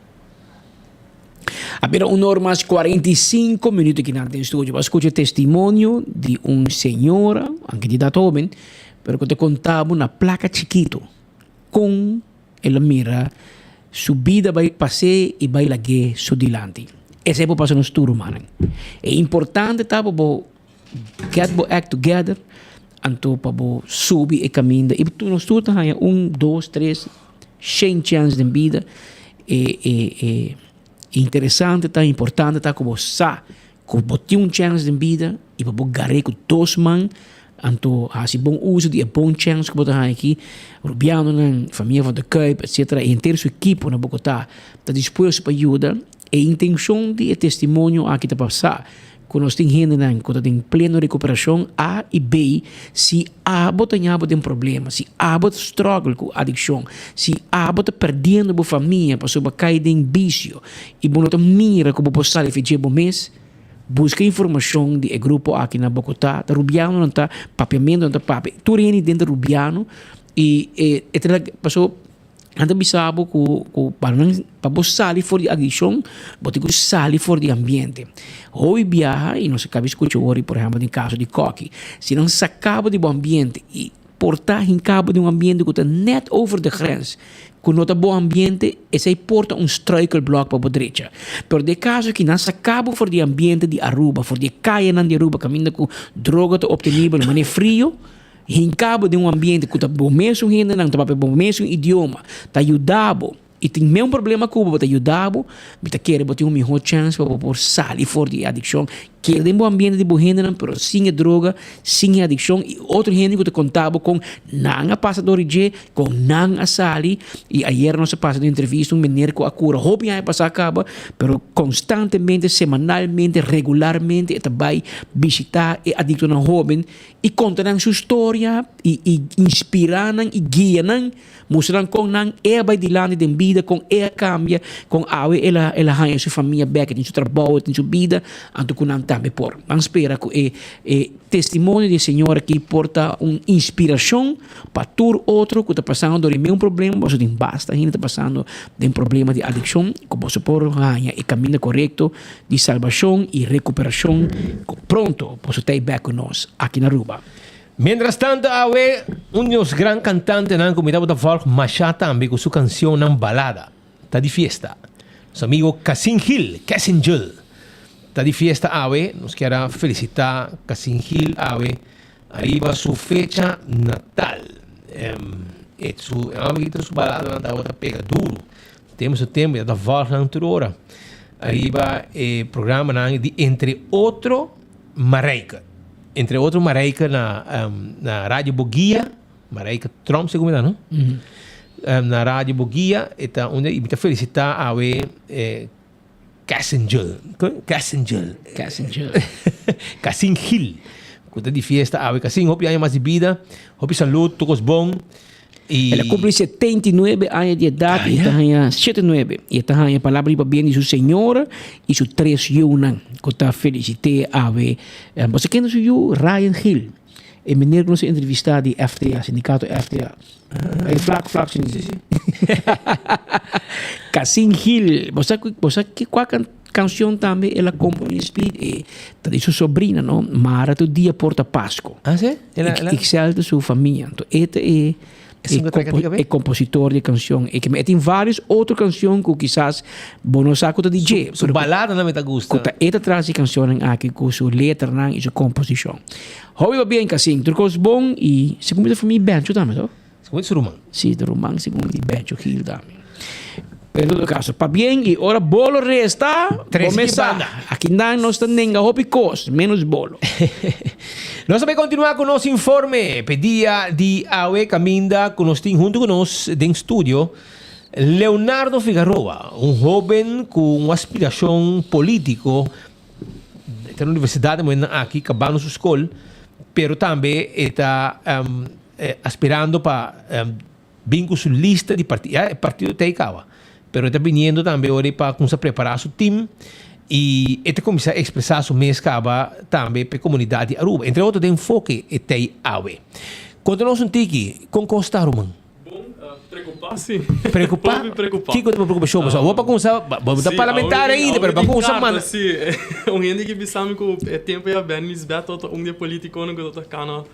A bira un or mas 45 minuto ki nan den studio. Bo a scucha testimonio di un señora, anke di edat hoben, pero ku ta konta bo na plaka chikito kon El a mira su bida bai pas'é i bai lag'é su dilanti. Esei por pasa nos tur rumannan. E importante ta pa bo get bo act together anto pa bo subi e kaminda i nos tur ta haña un, dos, tres, shen chèns den bida. E e e interesante ta, importante ta ku bo sa Ku bo tin un chèns den bida i pa bo gar'é ku dos man, anto hasi bon uso di e bon chèns ku bo ta haña aki. Rubianonan, famia van de Kuip, etsetera, i henter su ekipo na Bogotá ta dispuesto pa yuda. E intenshon di e testimonio aki ta pa sa ku nos tin hendenan ku ta den pleno rekuperashon, A i B, si abo ta ña bo den problema, si abo ta struggle ku adikshon, si abo ta perdiendo bo famia pasobra bo a kai den bisio, i bo no ta mira ku bo por sali fi dje bo mes, buska informashon di e grupo aki na Bogotá, ta rubiano nan ta, papiamentu nan ta papia, tur hende den ta rubiano i e e ta paso nan ta bisa bo ku ku pa nan pa bo sali for di adikshon bo tin ku sali for di ambiente. Hopi biaha i nos a kaba di skucha wor por ehèmpel den kaso di Koki, si nan saka bo di bo ambiente i Por ta hinká bo den un ambiente ku ta nèt over de grens, ku no ta bo ambiente, esei por ta un struikelblok pa bo drecha. Pero den e kaso aki nan saká bo for di e ambiente di Aruba, for di e kayanan di Aruba kaminda ku droga ta optenibel manera frio, hinká bo den un ambiente ku ta bo mesun hendenan, ta papia bo mesun idioma, ta yuda bo. I tin meun problema ku bo, bo ta yuda bo, mi ta kere bo tin un mihó chèns pa bo por sali for di e adikshon. Keda den bo ambiente di bo hendenan, pero sin e droga, sin e adikshon i otro hende ku ta konta bo kon nan a pasa dor di dje, kon nan a sali. I ayera nos a pasa den entrevista un meneer ku a kura hopi aña pasá kaba, pero konstantemente, semanalmente, regularmente e ta bai bishitá e adiktonan hóben i konta nan su storia i i inspirá nan i guia nan. Mustra nan kon nan e a bai dilanti den bida, kon e a kambia, kon awe el a el a haña su famia bek, e tin su trabou, e tin su bida, anto ku nan tambe por. Nan spera ku e e testimonio di e señor aki por ta un inspirashon pa tur otro ku ta pasando dor e mesun problema, pasobra tin basta hende ta pasando den problema di adikshon, ku boso por haña e kaminda korekto di salbashon i rekuperashon ku pronto boso ta ei bek ku nos aki na Aruba. Mientras tanto awe un di nos gran cantantenan cu mi tabata volg masha tambe cu su cancionnan balada ta di fiesta. Nos amigo Casin Gil, Casin Gil, ta di fiesta awe. Nos kier a felicita Casin Gil awe ariba su fecha natal. E su e su baladanan tabata pega duro. Tempo su tempo ya ta volg nan tur ora ariba e programanan di entre otro Marijke. Entre otro Marijke na na Radio Boguia, Marijke Tromp segun mi ta no? Na Radio Boguia e ta unda y mi ta felicita awe Cassingel, Cassingel. Cassingel. Cassin Gil cu ta di fiesta awe. Cassin hopi aña mas di bida, hopi salud, tur cos bon. Y El a cumpli 79 aña di edad y ta haña 79 y e ta haña palabra di pabien di su señora y su tres yiunan cu ta felicit'é awe. Boso kende su yiu? Ryan Gil, e meneer cu nos a entrevista di FTA, sindicato FTA. E flak flak si. Si, si. Casin Gil, bo sa bo sa cua cancion tambe el a compone Speed? E ta di su sobrina no, Mara tu dia por ta Pasco. Ah si? El a el a. Ixel ta su famia. Anto e ta e e compositor di e cancion. E e tin varios otro cancion cu kisas bo no sa cu ta di dje. Su baladanan mi ta gusta. Cu ta e ta tras di cancionnan aki cu su letranan y su composicion. Hopi pabien Casin, tur cos bon y segun mi ta famia Bencho tambe to? Segun mi ta su ruman. Si, ta ruman segun mi di Bencho Gil tambe. Pero en todo caso, pabien y ora bolo resta, bo mes sa, aki nan nos ta nenga hopi cos, menos bolo. Nos ta bay continua cu nos informe p'e dia di awe caminda cu nos tin hunto cu nos den studio Leonardo Figaroa, un hoben cu un aspiracion politico E ta na universidad e momentonan aki kabando su skol, pero tambe e ta aspirando pa bin ku su lista di partido. Ya e partido ta ei kaba, pero e ta biniendo tambe ora pa kumsa prepara su team i e ta kuminsá ekspresá su mes kaba tambe pa e komunidat di Aruba. Entre otro den enfoke e ta ei awe. Konta nos un tiki, kon kos ta ruman? Bon, preocupa si. Preocupa? Hopi preocupa. Kico ta bo preocupacion? Pasobra bo pa cuminsa, bo ta parlamentario ainda, pero pa cuminsa manda. Si, un hende ki bisa mi cu e tempo ya Ben Lisbeth tabata un di e politiconan cu tabata cana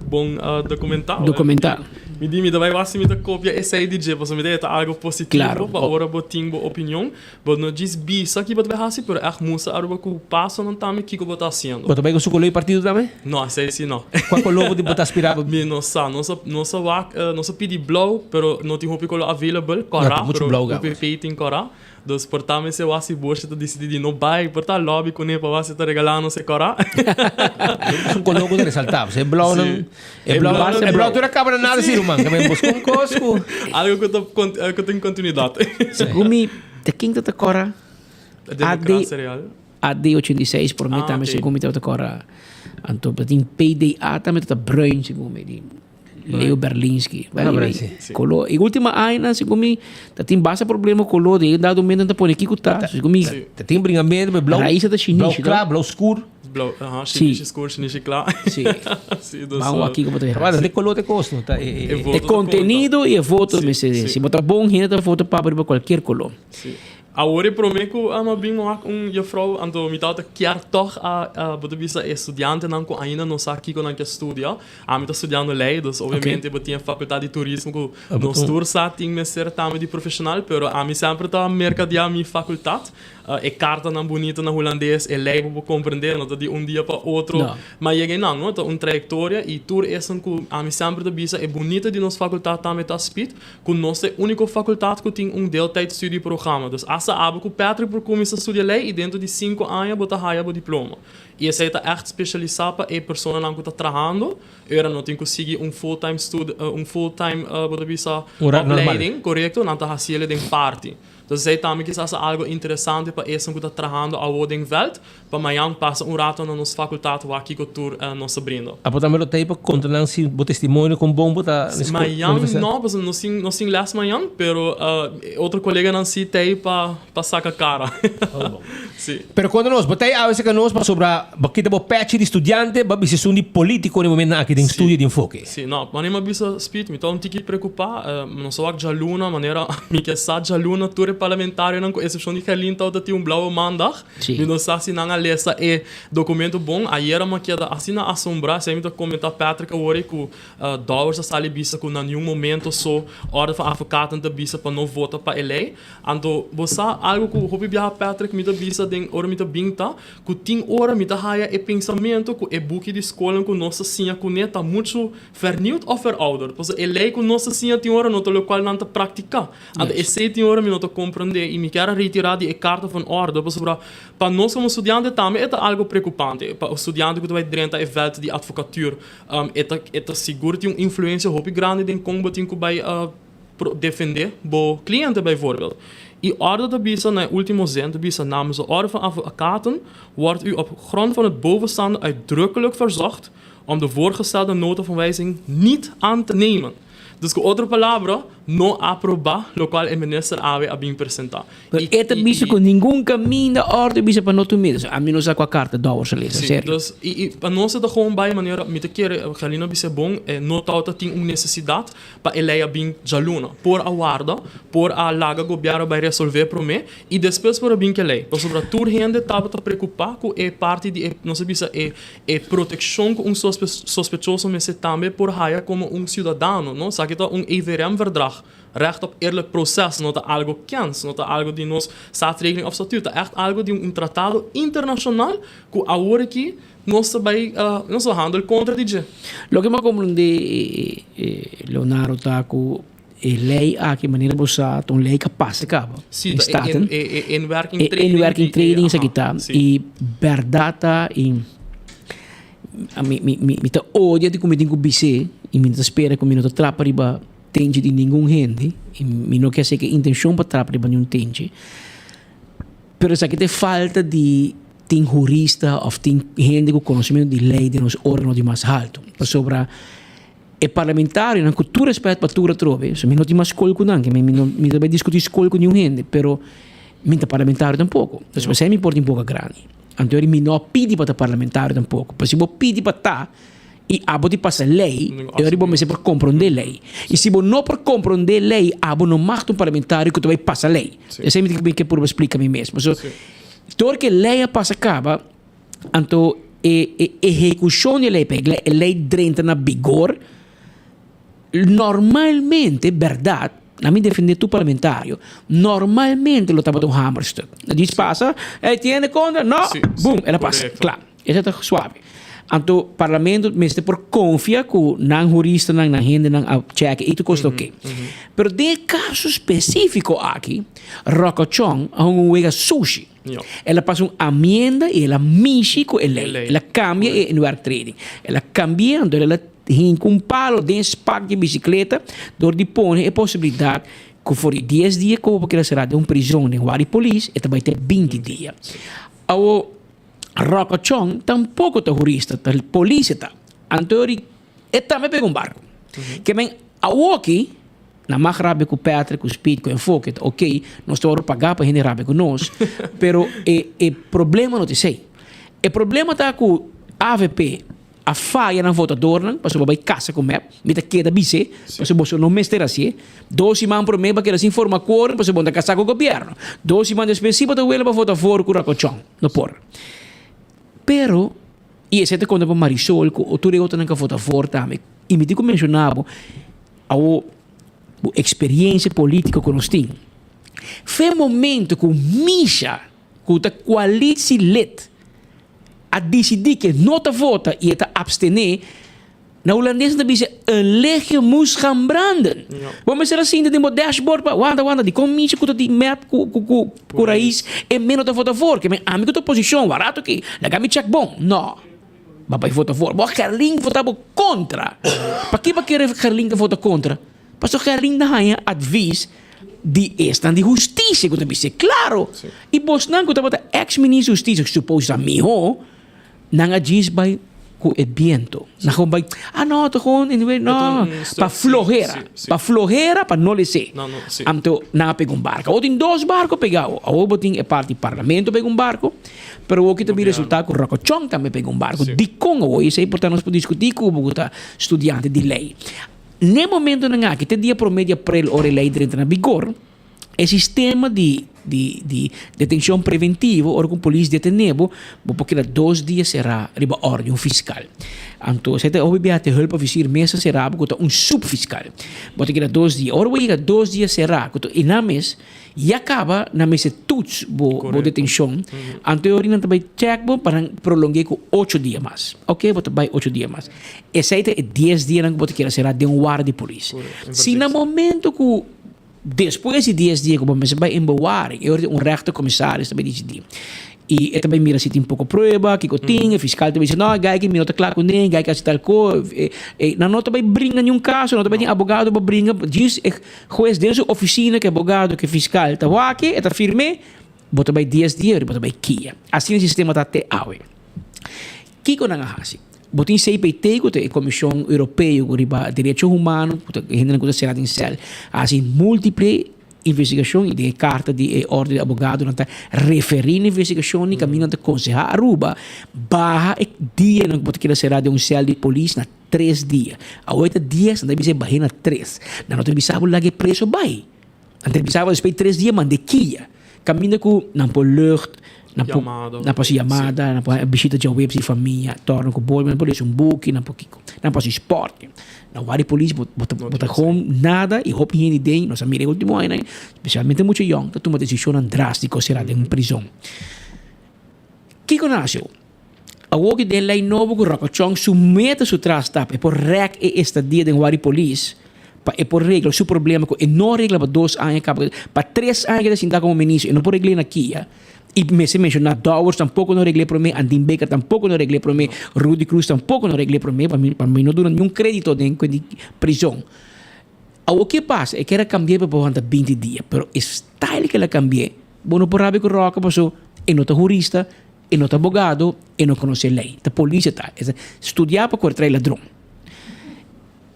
bon documenta. Documenta. Mi di mi ta bay wak si mi ta copia esey di dje, pasobra mi ta e ta algo positivo pa ora bo tin bo opinion. Bo no djis bisa ki bo ta bay haci, pero echt mustra Aruba cu pasonan tambe kico bo ta haciendo. Bo ta bay cu su color di partido tambe? No, esey si no. Cua color bo bo ta aspira? Mi no sa. Nos a nos a wak, nos a pidi blauw, pero no tin hopi color available. Cora, pero UPP tin cora. Dus por ta mester wak si Borsje ta dicidi di no bay, por ta lobby cune pa wak si ta regala nos e cora. Es un color cu ta resalta. E blauw nan, e blauw, e blauw tur a caba na nada si ruman. Ke men busca un cos cu. Algo cu ta cu tin continuidad. Segun mi, ta ken ta ta cora? Democracia Real. AD 86 por mi tambe segun mi tabata cora. Anto tin PDA tambe ta bruin segun mi di. Leo Berlinski. Ah, bruin, si. Color. E ultima añanan segun mi ta tin basta problema color di dado momento nan ta pone kico ta. Segun mi. Ta tin bringamento met blauw. Raiz ta shinishi, Blauw kla, blauw skur. Blauw, aha, shinishi skur, shinishi kla. Si. Si, dus. Ban wak kico bo ta hera. Tabata de color te cos no ta e E contenido y e voto mester. Si bo ta bon hende ta vota pa bo riba cualkier color. Si. Awor e prome ku mi a bin wak un juffrouw, anto mi tabata kier tog a bo ta bisa e studiantenan ku ainda no sa kiko nan ke studia. Ami ta studiando ley, dus obviamente bo tin e facultad di turismo ku nos tur sa tin mester tambe di profesional, pero ami semper ta mercadia mi facultad. E kartanan bunito na hulandes, e ley bo por comprende, no ta di un dia pa otro. Ma yega einan, no? Ta un trayectoria y tur esun ku ami semper ta bisa e bunito di nos facultad tambe ta Speed, ku nos ta e úniko fakultat ku tin un deeltijd studieprogramma. Dus asta abo ku Patrick por kuminsá studia lei i dentro di sinku aña bo ta haya bo diploma. I esei ta ègt spesialisá pa e personanan ku ta trahando, ora no tin ku sigui un fulltime stud un fulltime bo ta bisa opleiding, korekto, nan ta hasi el den parti. Dus esei tambe kisas ta algu interesante pa esun ku ta trahando awo den vèlt, Pa mañan pasa un rato na nos facultad wak kiko tur nos ta brinda. Apo tambe lo tei pa konta nan si bo testimonio kon bon bo ta na skol Mañan no, pasobra nos tin nos tin les mañan, pero e otro koleganan si tei pa pa saka kara. Si. Pero konta nos, bo tei awe seka nos pasobra bo kita bo pechi di studiante bo a bisa esun di politico na e momentonan aki den studio di enfoke. Si, no, manera mi a bisa Speed, mi ta un tiki preocupa, nos a wak djaluna, manera mi ke sa djaluna tur e parlamentarionan ku excepcion di Gerlin tabata tin un blauwe maandag. Mi no sa si nan a lesa e documento bon. Ayera mi a keda asina asombrá. Esei mi ta comenta Patrick awor ei cu Dowers a sali bisa cu na niun momento so Orde van Advocaten ta bisa pa no vota pa e ley. Anto bo sa algo cu hopi biaha Patrick mi ta bisa den ora mi ta bin ta cu tin ora mi ta haya e pensamento cu e buki di scolnan cu nos ta siña cune ta mucho vernieuwd of verouderd. Pasobra e ley cu nos ta siña tin ora no ta locual nan ta practica. Anto esei tin ora mi no ta komprendé i mi kier a retirá di e karta van orde pasobra pa nos komo studiante tambe e ta algo preokupante. Pa un studiante ku ta bai drenta e vèlt di advokatuur e ta e ta sigur tin un influensia hopi grandi den kon bo tin ku bai defendé bo kliente bijvoorbeeld. I orde ta bisa na e ultimo zin ta bisa namens de orde van advocaten wordt u op grond van het bovenstaande uitdrukkelijk verzocht om de voorgestelde nota van wijziging niet aan te nemen. Dus ku otro palabra, no aprobá lokual e minister awe a bin presentá. Pero e ta bisa ku ningun kaminda òrdu bisa pa no tum'é. Dus ami no sa kua karta Dowers a lesa, Sí, serio. dus i i pa nos e ta gewoon bai manera mi ta kere Gerlino a bisa bon, e no tabata tin un nesesidat pa e lei a bin djaluna. Por a warda, por a laga gobièrnu bai resolvé promé i despues por a bin ku e lei. Pasobra tur hende tabata preokupá ku e parti di e, nos a bisa e E protekshon ku un sospechoso mester tambe por haya komo un siudadano, no? Esaki ta un EVRM-verdrag, recht op eerlijk proces, no ta algo kens, no ta algo di nos staatsregeling of statuut, ta ègt algo di un tratado internashonal ku awor aki nos ta bai, nos ta handel kontra di dje. Loke mi a komprendé, Leonardo, ta ku E ley aki manera bo sa ta un ley ka pasa kaba Sí, den ta e Staten. e e inwerking E trading inwerking di e trading aha, esaki ta. sí. I bèrdat ta i mi mi mi mi ta odia di ku mi tin ku bis'é i mi no ta spera ku mi no ta trapa riba tenchi di ningun hende i mi no ke hasi ku intenshon pa trapa riba niun tenchi. Pero esaki ta e falta di tin hurista òf tin hende ku konosementu di ley den nos órgano di mas haltu. Pasobra E parlamentarionan, ku tur respet pa tur atrobe, so mi no tin mas skol ku nan, ke mi no mi ta bai diskutí skol ku niun hende, pero mi ta parlamentario tampoko. Entonces p'esei mi por tin boka grandi. Anto mi no a pidi pa ta parlamentario tampoko. Pero si bo pidi pa ta i abo tin pasa lei, e ora bo mester por komprondé lei. I si bo no por komprondé lei, abo no mag ta un parlamentario ku ta bai pasa lei. Esei mi tin ke purba splika mi mes. Pasobra tur ke lei a pasa kaba, Anto e e ehekushon di e lei, pa e lei drenta na bigor, normalmente, bèrdat, na mi defendé tur parlamentario, normalmente lo tabata un hamerstuk. Djis pasa, ey tiene kontra, no, bum, el a pasa, kla. Esei ta suave. Anto parlamento mester por konfia ku nan huristanan, nan hendenan a chèk i tur kos ta oke. Pero den e kaso spesífiko aki, Ròkòchòn a hunga un wega sushi. El a pasa un amienda i el a mishi ku e lei. El a kambia e inwerktreding. El a kambia anto el a hinka un palo den spak di bisikleta dor di pone e posibilidat ku for di dies dia ku bo por keda será den un prizon den wari polis e ta bai te binti dia. Awo Ròkòchòn tampoko ta hurista, ta polis e ta. Anto e tambe pega un barku. Ke men awoki. Nan mag rabia ku Patrick, ku Speed, ku Enfoke, ta ok, nos ta wòrdu pagá pa hende rabia ku nos, pero e e problema no ta esei. E problema ta ku avp a faya nan votadornan pasobra bo bai kasa ku mep. Mi ta keda bis'é pasobra boso no mester hasié. Dos siman promé bo a keda sin forma quorum pasobra bo no ta kasá ku gobièrnu. Dos siman despues si bo ta wele pa vota for ku Rakochon. No por. Pero, i esei ta konta pa Marisol ku tur e otronan ku a vota for tambe. I mi tin ku menshoná bo awo bo eksperiencia polítiko ku nos tin. Fe momento ku Misha ku ta koalitielid a disidí ke no ta vota i e ta abstené, na hulandes nan ta bisa een lichtje moest gaan branden. Bo mester a sinta den bo dashboard pa wanta wanta dikon Misha ku ta di mep ku ku ku ku Raiz e men no ta vota voor ke men ami ku ta oposishon warato aki laga mi check bon. No. Bo a bai vota voor. Bo Gerlin vota bo kontra. Paki bo kere Gerlin ta vota kontra? Pasobra Gerlin ta haña advis di esnan di hustisia ku ta bis'é klaro. I bosnan ku tabata eks minister di hustisia ku supos ta mihó, nan a djis bai ku e biento. Nan gewoon bai, ah no, ta gewoon anyway, no. Pa flohera. Pa flohera pa no les'é. Anto nan a pega un barko. Awor tin dos barko pegá awor. Awor bo tin e parti parlamento pega un barko, pero awor ki ta bin resultá ku Rokochon tambe pega un barko. Dikon awor? Esei por ta nos por diskutí ku bo ku ta studiante di lei. N'e momentonan aki, te dia promé di aprel ora e lei drenta na bigor, e sistema di di di detencion preventivo, ora ku un polis detené bo, bo por keda dos dia será riba òrdu di un fiskal. Anto esei ta hopi biaha te hulpofisier mes ta será bo ku ta un supfiskal. Bo ta keda dos dia. Ora bo yega dos dia será ku ta einan mes, Ya caba nan mester toets bo bo detencion, anto e ora nan ta bay check bo pa nan prolongue cu ocho dia mas. Ok, bo ta bay ocho dia mas. Esey ta e dies dianan cu bo ta keda cera den un warda di polis. Si na momento cu despues di dies dia cu bo mester bay in bewaring, e ora tin un rechter commissaris ta bay dicidi. Y e ta bay mira si tin poco prueba, kico tin, e fiscal ta bay bisa no, e guy aki mi no ta cla cu ne, e guy aki haci tal co, nan no ta bay bringa niun caso, no ta bay tin abogado pa bringa, djis e hues den su oficina cu e abogado cu e fiscal ta wak, e ta firme, bo ta bay dies dia ori bo ta bay kia. Asina e sistema ta te awe. Kico nan a haci? Bo tin CPT cu ta e Comision Europeo cu riba Derecho Humano, cu ta hendenan cu ta cera den cel, a haci multiple Investigashon i den e karta di e orde di abogadonan ta referí na investigashon i kaminda nan ta konsehá Aruba baha e dianan ku bo ta keda será den un sèl di polis na tres dia. Awor e ta dies, nan ta bisa e bah'é na tres. Nan no ta bisa bo laga e preso bai. Nan ta bisa bo despues di tres dia mand'é kia. Kaminda ku nan por lucht, nan por nan por hasi yamada, nan por bishita djaweps di famia, torna ku bolbe, nan por lesa un buki, nan por kiko, nan por hasi spòrt. Na wari polis bo bo ta bo ta gewoon nada y hopi hende den, nos a mira e ultimo añanan, specialmente mucha yong ta tuma decisionnan drastico sera den un prison. Kico nan haci? Awor ki den ley nobo cu Rocochon su meta su tras ta pa e por rek e estadia den wari polis pa e por regla su problema cu e no regla pa dos aña caba, pa tres aña keda sinta como ministro e no por regle na kia. Y mester menciona Dowers tampoco no regl'é promé, Andin Baker tampoco no regl'é promé, Rudy Cruz tampoco no regl'é promé, pa mi pa mi no duna niun credito den cu di prison. Awor ke pasa? E kier a cambi'é pa por wanta binti dia, pero e style ke el a cambi'é, bo no por rabia cu Roca paso e no ta hurista, e no ta abogado, e no conoce ley, ta policia e ta, e ta studia pa cuer trae ladron.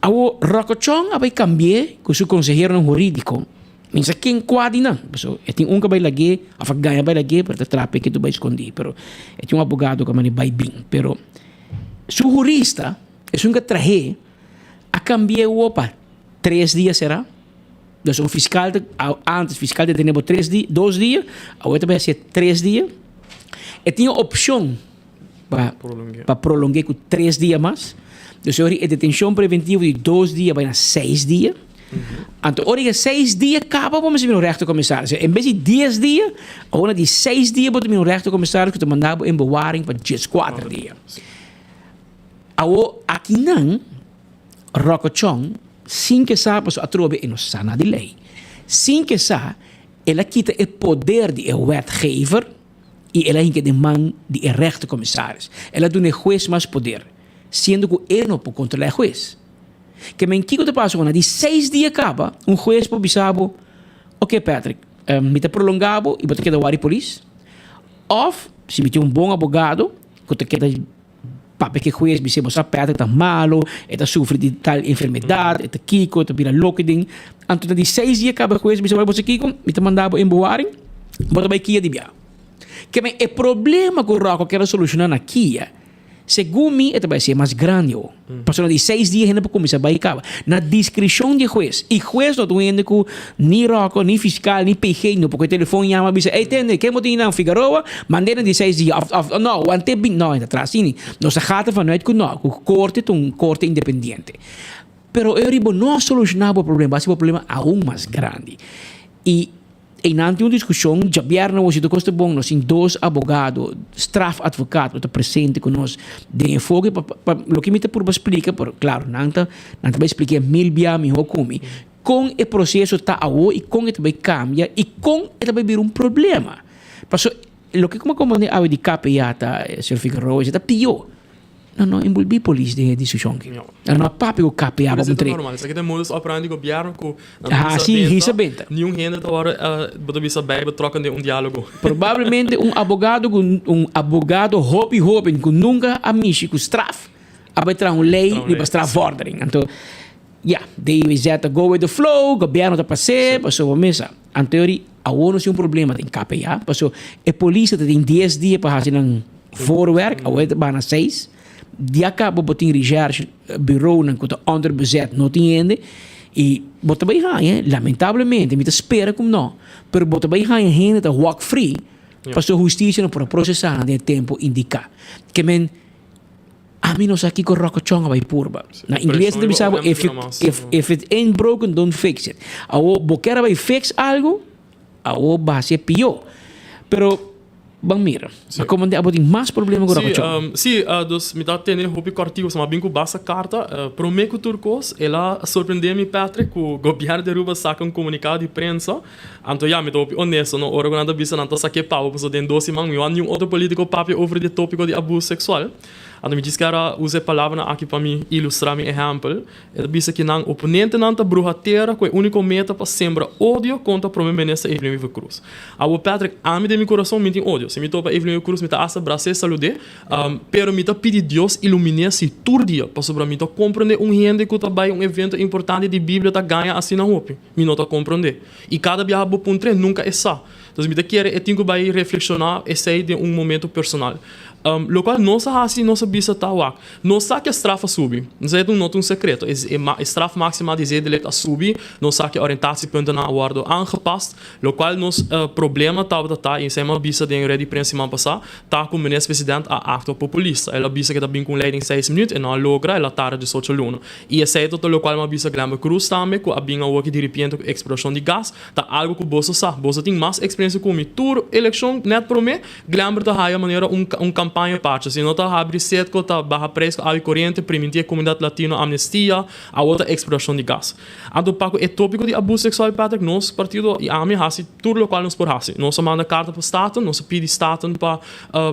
Awor Rocochon a bai cambi'é cu su conseheronan huridico. Mi no sa ken cua di nan, pasobra e tin un cu a bai lag'é of a gaña bai lag'é, pero ta trapa e ke tur bai scondi. Pero e tin un abogado cu a manda bai bin. Pero su hurista, esun cu a trah'é, a cambi'é awor pa tres dia sera. Dus un fiscal ta, antes fiscal ta tene bo tres dia, dos dia, awor e ta bai hacié tres dia. E tin e opcion. Pa pa prolongué ku tres dia mas. Dus ora e detenshon preventivo di dos dia bai na seis dia. Anto ora e seis dia kaba bo mester bini un rechtercommissaris. En bes di dies dia, awor na di seis dia bo ta bini un rechtercommissaris ku ta manda bo in bewaring pa dieskuater dia. Awor akinan Rocco Chong sin ke sa pasobra atrobe e no sa na di lei. Sin ke sa el a kita e poder di e wetgever. i el a hinka den man di e rechtercommissaris. El a duna e hues mas poder, siendo ku e no por kontrolá e hues. Ke men kiko ta pasa ku na di seis dia kaba, un hues por bisa bo, Oke Patrick, mi ta prolongá bo i bo ta keda wak di polis. Òf, si mi tin un bon abogado ku ta keda papia ku e hues, bis'é bo sa Patrick ta malu, e ta sufri di tal enfermedat, e ta kiko, e ta bira loko i den. Anto na di seis dia kaba e hues bisa, bo sa kiko, mi ta manda bo en bewaring, bo ta bai kia di bia. Ke men e problema ku Rocco kier a solushoná na kia. Segun mi e ta bai ser mas grandi awo. Pasobra di seis dia hende por kuminsá bai kaba. Na diskreshon di e hues. I hues no ta un hende ku ni Rocco, ni fiskal, ni PG no por kohe telefon yama bisa, ey tende, ken bo tin nan Figaroa? Mand'é na di seis dia. Òf, òf, no, want'é bin. No, e ta traha asina. Nos ta gata vanuit ku no, ku korte ta un korte independiente. Pero e riba no a solushoná bo problema, bo a hasi bo problema aun mas grandi. I Einan tin un diskushon, djabièrnè awor si tur kos ta bon, nos tin dos abogado, strafadvokaat, ku ta presente ku nos den e foke pa pa loke mi ta purba splika, pero klaro nan ta nan ta bai splik'é mil bia mihó ku mi, kon e proseso ta awor i kon e ta bai kambia i kon e ta bai bira un problema. Pasobra loke ku mi a komprondé awe di KPA ta, señor Figueroa, esei ta pió. No, no enbolbí polis den e diskushon aki. Nan no a papia ku KPA pa Pero un esei ta normal. Esaki ta e modus operandi di gobièrnu ku nan ta Ah, bisa sí, hisa benta. benta. Niun hende ta wòrdu, bo ta bisa bij betrokken den un diálogo. Probablemente un abogado ku un abogado hopi hóben ku nunka a mishi ku straf a bai traha un lei Traha un riba lei, sí. strafvordering. Anto, ya, DWZ ta go with the flow, gobièrnu ta pas'é, pasobra bo mesa. Anto yori awor nos tin un problema den KPA, paso e polis ta tin dies dia pa hasi nan voorwerk, awor e ta baha na seis. Di a cabo bo tin recherche bureaunan cu ta onderbezet, no tin hende, y bo ta bay haña, lamentablemente, mi ta spera cu no, pero bo ta bay haña hende ta walk free, paso husticia no por a procesa nan den e tempo indica. Ke men. Ami no sa kiko Rocco Chong a bai purba. Na ingles nan ta bisa bo if you if if it ain't broken don't fix it. Awor bo kier a bai fix algo, awor bo hasi e pió. Pero ban mira, a komo abo tin mas problema ku Rocco Chong. Sí, dus mi ta tene hopi kòrtiku pasobra mi a bin ku basta karta. Promé ku tur kos el a sorprendé mi Patrick ku gobièrnu di Aruba saka un komunikado di prensa. Anto ya, mi ta hopi honesto no, ora ku nan ta bisa nan ta sak'é pabo pasobra den dos siman mi wak niun otro polítiko papia over di e tópiko di abuso seksual. Anto mi djis kier a usa e palabranan aki pa mi ilustrá mi ehèmpel. E ta bisa ki nan oponentenan ta bruha tera ku e úniko meta pa sembra odio kontra Prome Minister Evelyn Wever-Croes. Awor Patrick, ami den mi kurason mi tin odio. Si mi topa Evelyn Wever-Croes mi ta asta bras'é, salud'é. Pero mi ta pidi Dios ilumin'é si tur dia, pasobra mi ta komprendé un hende ku ta bai un evento importante di Biblia ta gaña asina hopi. Mi no ta komprondé. I kada biaha bo puntr'é, nunka e sa. Entonces mi ta kere e tin ku bai reflekshoná esei den un momento personal. Lokual nos a hasi, nos a bisa ta wak, nos sa ku e straf a subi. Esei ta un no ta un sekreto. E straf máksima di zedelijk a subi, nos sa ku e orientatiepuntennan a wòrdu aangepast. Lokual nos problema tabata ta, i esei mi a bisa den red di prensa siman pasá, ta ku minister president a aktua populista. El a bisa ku e ta bin ku un lei den seis minüt, e no a logra, el a tarda diesocho luna. I esei ta lokual mi a bisa Glenber Cruz tambe, ku a bin awoki diripiente ku eksplorashon di gas, ta algu ku boso sa. Boso tin mas eksperensia ku mi. Tur elekshon nèt promé, Glenber ta haya manera un un kampaña parcha. Si no ta habri Citgo, ta baha preis ku awa i koriente, primintí e komunidat latino amnestia, awor ta eksplorashon di gas. Anto pa ku e tópiko di abuso seksual, Patrick, nos partido i ami a hasi tur lokual nos por hasi. Nos a manda karta pa Staten, nos a pidi Staten pa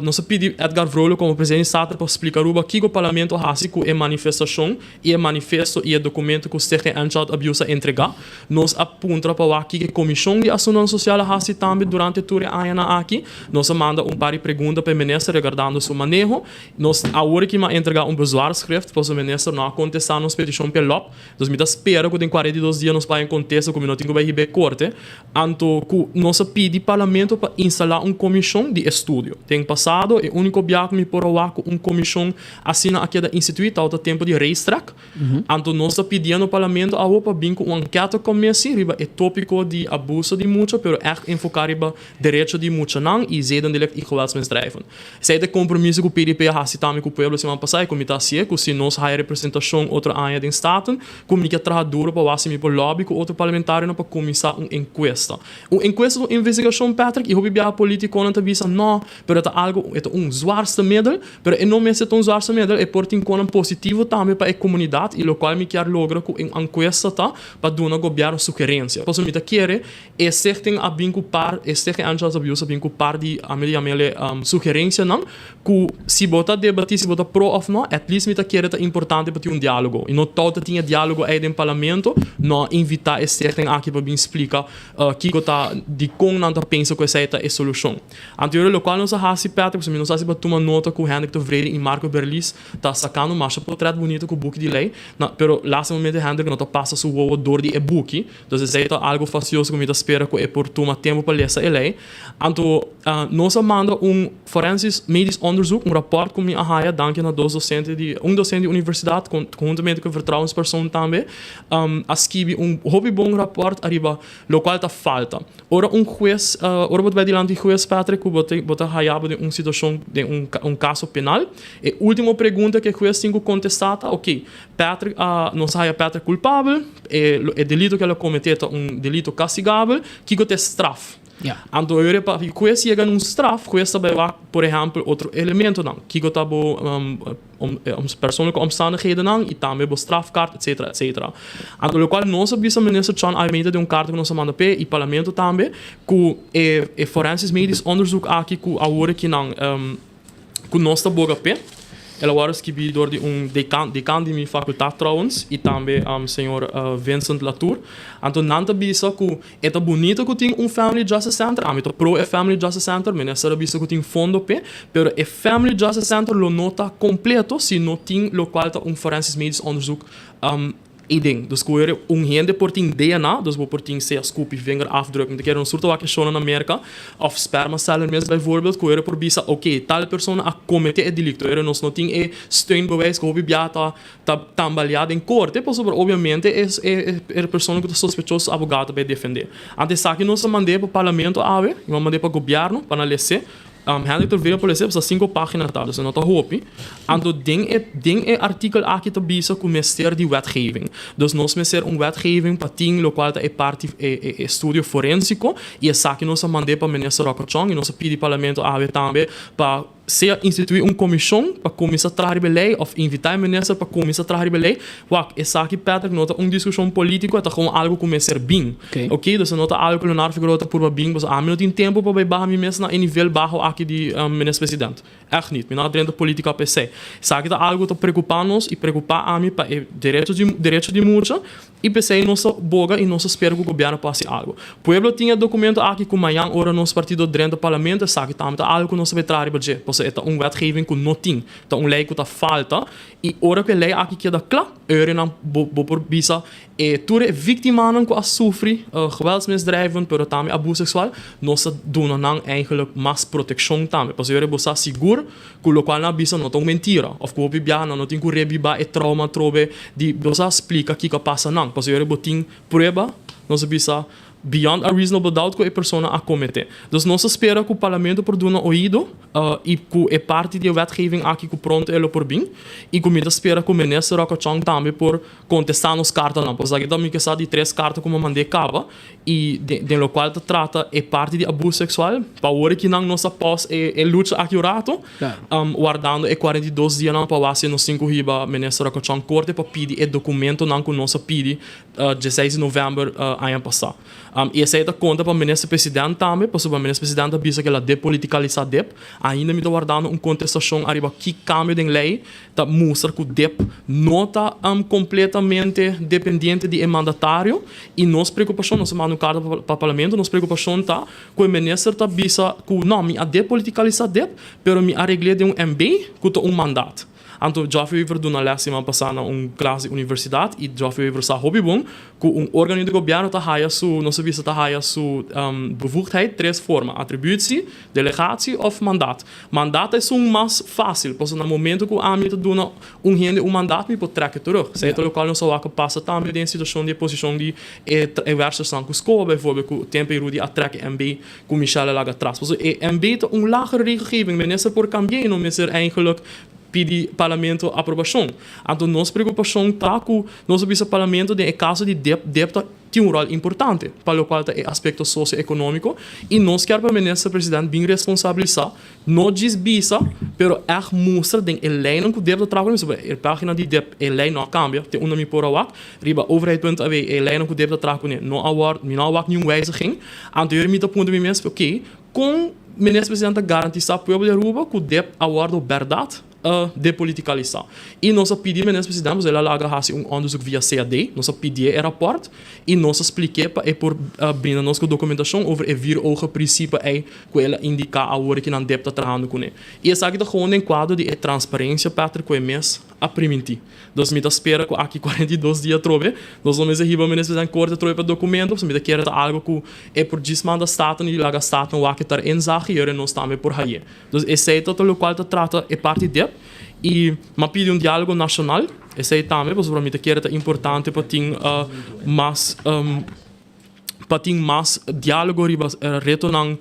Nos a pidi Edgar Vrolijk komo presidente di Staten pa splika Aruba kiko Parlamento a hasi ku e manifestashon i e manifesto i e dokumento ku Stichting End Child Abuse a entregá. Nos a puntra pa wak kiko e Komishon di Asuntonan Sosial a hasi tambe durante tur e añanan aki. Nos a manda un par di pregunta pa e minister regardando su maneho. Nos awor aki a entregá un bezwaarschrift pasobra minister no a kontestá nos petishon p'e lòp. Dus mi ta spera ku den 42 dia nos bai un kontesta ku mi no tin ku bai hiba e korte. Anto ku nos a pidi Parlamento pa instalá un komishon di estudio. Den pasado e úniko bia ku mi por a wak ku un komishon asina a keda instituí tabata tempu di Racetrack. Anto nos ta pidiendo Parlamento awor pa bin ku un ankètekommissie riba e tópiko di abuso di mucha pero ègt enfoká riba derecho di muchanan i zedendelict i geweldsmisdrijven. Esei ta e kompromiso ku PDP a hasi tambe ku pueblo siman pasá i ku mi ta hasié ku si nos haya representashon otro aña den Staten, ku mi ke traha duro pa wak si mi por lobby ku otro parlamentarionan pa kuminsá un enkuesta. Un enkuesta ta un investigashon, Patrick, i hopi biaha politikonan ta bisa no, pero e ta algu, e ta un zwaarste middel, pero e no mester ta un zwaarste middel, e por tin konan positivo tambe pa e komunidat i lokual mi kier logra ku un enkuesta ta pa duna gobièrnu sugerensia. Pasobra mi ta kere E stichting a bin ku par, e stichting Angela's Abuse a bin ku par di, ami ta yam'el sugerencianan ku si bo ta debati si bo ta pro of no, at least mi ta kere ta importante pa tin un dialogo. I no tou ta tin e dialogo ei den parlamento, no a invita e stichting aki pa bin splika kiko ta, dikon nan ta pensa ku esei ta e solushon. Anterior lokual nos a hasi, Patrick, pasobra mi nos hasi pa tuma nota ku Hendrik Tevreden i Marco Berlis ta sakando masha potret bunito ku buki di lei, na, pero laatste momento Hendrik no ta pasa su wowo dor di e buki. Dus esei ta algu fastioso ku mi ta spera ku e por tuma tempu pa lesa e lei. Anto nos a manda un forensisch medisch. medisch onderzoek, un rapport cu mi a haya danki na dos docente di, un docente di universidad conhuntamente cu e vertrouwenspersoon tambe, a skibi un hopi bon rapport ariba locual ta falta. Ora un hues, ora bo ta bai dilanti hues, Patrick, cu bo ta bo ta haya bo den un situacion, den un un caso penal, e ultimo pregunta cu e hues tin cu contesta ta, ok, Patrick a, nos a haya Patrick culpabel, e e delito cu el a comete ta un delito castigabel, kico ta e straf? Anto ora pa hues yega na un straf, hues ta bai wak, por ehempel, otro elementonan, kico ta bo persoonlijke omstandighedennan y tambe bo strafkaart etcetera etcetera. Anto locual nos a bisa minister Chon Almeida den un carta cu nos a manda p'e y parlamento tambe cu e e forensisch medisch onderzoek aki cu awor aki nan cu nos ta boga p'e el a worde skibi door di un decan decan di mi facultad trouwens y tambe señor Vincent Latour. Anto nan ta bisa cu E ta bunito ku tin un Family Justice Center, ami ta pro e Family Justice Center, minister a bisa ku tin fondo p'e, pero e Family Justice Center lo no ta kompleto si no tin lokual ta un forensisch medisch onderzoek eiden. Dus ku ere un hende por tin DNA, dus bo por tin sea skupi, vingerafdruk, mi ta kere un surto wak e shownan na Merka, òf spermacellen mes bijvoorbeeld, ku ere por bisa oke, tal persona a komete e delikto, ere nos no tin e steunbewijs ku hopi bia ta Ta tambaleá den korte pasobra obviamente e e persona ku ta sospechoso su abogado ta bai defendé. Anto esaki nos a mand'é pa parlamento awe i a mand'é pa gobièrnu pa nan les'é. Hendrik ta vira por les'é pasobra sinku página ta, dus e no ta hopi. Anto den e den e artikel aki ta bisa ku mester di wetgeving. Dus nos mester un wetgeving pa tin lokual ta e parti e e estudio forensiko i esaki nos a mand'é pa minister Rocco Chong i nos a pidi parlamento awe tambe pa Sea instituí un komishon pa kuminsá traha riba e lei òf invitá e minister pa kuminsá traha riba e lei. Wak, esaki, Patrick, no ta un diskushon polítiko, e ta gewoon algu ku mester bin. Oké, dus e no ta algu ku Leonardo Figueroa ta purba bin, pasobra ami no tin tempu pa bai baha mi mes na e nivel baho aki di minister president. Ègt nit. Mi no a drenta polítika pa esei. Esaki ta algu ku ta preokupá nos i preokupá ami pa e derecho di derecho di mucha. I p'esei nos ta boga i nos ta spera ku gobièrnu por hasi algu. Pueblo tin e dokumento aki ku mañan ora nos partido drenta parlamento esaki tambe ta algu ku nos ta bai traha riba dje, pasobra e ta un wetgeving ku no tin, ta un lei ku ta falta i ora ku e lei aki keda kla, eurinan bo bo por bisa e tur e víktimanan ku a sufri geweldsmisdrijven pero tambe abuso seksual, nos ta duna nan eigenlijk mas protekshon tambe, pasobra bo sa sigur Ku lokual nan a bisa no ta un mentira, òf ku hopi biaha nan no tin ku rebibá e trauma atrobe di nos a splika kiko a pasa nan. Pasobra bo tin prueba, nos a bisa beyond a reasonable doubt ku e persona a kometé. Dus nos ta spera ku Parlamento por duna oido i ku e parti di e wetgeving aki ku pronto e lo por bin i ku mi ta spera ku Minister Rocco Chong tambe por kontestá nos kartanan. Pasobra aki ta mi ke sa di tres karta ku mi a mand'é kaba. I den lokual ta trata e parti di abuso seksual, pa awor aki nan nos a pòs e lucha aki un rato, wardando e 42 dianan pa wak si nos tin ku hiba Minister Rakochon korte pa pidi e dokumentonan ku nos a pidi dieseis di novèmber aña pasá. I esei ta konta pa Minister President tambe, pasobra Minister President a bisa ku el a depolitikalisá dep. Ainda mi ta wardando un kontestashon ariba ki kambio den lei ta mustra ku dep no ta kompletamente dependiente di e mandatario i nos preokupashon, nos a manda un karta pa parlamento, nos preokupashon ta ku e minister ta bisa ku no, mi a depolitikalisá dep, pero mi a regl'é den un MB ku ta un mandat. Anto Geoffrey Wever duna lès siman pasá na un klas di universidat i Geoffrey Wever sa hopi bon ku un órgano di gobièrnu ta haya su, nos a bisa ta haya su bevoegdheid tres forma, atributie, delegatie òf mandat. Mandat ta esun mas fásil, pasobra na momento ku ami ta duna un hende un mandat mi por trèk e terug. Esei ta lokual nos a wak pasa tambe den situashon di e posishon di e e wèrsersnan ku skoba bijvoorbeeld ku tempu ei Rudy a trèk e MB ku Michelle a laga atras. Pasobra e MB ta un lagere regelgeving, minister por kambi'é i no mester eigenlijk pidi parlamento aprobashon. Anto nos preokupashon ta ku nos a bisa parlamento den e kaso di dep, dep ta tin un ròl importante pa lokual ta e aspekto sosioekonómiko i nos kier pa Minister President bin responsabilisá, no djis bisa, pero ègt mustra den e leinan ku dep ta traha kuné, e página di dep e lei no a kambia, te unda mi por a wak, riba overheid punt av e leinan ku dep ta traha kuné no a wòrdu, mi no a wak niun wijziging, anto mi ta puntra mi mes, oké, kon Minister President ta garantisá pueblo di Aruba ku dep a wòrdu bèrdat? a depoliticalisa. Y nos a pidi Minister President pasobra el a laga haci un onderzoek via CAD, nos a pidié e rapport y nos a spliké pa e por brinda nos cu documentacion over e vier ogen principe ey cu el a indica awor ki nan dep ta trahando cune. Y esaki ta gewoon den cuadro di e transparencia Patrick cu e mes. a primintí. Dus mi ta spera ku aki 42 dia atrobe nos lo mester hiba Minister den Korte atrobe pa dokumento, pasobra mi ta kere ta algu ku e por djis manda Staten i laga Staten wak e tar inzage i ora nos tambe por haye. Dus esei ta lokual ta trata e parti dep i m'a pidi un diálogo nashonal, esei tambe pasobra mi ta kere ta importante pa tin mas pa tin mas diálogo riba retonan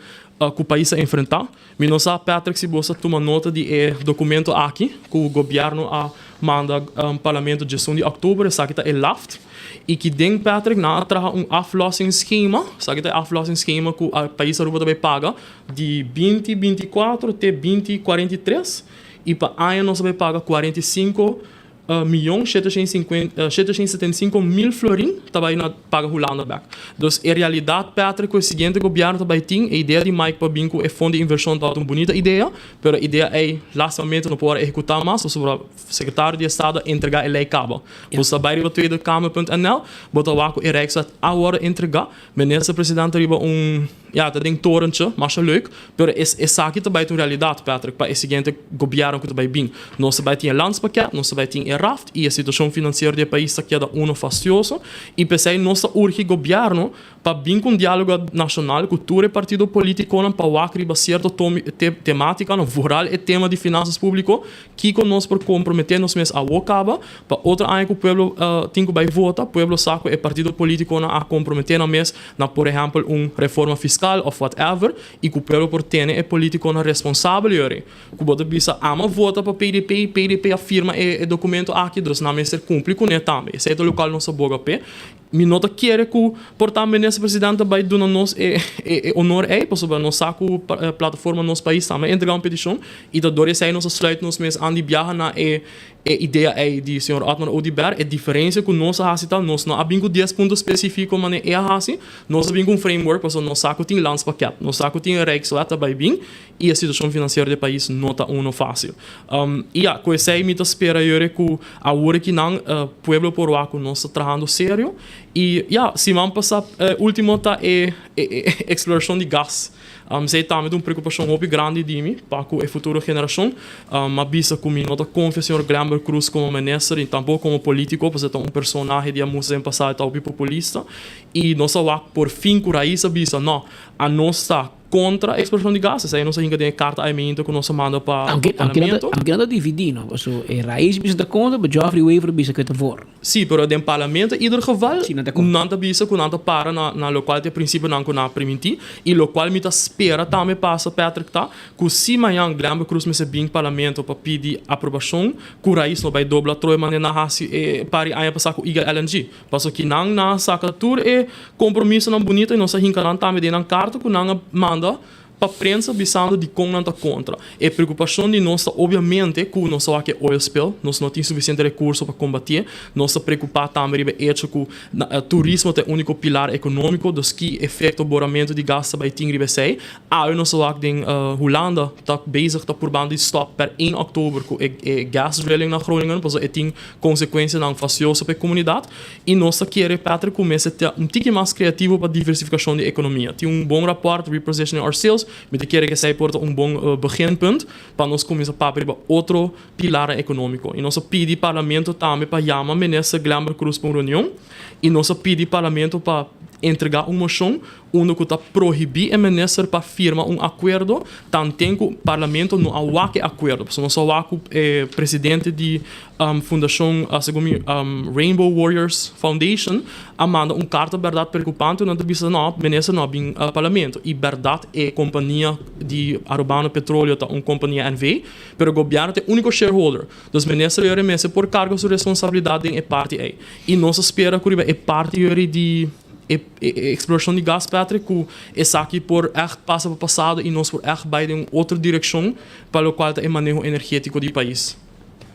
ku pais ta enfrentá. Mi no sa, Patrick, si bo sa tuma nota di e dokumento aki ku gobièrnu a manda parlamento djesun di òktober, esaki ta e laft. I ki den, Patrick, nan a traha un aflossingsschema, esaki ta e aflossingsschema ku pais Aruba ta bai paga di binti 24 te binti 43 i pa aña nos a bai paga 45 miyon 775 mil florin ta bai na paga Hulanda bek. Dus e realidat, Patrick, ku e siguiente gobièrnu ta bai tin, e idea di Mike pa bin ku e fondo di invershon tabata un bunita idea, pero e idea ei lastimamente no por ehekutá mas pasobra sekretario di estado a entregá e lei kaba. Bo sa bai riba tweedekamer.nl, bo ta wak ku e Rijkswet a wòrdu entregá. Minister presidente riba un, ya, ta den torentje, masha leuk, pero es esaki ta bai ta un realidat, Patrick, pa e siguiente gobièrnu ku ta bai bin. Nos ta bai tin e landspakket, nos ta bai tin e raft i e situashon finansiero di e pais ta keda uno fastioso i p'esei nos ta urgi gobièrnu pa bin ku un diálogo nashonal ku tur e partido politikonan pa wak riba sierto tematikanan, vooral e tema di finansas públiko, kiko nos por komprometé nos mes awo kaba pa otro aña ku pueblo tin ku bai vota, pueblo sa ku e partido politikonan a komprometé nan mes na por ehèmpel un reforma fiskal òf whatever i ku pueblo por tene e politikonan responsabel yori. Ku bo ta bisa ama vota pa PDP, PDP a firma e dokumento aki, dus nan mester kumpli kuné tambe. Esei ta lokual nos a boga p'e. Mi no ta kere ku por ta Minister President ta bai duna nos e e honor ei, pasobra nos sa ku Plataforma Nos Pais tambe a entrega un petishon i ta dor esei nos a sluit nos mes an di biaha na e e idea ei di señor Otmar Oduber. E diferensia ku nos a hasi ta nos no a bin ku dies punto spesifiko manera e a hasi, nos a bin ku un framework pasobra nos sa ku tin landspakket, nos sa ku tin Rijkswet ta bai bin i e situashon finansiero di e pais no ta uno fásil. I ya, ku esei mi ta spera yori ku awor akinan pueblo por wak ku nos ta trahando serio. I ya, siman pasá último ta e eksplorashon di gas. Esei tambe ta un preokupashon hopi grandi di mi pa ku e futuro generashon. Mi a bisa ku mi no ta konfia señor Glenbert Croes komo minister i tampoko komo polítiko pasobra e ta un personahe di a mustra den pasado e ta hopi populista. I nos a wak por fin ku Raiz a bisa, no, anos ta. Kontra eksplorashon di gas, esei nos a hinka den e karta aimeinte ku nos a manda pa parlamento. Aunke nan ta dividí, no? Paso e Raiz bisa ta kontra, pero Geoffrey Wever bisa ku e ta voor. Sí, pero den parlamento in ieder geval nan ta bisa ku nan ta para na na lokual ta e prinsipionan ku nan a primintí. I lokual mi ta spera tambe pasa, Patrick, ta ku si mañan Glenbert Croes mester bin parlamento pa pidi aprobashon ku Raiz no bai dobla atrobe manera nan a hasi e par di aña pasá ku Eagle LNG. Pasobra ki nan a saka tur e kompromisonan bunito i nos a hinka nan tambe den nan karta ku nan a manda pa prensa bisando dikon nan ta kontra. E preokupashon di nos ta obiamente ku nos ta wak e oil spill, nos no tin sufisiente rekurso pa kombatié. Nos ta preokupá tambe riba e echo ku turismo ta e úniko pilar ekonómiko, dus ki efekto boramentu di gas ta bai tin riba esei. Awe nos ta wak den Hulanda ta bezig ta purbando di stòp per 1 òktober ku e gas drilling na Groningen pasobra e tin konsekuensianan fastioso pa e komunidat i nos ta kere Patrick ku mester ta un tiki mas kreativo pa diversifikashon di ekonomia. Tin un bon rapòrt Repositioning Our Sales, mi ta kere ku esei por ta un bon beginpunt pa nos kuminsá papia riba otro pilarnan ekonómiko. I nos a pidi Parlamento tambe pa yama Minister Glenbert Croes pa un reunion i nos a pidi Parlamento pa entregá un moshon unda ku ta prohibí e minister pa firma un akuerdo tanten ku Parlamento no a wak e akuerdo. Pasobra nos a wak ku e presidente di fundashon segun mi Rainbow Warriors Foundation a manda un karta bèrdat preokupante unda nan ta bisa no minister no a bin Parlamento i bèrdat e kompania di Arubano Petroleo ta un kompania NV pero gobièrnu ta e úniko shareholder. Dus minister yori mester por karga su responsabilidat den e parti ei. I nos a spera ku riba e parti yori di e eksplorashon di gas, Patrick, ku esaki por ègt pasa pa pasado i nos por ègt bai den un otro direkshon pa lokual ta e maneho energétiko di pais.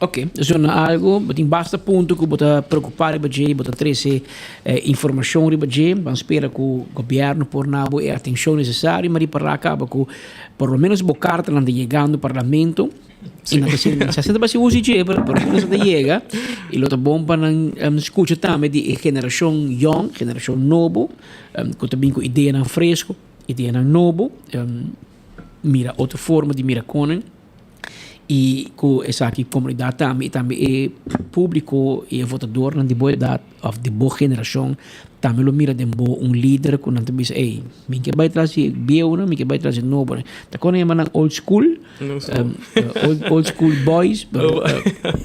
Oké, so na algu bo tin basta punto ku bo ta preokupá riba dje i bo ta trese informashon riba dje. Ban spera ku gobièrnu por na bo e atenshon nesesario, ma ripará kaba ku por lo ménos bo kartanan ta yegando parlamento. I nan ta sirbi, sa ta basi usa dje, pero por lo menos nan ta yega i lo ta bon pa nan skucha tambe di e generashon yòn, generashon nobo, ku ta bin ku ideanan fresku, ideanan nobo, mira otro forma di mira konen. I ku esaki komunidat tambe i tambe e públiko i e votadornan di bo edat òf di bo generashon tambe lo mira den bo un lider ku nan ta bisa ey mi ke bai tras di e bieunan mi ke bai tras di e nobonan. Ta kon nan yama nan old school old school boys pero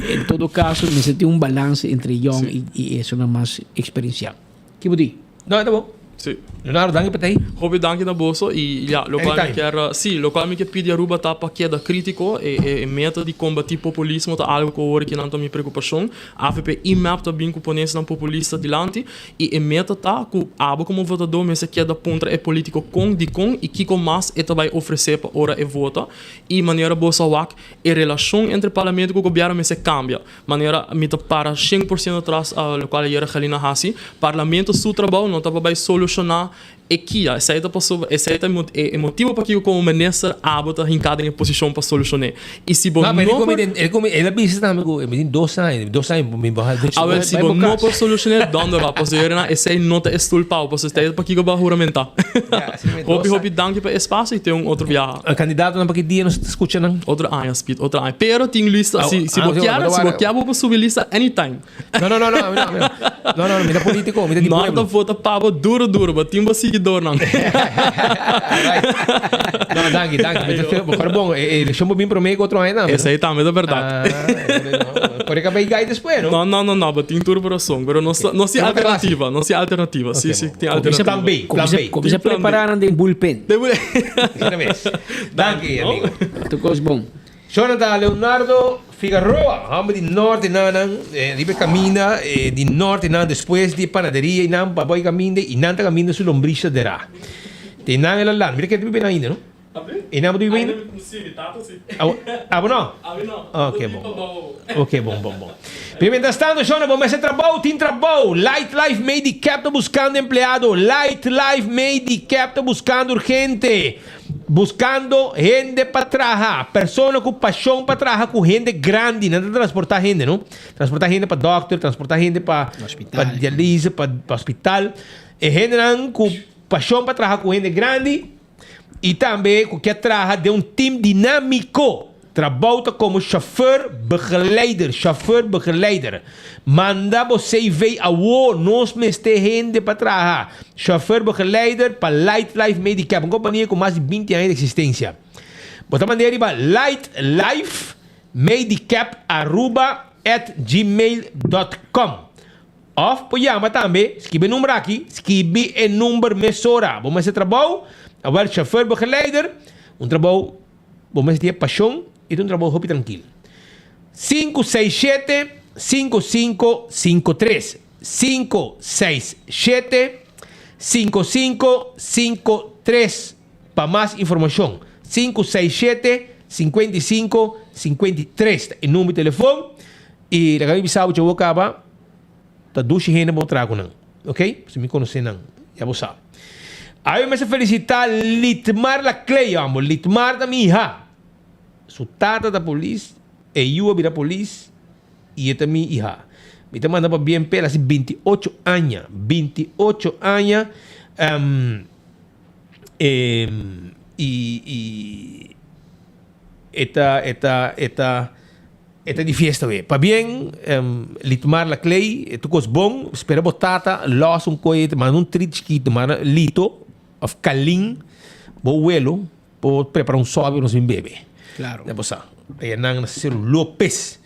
en todo kaso mester tin un balanse entre yòn i esunnan mas eksperensiá. Ki bo di? No, e ta bon. Sí. Leonardo, danki pa ta ei. Hopi danki na boso y ya, locual mi Anytime. kier, sí, locual mi kier pidi Aruba ta pa keda critico, e, e, e meta di combati populismo ta algo cu awor kinan ta mi preocupacion. Avp y mep ta bin cu ponencianan populista dilanti y e meta ta cu abo como votador mester keda puntra e politico con, dicon y kico mas e ta bay ofrece pa ora e vota y manera boso a wak e relacion entre parlamento cu gobierno mester cambia. Manera mi ta para shen por siento tras locual ayera Gelina haci, Parlamento su trabao no ta pa bay soluciona e kia, esey ta pasobra, esey ta e motibo pakico como minister abo ta hinca den e posicion pa solucione. Y si bo No, pero no por. El come, el a bisa tambe cu mi tin dos aña, dos aña mi baha dos. Awel, si bo no por solucione, donder ba, pasobra ayera esey no ta e stoel pa bo, pasobra esey ta pakico bo a huramenta. Hopi, hopi danki pa e espacio y te un otro biaha. Candidatonan pa ki dia nos ta scucha nan? Otro aña, Speed, otro aña. Pero tin lista, si, si bo kier, si bo kier bo por subi lista anytime. No, no, no, no, no, no, no, no, mi ta politico, mi ta di pueblo. Nos ta vota pa bo duro, duro, bo tin bo siguidornan. Right. No, danki, danki. Mi ta feel, mejor bon, e eleccion por bin prome cu otro aña tambe. Esey tambe ta berdad. Ah, no, por e ka bay gai despues, no? No, no, no, no, bo tin tur bo razon, pero nos, nos tin alternativa, nos tin alternativa, si, si, tin alternativa. Plan B, plan B. Cuminsa prepara nan den bullpen. Danki, amigo. Tur cos bon. Jonathan Leonardo Figaroa, homber di norte nan, riba e caminda di norte nan despues di e panaderia y nan pa boy caminda y nan ta caminda su lombriz ta dera. Te nan el a landa. Mira ke ta biba nan ainda no? E nan bo ta biba ainda? Abo no? Ok bon. Ok bon bon bon. Pero mientras tanto Shona bo mester trabou tin trabou. Light Life Medicap ta buscando empleado. Light Life Medicap ta buscando urgente. Buscando hende pa traha, persona cu pasion pa traha cu hende grandi, nan ta transporta hende no, transporta hende pa dokter, transporta hende pa pa dialyse, pa pa hospital, e hendenan cu pasion pa traha cu hende grandi y tambe cu kier traha den un team dinamico. Trabou ta komo chauffeur begeleider, chauffeur begeleider. Manda bo CV awo, nos mester hende pa traha. Chauffeur begeleider pa Light Life Medicap, un kompania ku mas di binti aña di eksistensia. Bo ta mand'é riba lightlife medicap aruba at gmail dot com. Òf por yama tambe, skibi e number aki, skibi e number mesora. Bo mester trabou, awel chauffeur begeleider, un trabou. Bo mester tin e pashon i ta un trabou hopi trankil. Sinku seis shete, sinku sinku sinku tres. Sinku seis shete, sinku sinku sinku tres pa mas informashon. 567 55 53 ta e number di telefon i laga mi bisa bo dje bo kaba. Ta dushi hende bo traha ku nan. Ok, pasobra mi konosé nan, ya bo sa. Awe mester felisitá Litmar Laclay, amo. Litmar ta mi iha. Su tata ta polis, e yu a bira polis i e ta mi iha. Mi ta manda pabien p'el hasi binti ocho aña, binti ocho aña, i i e ta e ta e ta. E ta di fiesta we. Pabien Litmar Laclay, e tur kos bon. Spera bo tata los un koe, manda un trit chikito, manda Lito of Kalin, bo welo, por prepara un sobi pa nos bin bebe. Claro. Ya bo sa. Aya nan na Seru Lopez.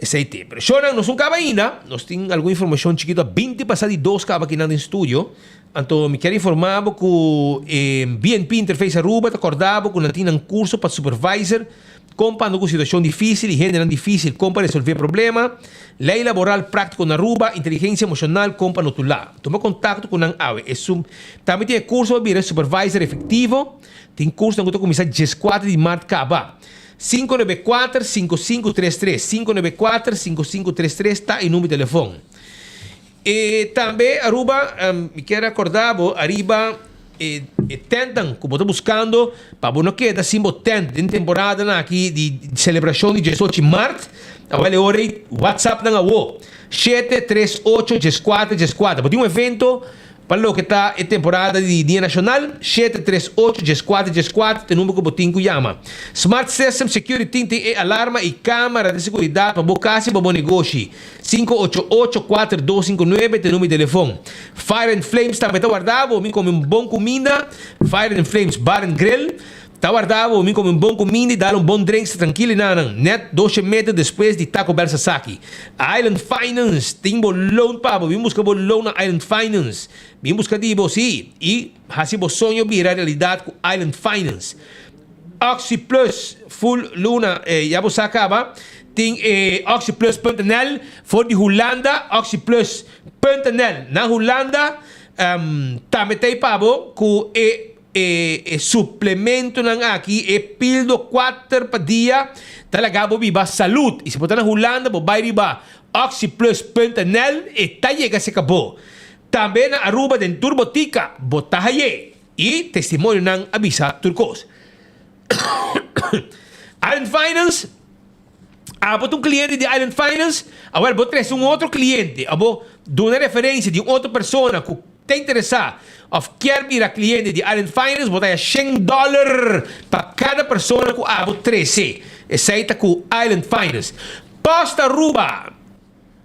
Esei te. Pero shownan nos no kaba ainda. Nos tin algun informashon chikito a binti pasa di dos kaba akinan den studio. Anto mi kier informa bo ku e BNP Interface Aruba ta korda bo ku nan tin nan kurso pa supervisor. Kon pa anda ku situashon difísil i hendenan difísil, kon pa resolvé problema, lei laboral práktiko na Aruba, inteligensia emoshonal, kon pa notulá. Tuma kontakto ku nan awe. E su Tambe tin e kurso pa bira supervisor efektivo. Tin kursonan ku ta kuminsá dieskuater di mart kaba. 594 5533, 594 5533 ta e number di telefon. E tambe Aruba, mi kier acorda bo ariba e tentnan cu bo ta buscando pa bo no keda sin bo tent den temporadanan aki di celebracion di diesocho mart. Awel e ora ei WhatsApp nan awo, shete tres ocho diescuater diescuater. Bo tin un evento. Pa loke ta e temporada di Dia Nacional, 738 14 14 ta e number cu bo tin cu yama. Smart System Security tin e alarma y camera di seguridad pa bo cas y pa bo negoshi. 588 4259 ta e number di telefon. Fire and Flames tambe ta warda bo mi come un bon cuminda. Fire and Flames Bar and Grill. Ta warda bo mi come un bon cuminda y dal un bon drinks trankil enanan, net doshe meter despues di Taco Bell Sasaki. Island Finance tin bo loan pa bo, bin busca bo loan na Island Finance. Bin busca di bo, si, y haci bo soño bira realidad cu Island Finance. Oxi Plus full luna, ya bo sa caba, tin e oxiplus punt nl for di Hulanda, oxiplus punt nl na Hulanda, tambe ta ey pa bo cu e. E suplementonan aki, e pildo kuater pa dia, ta laga bo biba salud. I si bo ta na Hulanda, bo bai riba oxyplus punt nl, e ta yega serka bo. Tambe na Aruba den tur botika bo ta haye. I testimonionan a bisa tur kos. Island Finance, Abo ta un kliente di Island Finance? Awel, bo trese un otro kliente òf bo duna referensia di un otro persona ku ta interesá òf kier bira kliente di Island Finance, bo ta haya shen dòler pa kada persona ku abo trese. Esei ta ku Island Finance. Post Aruba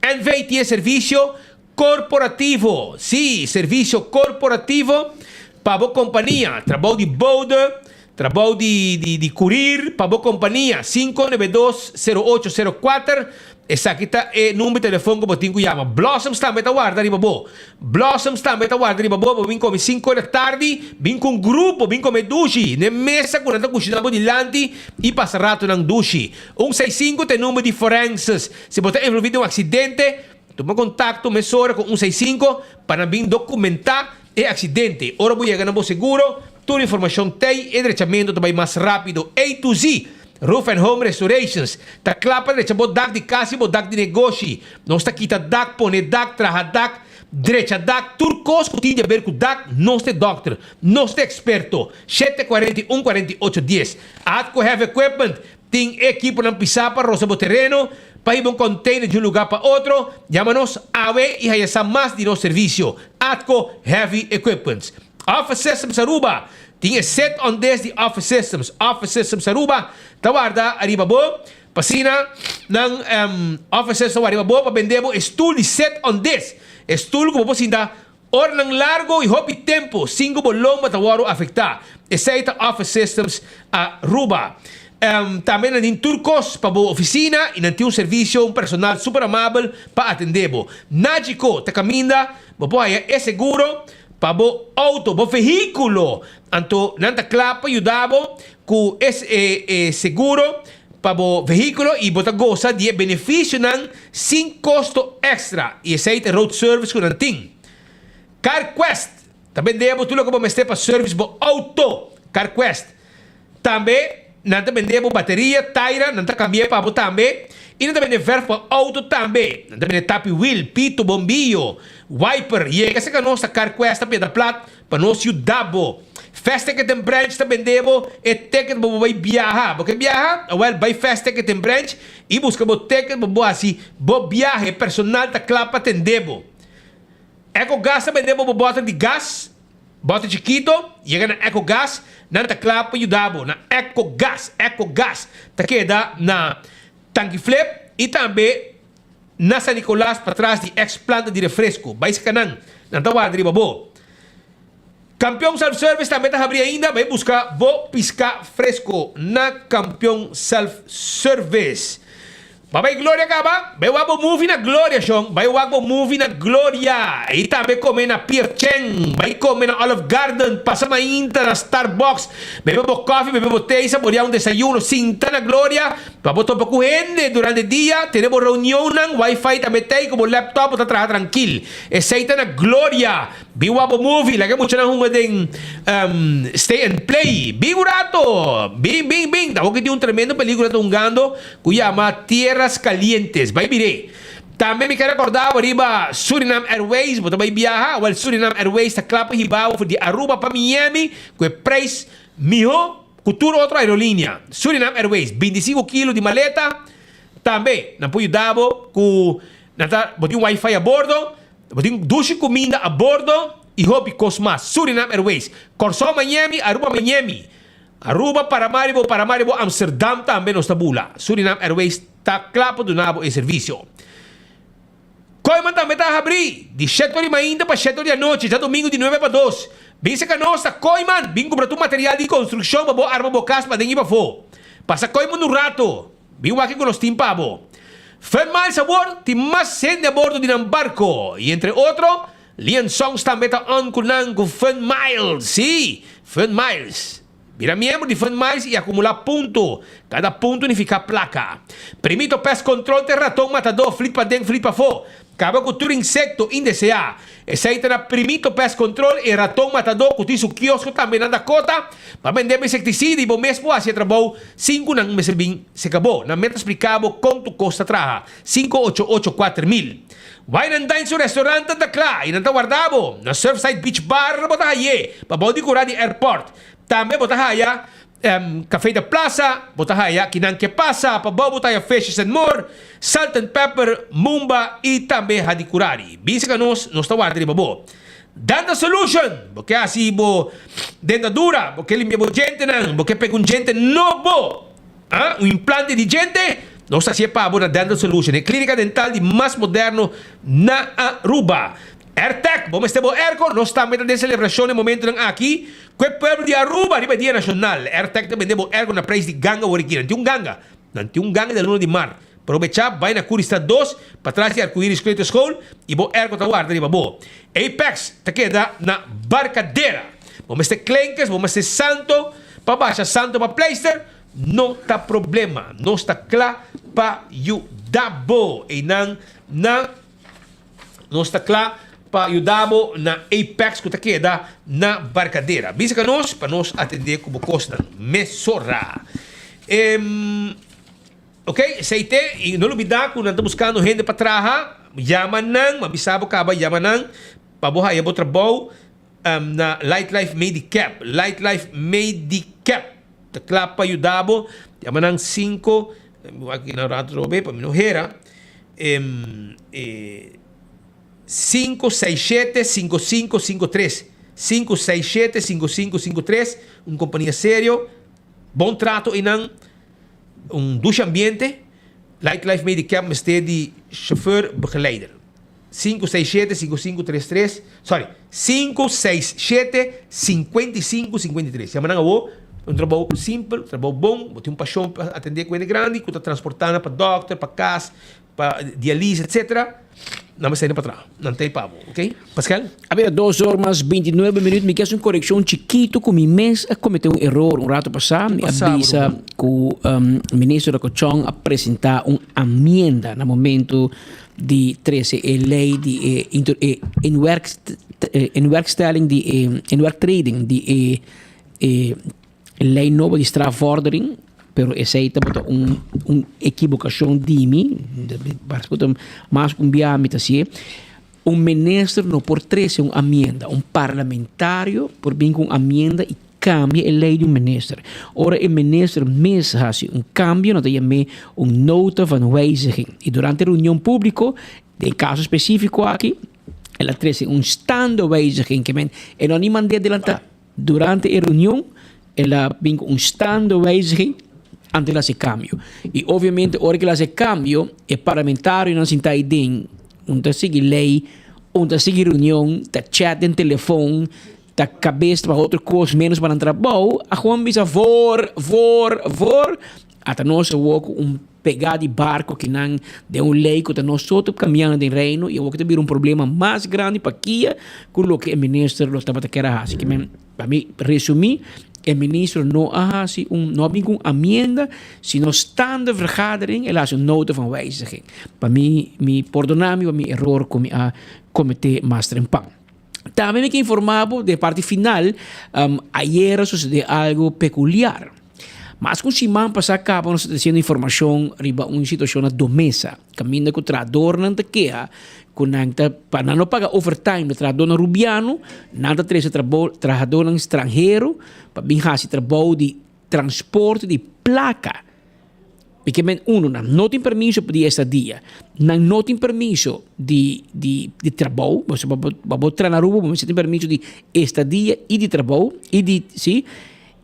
NV tin e servisio korporativo. Sí, servisio korporativo pa bo kompania. Trabou di bode, Trabou di di di kurir pa bo kompania, 592 0804, esaki ta e number di telefon ku bo tin ku yama. Blossoms tambe ta warda riba bo. Blossoms tambe ta warda riba bo, bo bin kome sinku ora tardi, bin ku un grupo, bin kome dushi n'e mesa ku nan ta kushina bo dilanti i pasa ratonan dushi. Un seis sinku ta e number di forenses. Si bo ta envolvi den un aksidente, tuma kontakto mesora ku un seis sinku pa nan bin dokumentá E aksidente, ora bo yega na bo seguro, tur informashon t'ei, e drechamentu ta bai mas rápido. A to Z, Roof and Home Restorations, ta kla pa drecha bo dak di kas i bo dak di negoshi. Nos ta kita dak, pone dak, traha dak, drecha dak, tur kos ku tin di aber ku dak, nos ta e dòkter, nos ta e eksperto. 7 41 48 dies. Atco Heavy Equipment tin e ekiponan pisá pa rosa bo tereno, pa hiba un container di un lugá pa otro, yama nos awe i haya sa mas di nos servisio. Atco Heavy Equipments. Office Systems Aruba tin e set on des di Office Systems. Office Systems Aruba ta warda ariba bo pa asina nan Office Systems ta warda riba bo pa bende bo e stoel di set on des. E stoel ku bo por sinta Oranan largo y hopi tempo sin cu bo lomba ta wordo afecta. Esey ta Office Systems Aruba. Tambe nan tin tur cos pa bo oficina y nan tin un servicio, un personal super amabel pa atende bo. Nagico ta caminda bo por haya e seguro pa bo auto, bo vehiculo. Anto nan ta cla pa yuda bo cu e seguro pa bo vehiculo y bo ta goza di e beneficionan sin costo extra y esey ta e road service cu nan tin. CarQuest ta bende bo tur loke bo mester pa service bo auto. CarQuest tambe nan ta bende bo bateria, taira, nan ta cambia pa bo tambe y nan ta bende verf pa auto tambe. Nan ta bende tapi wiel, pito, bombillo, wiper. Yega cerca nos ta CarQuest ta piedra plat Pa nos yuda bo. Fast Ticket and Branch ta bende bo e ticket pa bo bai biaha. Bo ke biaha? Awel bai Fast Ticket and Branch i buska bo ticket pa bo hasi bo biahe. E personal ta kla pa tende bo. Ecogas ta bende bo bo bòter di gas, bòter chikito. Yega na Ecogas, nan ta kla pa yuda bo. Na Ecogas, Ecogas ta keda na Tanki Flip i tambe Na San Nicolas patras di ex planta di refresco. Bai saka nan. Nan ta warda riba bo. Campeon Self Service tambe ta habri ainda. Bai busca bo pisca fresco na Campeon Self Service. Ba bai Gloria caba? Bai wak bo movie na Gloria shon. Bai wak bo movie na Gloria. Y tambe come na PF Chang. Bai come na Olive Garden. Pasa mainta na Starbucks. Bebe bo coffee, bebe bo thee, saborea un desayuno. Sinta na Gloria. Pa bo topa ku hende durante dia, tene bo reunionnan, wifi ta metei ku bo laptop bo ta traha trankil. Esei ta na gloria! Bin wak bo movie, laga e muchanan hunga den stay and play. Bin un rato! Bin, bin, bin! Ta hopi tin un tremendo pelikula ta hungando ku yama Tierras Calientes. Bai mir'é. Tambe mi ker rekorda bo riba Surinam Airways, bo ta bai biaha? Wèl Surinam Airways ta kla pa hiba bo for di Aruba pa Miami ku e preis mihó. Ku tur otro aerolínea, Surinam Airways, bintisinku kilo di maleta, tambe nan por yuda bo ku nan ta bo tin wifi a bordo, bo tin dushi kuminda a bordo. I hopi kos mas. Surinam Airways, Kòrsou Miami, Aruba Miami, Aruba Paramaribo, Paramaribo Amsterdam tambe nos ta bula. Surinam Airways ta kla pa duna bo e servisio. Kooiman tambe ta habrí di shete ora di mainta pa shete ora di anochi, djadomingu di nuebe pa dos. Bin serka nos ta Kooiman, bin kumpra tur material di konstrukshon pa bo arma bo kas paden i pafó. Pasa Kooiman un rato. Bin wak ku nos tin pa bo. Fun Miles awor tin mas hende a bordo di nan barko i entre otro Lian Songs tambe ta on ku nan ku Fun Miles. Sí, Fun Miles. Bira miembro di Fun Miles i akumulá punto. Kada punto nifiká plaka. Primito Pest Control ta e raton matadó, flit paden, flit pafó. Kaba ku tur insekto indeseá. Esei ta na Primito Pest Control, e raton matadó ku tin su kiosko tambe na Dakota, pa bende bo insektisida i bo mes por hasi e trabou sin ku nan mester bin seka bo. Nan mester splika bo kon tur kos ta traha. 588 4000. Wine and Dine su restaurant ta kla i nan ta warda bo. Na Surfside Beach Bar bo ta haye, pa bou di kura di airport. Tambe bo ta haya Café de Plaza, bo ta haya Kinan Ke Pasa, pa bou bo ta haya Fishes and More, Salt and Pepper, Mumba i tambe Hadicurari. Bin seka nos, nos ta warda riba bo. Dental Solution, bo ke hasi bo dentadura, bo ke limpia bo djentenan, bo ke pega un djente nobo, ah, un implante di djente, nos ta hasié pa bo na Dental Solution, e klínika dental di mas moderno na Aruba. Airtec, bo mester bo airco, nos tambe ta den celebracion e momentonan aki cu e pueblo di Aruba riba e dia nacional. Airtec ta bende bo airco na prijs di ganga awor aki. Nan tin un ganga. Nan tin un ganga den luna di mart. Probecha, bay na Curistad dos, patras di Arcoiris Kleuterschool y bo airco ta warda riba bo. Apex ta keda na Barcadera. Bo mester klinkers, bo mester santo pa basha santo pa pleister, no ta problema. Nos ta cla pa yuda bo. Eynan na. Nos ta kla pa yuda bo na Apex ku ta keda na Barcadera. Bisa ka nos pa nos atendé ku bo kosnan mesora. Ok, esei te i no lubidá ku nan ta buskando hende pa traha. Yama nan, mi a bisa bo kaba, yama nan pa bo haya bo trabou na Light Life Medicap. Light Life Medicap ta kla pa yuda bo. Yama nan sinku, mi wak aki nan rato atrobe pa mi no hera. 5 6 7 5 5 5 3 5 6 7 5 5 5 3 un kompania serio bon trato einan un dushi ambiente Light Life Medicap mester di chauffeur begeleider 5 6 7 5 5 3 3 sorry 5 6 7 55 53 yama nan awo un trabou simpel un trabou bon bo tin un pasion pa atende ku hende grandi ku ta transporta nan pa dokter pa kas pa dialise etcetera nan mester hende pa traha nan ta ei pa bo ok Pascal. A bira dos or mas bintinuebe minuut mi ke hasi un korekshon chikitu ku mi mes a komete un eror un rato pasá mi a bisa ku minister Rocochon a presenta un amienda na momento di trese e ley di e e inwerkstelling di e inwerktreding di e e ley nobo di strafvordering pero esey tabata un un ekibocacion di mi mas un bia mi ta hacié un minister no por trese un amienda un parlamentario por bin cu un amienda y Cambia e ley di un minister. Ora e minister mes haci un cambio nan ta yam'é un nota van wijziging. Y durante reunion publico, den e caso specifico aki, el a trece un staande wijziging ke men e no ni mand'é adelanta. Durante e reunion el a bin cu un staande wijziging anto el a haci e cambio. Y obviamente ora cu el a haci e cambio e parlamentarionan sinta ahi den un ta sigui ley, un ta sigui reunion, ta chat den telefon, Ta kabes pa otro kos menos pa nan trabou, a Juan bisa voor, voor, voor, ata nos awor ku un pegá di barko ki nan den un lei ku ta nos so ta kamiando den reino i awor ku ta bira un problema mas grandi pa kia ku loke e minister lo tabata kier a hasi. Ki men pa mi resumí e minister no a hasi un no a bin ku un amienda sino staande vergadering el a hasi un nota van wijziging. Pa mi mi pordona mi pa mi eror ku mi a kometé mas trempan. Tambe mi ke informa bo den parti final, ayer a sucede algo peculiar. Mas ku un siman pasa caba nos ta haciendo informacion riba un situacion na Domesa, caminda cu trahadornan ta keha cu nan ta, pa nan no paga overtime di trahadornan Rubiano, nan ta trece trabou trahadornan stranhero pa bin haci trabou di transporte di placa. Mi ke men uno, nan no tin permiso di estadia, nan no tin permiso di di di trabou, pasobra pa bo pa bo traha na Aruba bo mester tin permiso di estadia i di trabou i di si,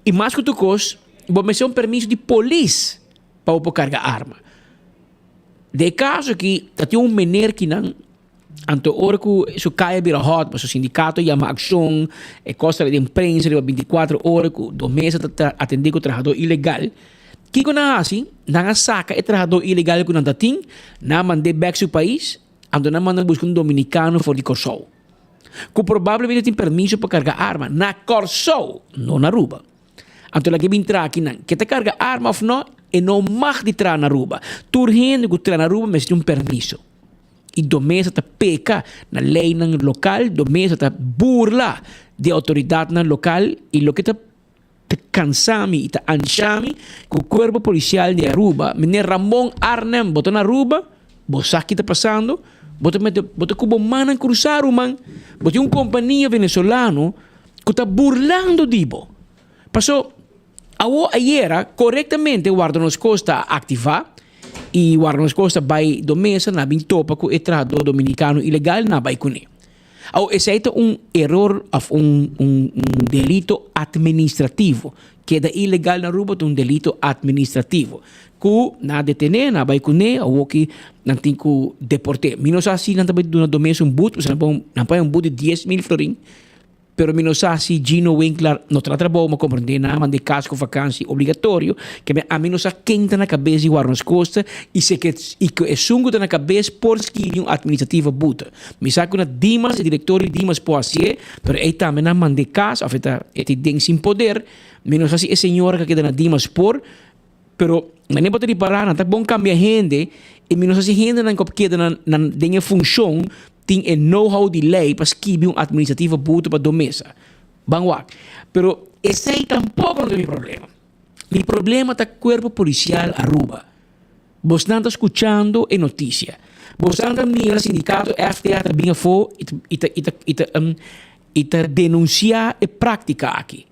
i mas ku tur kos bo mester un permiso di polis pa bo por karga arma. Den e kaso aki ta tin un mener kinan Anto ora ku su kaya bira hot, pasobra sindikato yama akshon, e kos ta den prensa riba bintikuater ora ku dos mesa ta atendé ku trahadó ilegal. Kiko nan a hasi? Nan a saka e trahadó ilegal ku nan ta tin, nan a mand'é bèk su pais, anto nan manda buska un dominikano for di Kòrsou, ku probablemente tin permiso pa karga arma na Kòrsou, no na Aruba. Anto laga e bin traha akinan. Ke ta karga arma òf no, e no mag di traha na Aruba. Tur hende ku traha na Aruba mester tin un permiso. I Domesa ta peka na leinan lokal, Domesa ta burla di outoridatnan lokal i loke ta kansa mi i ta ansha mi ku kuerpo polisial di Aruba, Meneer Ramon Arnhem bo ta na Aruba, bo sa ki ta pasando, bo ta mete bo ta ku bo mannan krusa ruman, bo tin un kompania venezolano ku ta burlando di bo. Paso awo ayera korektamente Guarda Nos Costa a aktivá i Guarda Nos Costa bai do mesa nan a bin topa ku e trahadó dominikano ilegal nan a bai kuné. Awo esei ta un eror òf un un un delito atministrativo. Keda ilegal na Aruba ta un delito atministrativo ku nan a detené, nan a bai kuné, awoki nan tin ku deport'é. Mi no sa si nan ta bai duna do mesa un but, pasobra nan paña un but di 10,000 florin. Pero mi no sa si Gino Winklar no ta na trabou, mi a comprende nan a manda e cas cu vakantie obligatorio, ke men ami no sa ken ta na cabes di Warnos Costa y se ke y cu esun cu ta na cabes por skirbi un administrativa boete. Mi sa cu na Dimas, e director di Dimas por hacié, pero ey tambe nan manda e cas of e ta e ta den sin poder, mi no sa si e señora cu a keda na Dimas por, Pero manera bo ta ripará nan ta bon kambia hende i mi no sa si hendenan ku a keda na nan den e funshon tin e know-how di lei pa skibi un administrativo butu pa do mesa. Ban wak. Pero esei tampoko no ta mi problema. Mi problema ta Kuerpo Polisial Aruba. Bosnan ta skuchando e notisia. Bosnan ta mira sindikato FTA ta bin afó i ta i ta i ta i ta i ta denunsiá e práktika aki.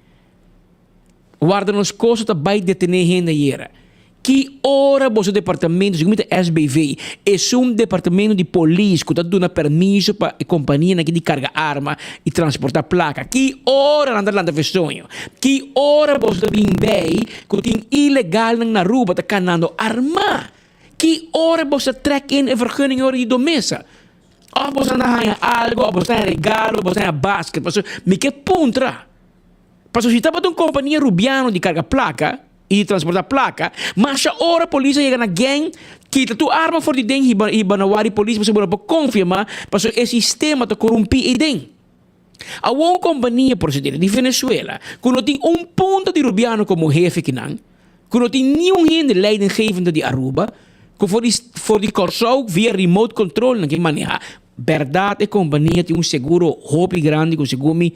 Warda nos kosa ta bai detené hende ayera. Ki ora boso departamento, segun mi ta SBV, esun departamento di polis ku ta duna permiso pa e kompanianan aki di karga arma i transportá plaka, ki ora nan ta lanta fesoño? Ki ora boso ta bin bei ku tin ilegalnan na Aruba ta kanando armá? Ki ora boso ta trek in e vergunning ora di domesa? Òf boso ta haña algu, òf boso ta haña regalo, òf boso ta haña basket, pasobra mi ke puntra. Pasobra si tabata un kompania rubiano di karga plaka i di transportá plaka, masha ora polis a yega na gèn, kita tur arma for di den hiba hiba na wari polis pasobra bo no por konfia mas pasobra e sistema ta korumpí eiden. Awor un kompania prosedente di Venezuela ku no tin un punto di rubiano komo hefe kinan, ku no tin niun hende leidinggevende di Aruba, ku for di for di Kòrsou via remote control nan ke manehá, bèrdat e kompania tin un seguro hopi grandi ku segun mi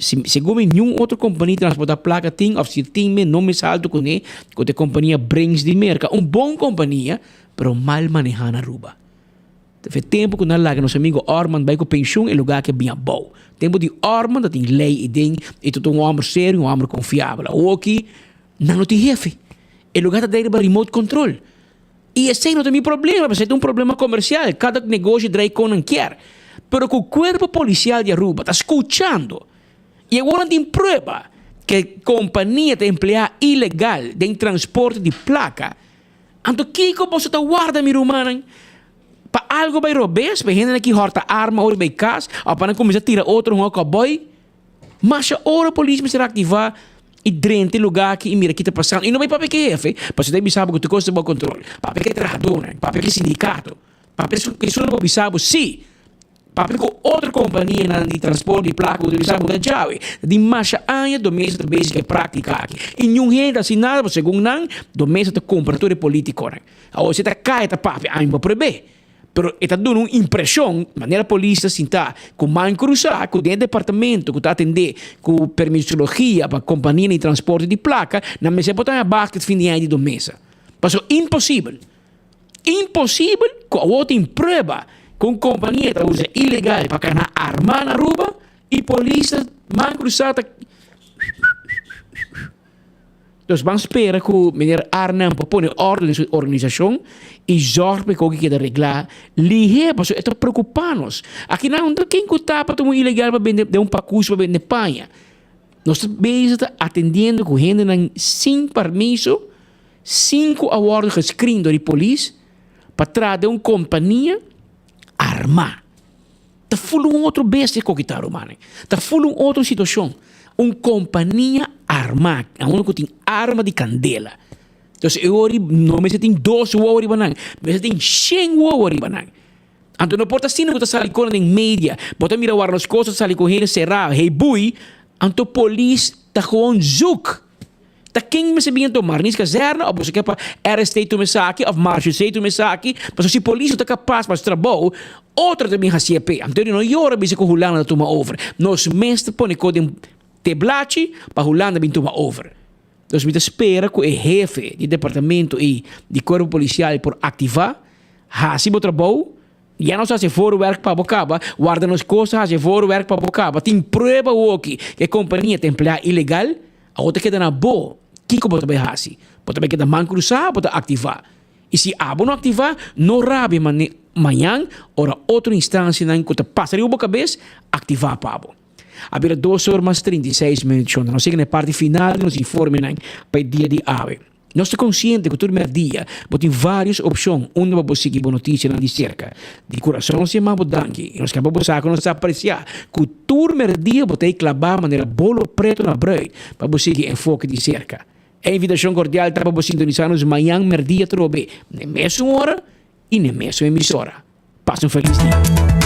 Segun mi niun otro kompania di transportá plaka tin òf si tin mi no mes haltu kuné ku ta e kompania Brinks di Merka. Un bon kompania pero mal manehá na Aruba. Ta fe tempu ku nan laga nos amigo Orman bai ku penshun e lugá ke bin abou. Tempu di Orman ta tin lei i den i ta un hòmber serio un hòmber konfiabel. Awoki nan no tin hefe. E lugá ta drei riba remote control. I esei no ta mi problema, pasobra ta un problema komersial, kada negoshi drai kon nan kier. Pero ku kuerpo polisial di Aruba ta skuchando i awor nan tin prueba ku kompania ta empleá ilegal den transporte di plaka, anto kiko boso ta warda mi rumannan? Pa algu bai robes, pa e hendenan ki hòrta arma ora bai kas òf pa nan kuminsá tira otro hunga kòbòi? Masha ora polis mester aktivá i drenta e lugá aki i mira ki ta pasando. I no bai papia ku e hefe, pasobra ta bisa bo ku tur kos ta bou kontrol. Papia ku e trahadónan, papia ku e sindikato, papia ku esun lo por bisa bo sí. Papia ku otro kompanianan di transporte di plaka ku ta bisa bo ta djawe. Ta di masha aña Domesa ta bezig ku e práktika aki. I niun hende ta hasi nada, pasobra segun nan Domesa ta kumpra tur e polítikonan. Awor si e ta kai e ta papia, ami bo prob'é. Pero e ta duna un impresion, manera polis ta sinta cu man cruza, cu den e departamento cu ta atende cu permisologia pa compania di transporte di placa, nan mester por ta haña basket fin di aña di dos mesa. Pasobra imposibel, imposibel cu awor tin prueba cu un compania ta usa ilegal pa cana arma na Aruba y polis ta man cruza ta. Dus ban spera ku meneer Arnhem por pone orde den su organisashon i zòrg pa e koki keda reglá lihé pasobra e ta preokupá nos. Akinan no ta ken ku ta pa tuma un ilegal pa bende den un pakus pa bende paña. Nos ta bezig ta atendiendo ku hendenan sin permiso, sin ku a wòrdu geskrin dor di polis pa traha den un kompania armá. Ta ful un otro bestia ku kita rumannan. Ta ful un otro situashon. Un kompania armá, unda ku tin arma di kandela. Entonces e ora no mester tin dos wowo riba nan, mester tin shen wowo riba nan. Anto no por ta asina ku ta sali kos den media, bo ta mira wara nos kos ta sali ku hende será, hey bui, anto polis ta gewoon zoek. Ta ken mester bin anto? Marnix Kazerne of boso ke pa RST tuma esaki of Marchusee tuma esaki? Pasobra si polis no ta kapas pa hasi trabou, otro ta bin hasié p'e. Anto no yora bisa ku Hulanda ta tuma over. Nos mes ta pone kos den te blachi pa Hulanda bin tuma over. Dus mi ta spera ku e hefe di departamento ei di kuerpo polisial por aktivá, hasi bo trabou. Ya nos hasi voorwerk pa bo kaba, warda nos kos hasi voorwerk pa bo kaba. Tin prueba awoki ku e kompania ta empleá ilegal, awor ta keda na bo kiko bo ta bai hasi. Bo ta bai keda man krusá o bo ta aktivá? I si abo no aktivá, no rabia mañan ora otro instansianan ku ta pasa riba bo kabes aktivá pa bo. A bira dos or mas 36 minuut shonda. Nos yega na e parti final di nos informenan pa e dia di awe. Nos ta konsiente ku tur mèrdia bo tin vários opshon unda pa bo sigui bo notisianan di serka. Di kurason nos yama bo danki i nos ke pa bo sa ku nos ta apresiá ku tur mèrdia bo ta ei klabá manera bolo pretu na brùit pa bo sigui Enfoke di Serka. E invitashon kordial ta pa bo sintonisá nos mañan mèrdia atrobe n'e mesun ora i n'e mesun emisora. Pasa un felis dia.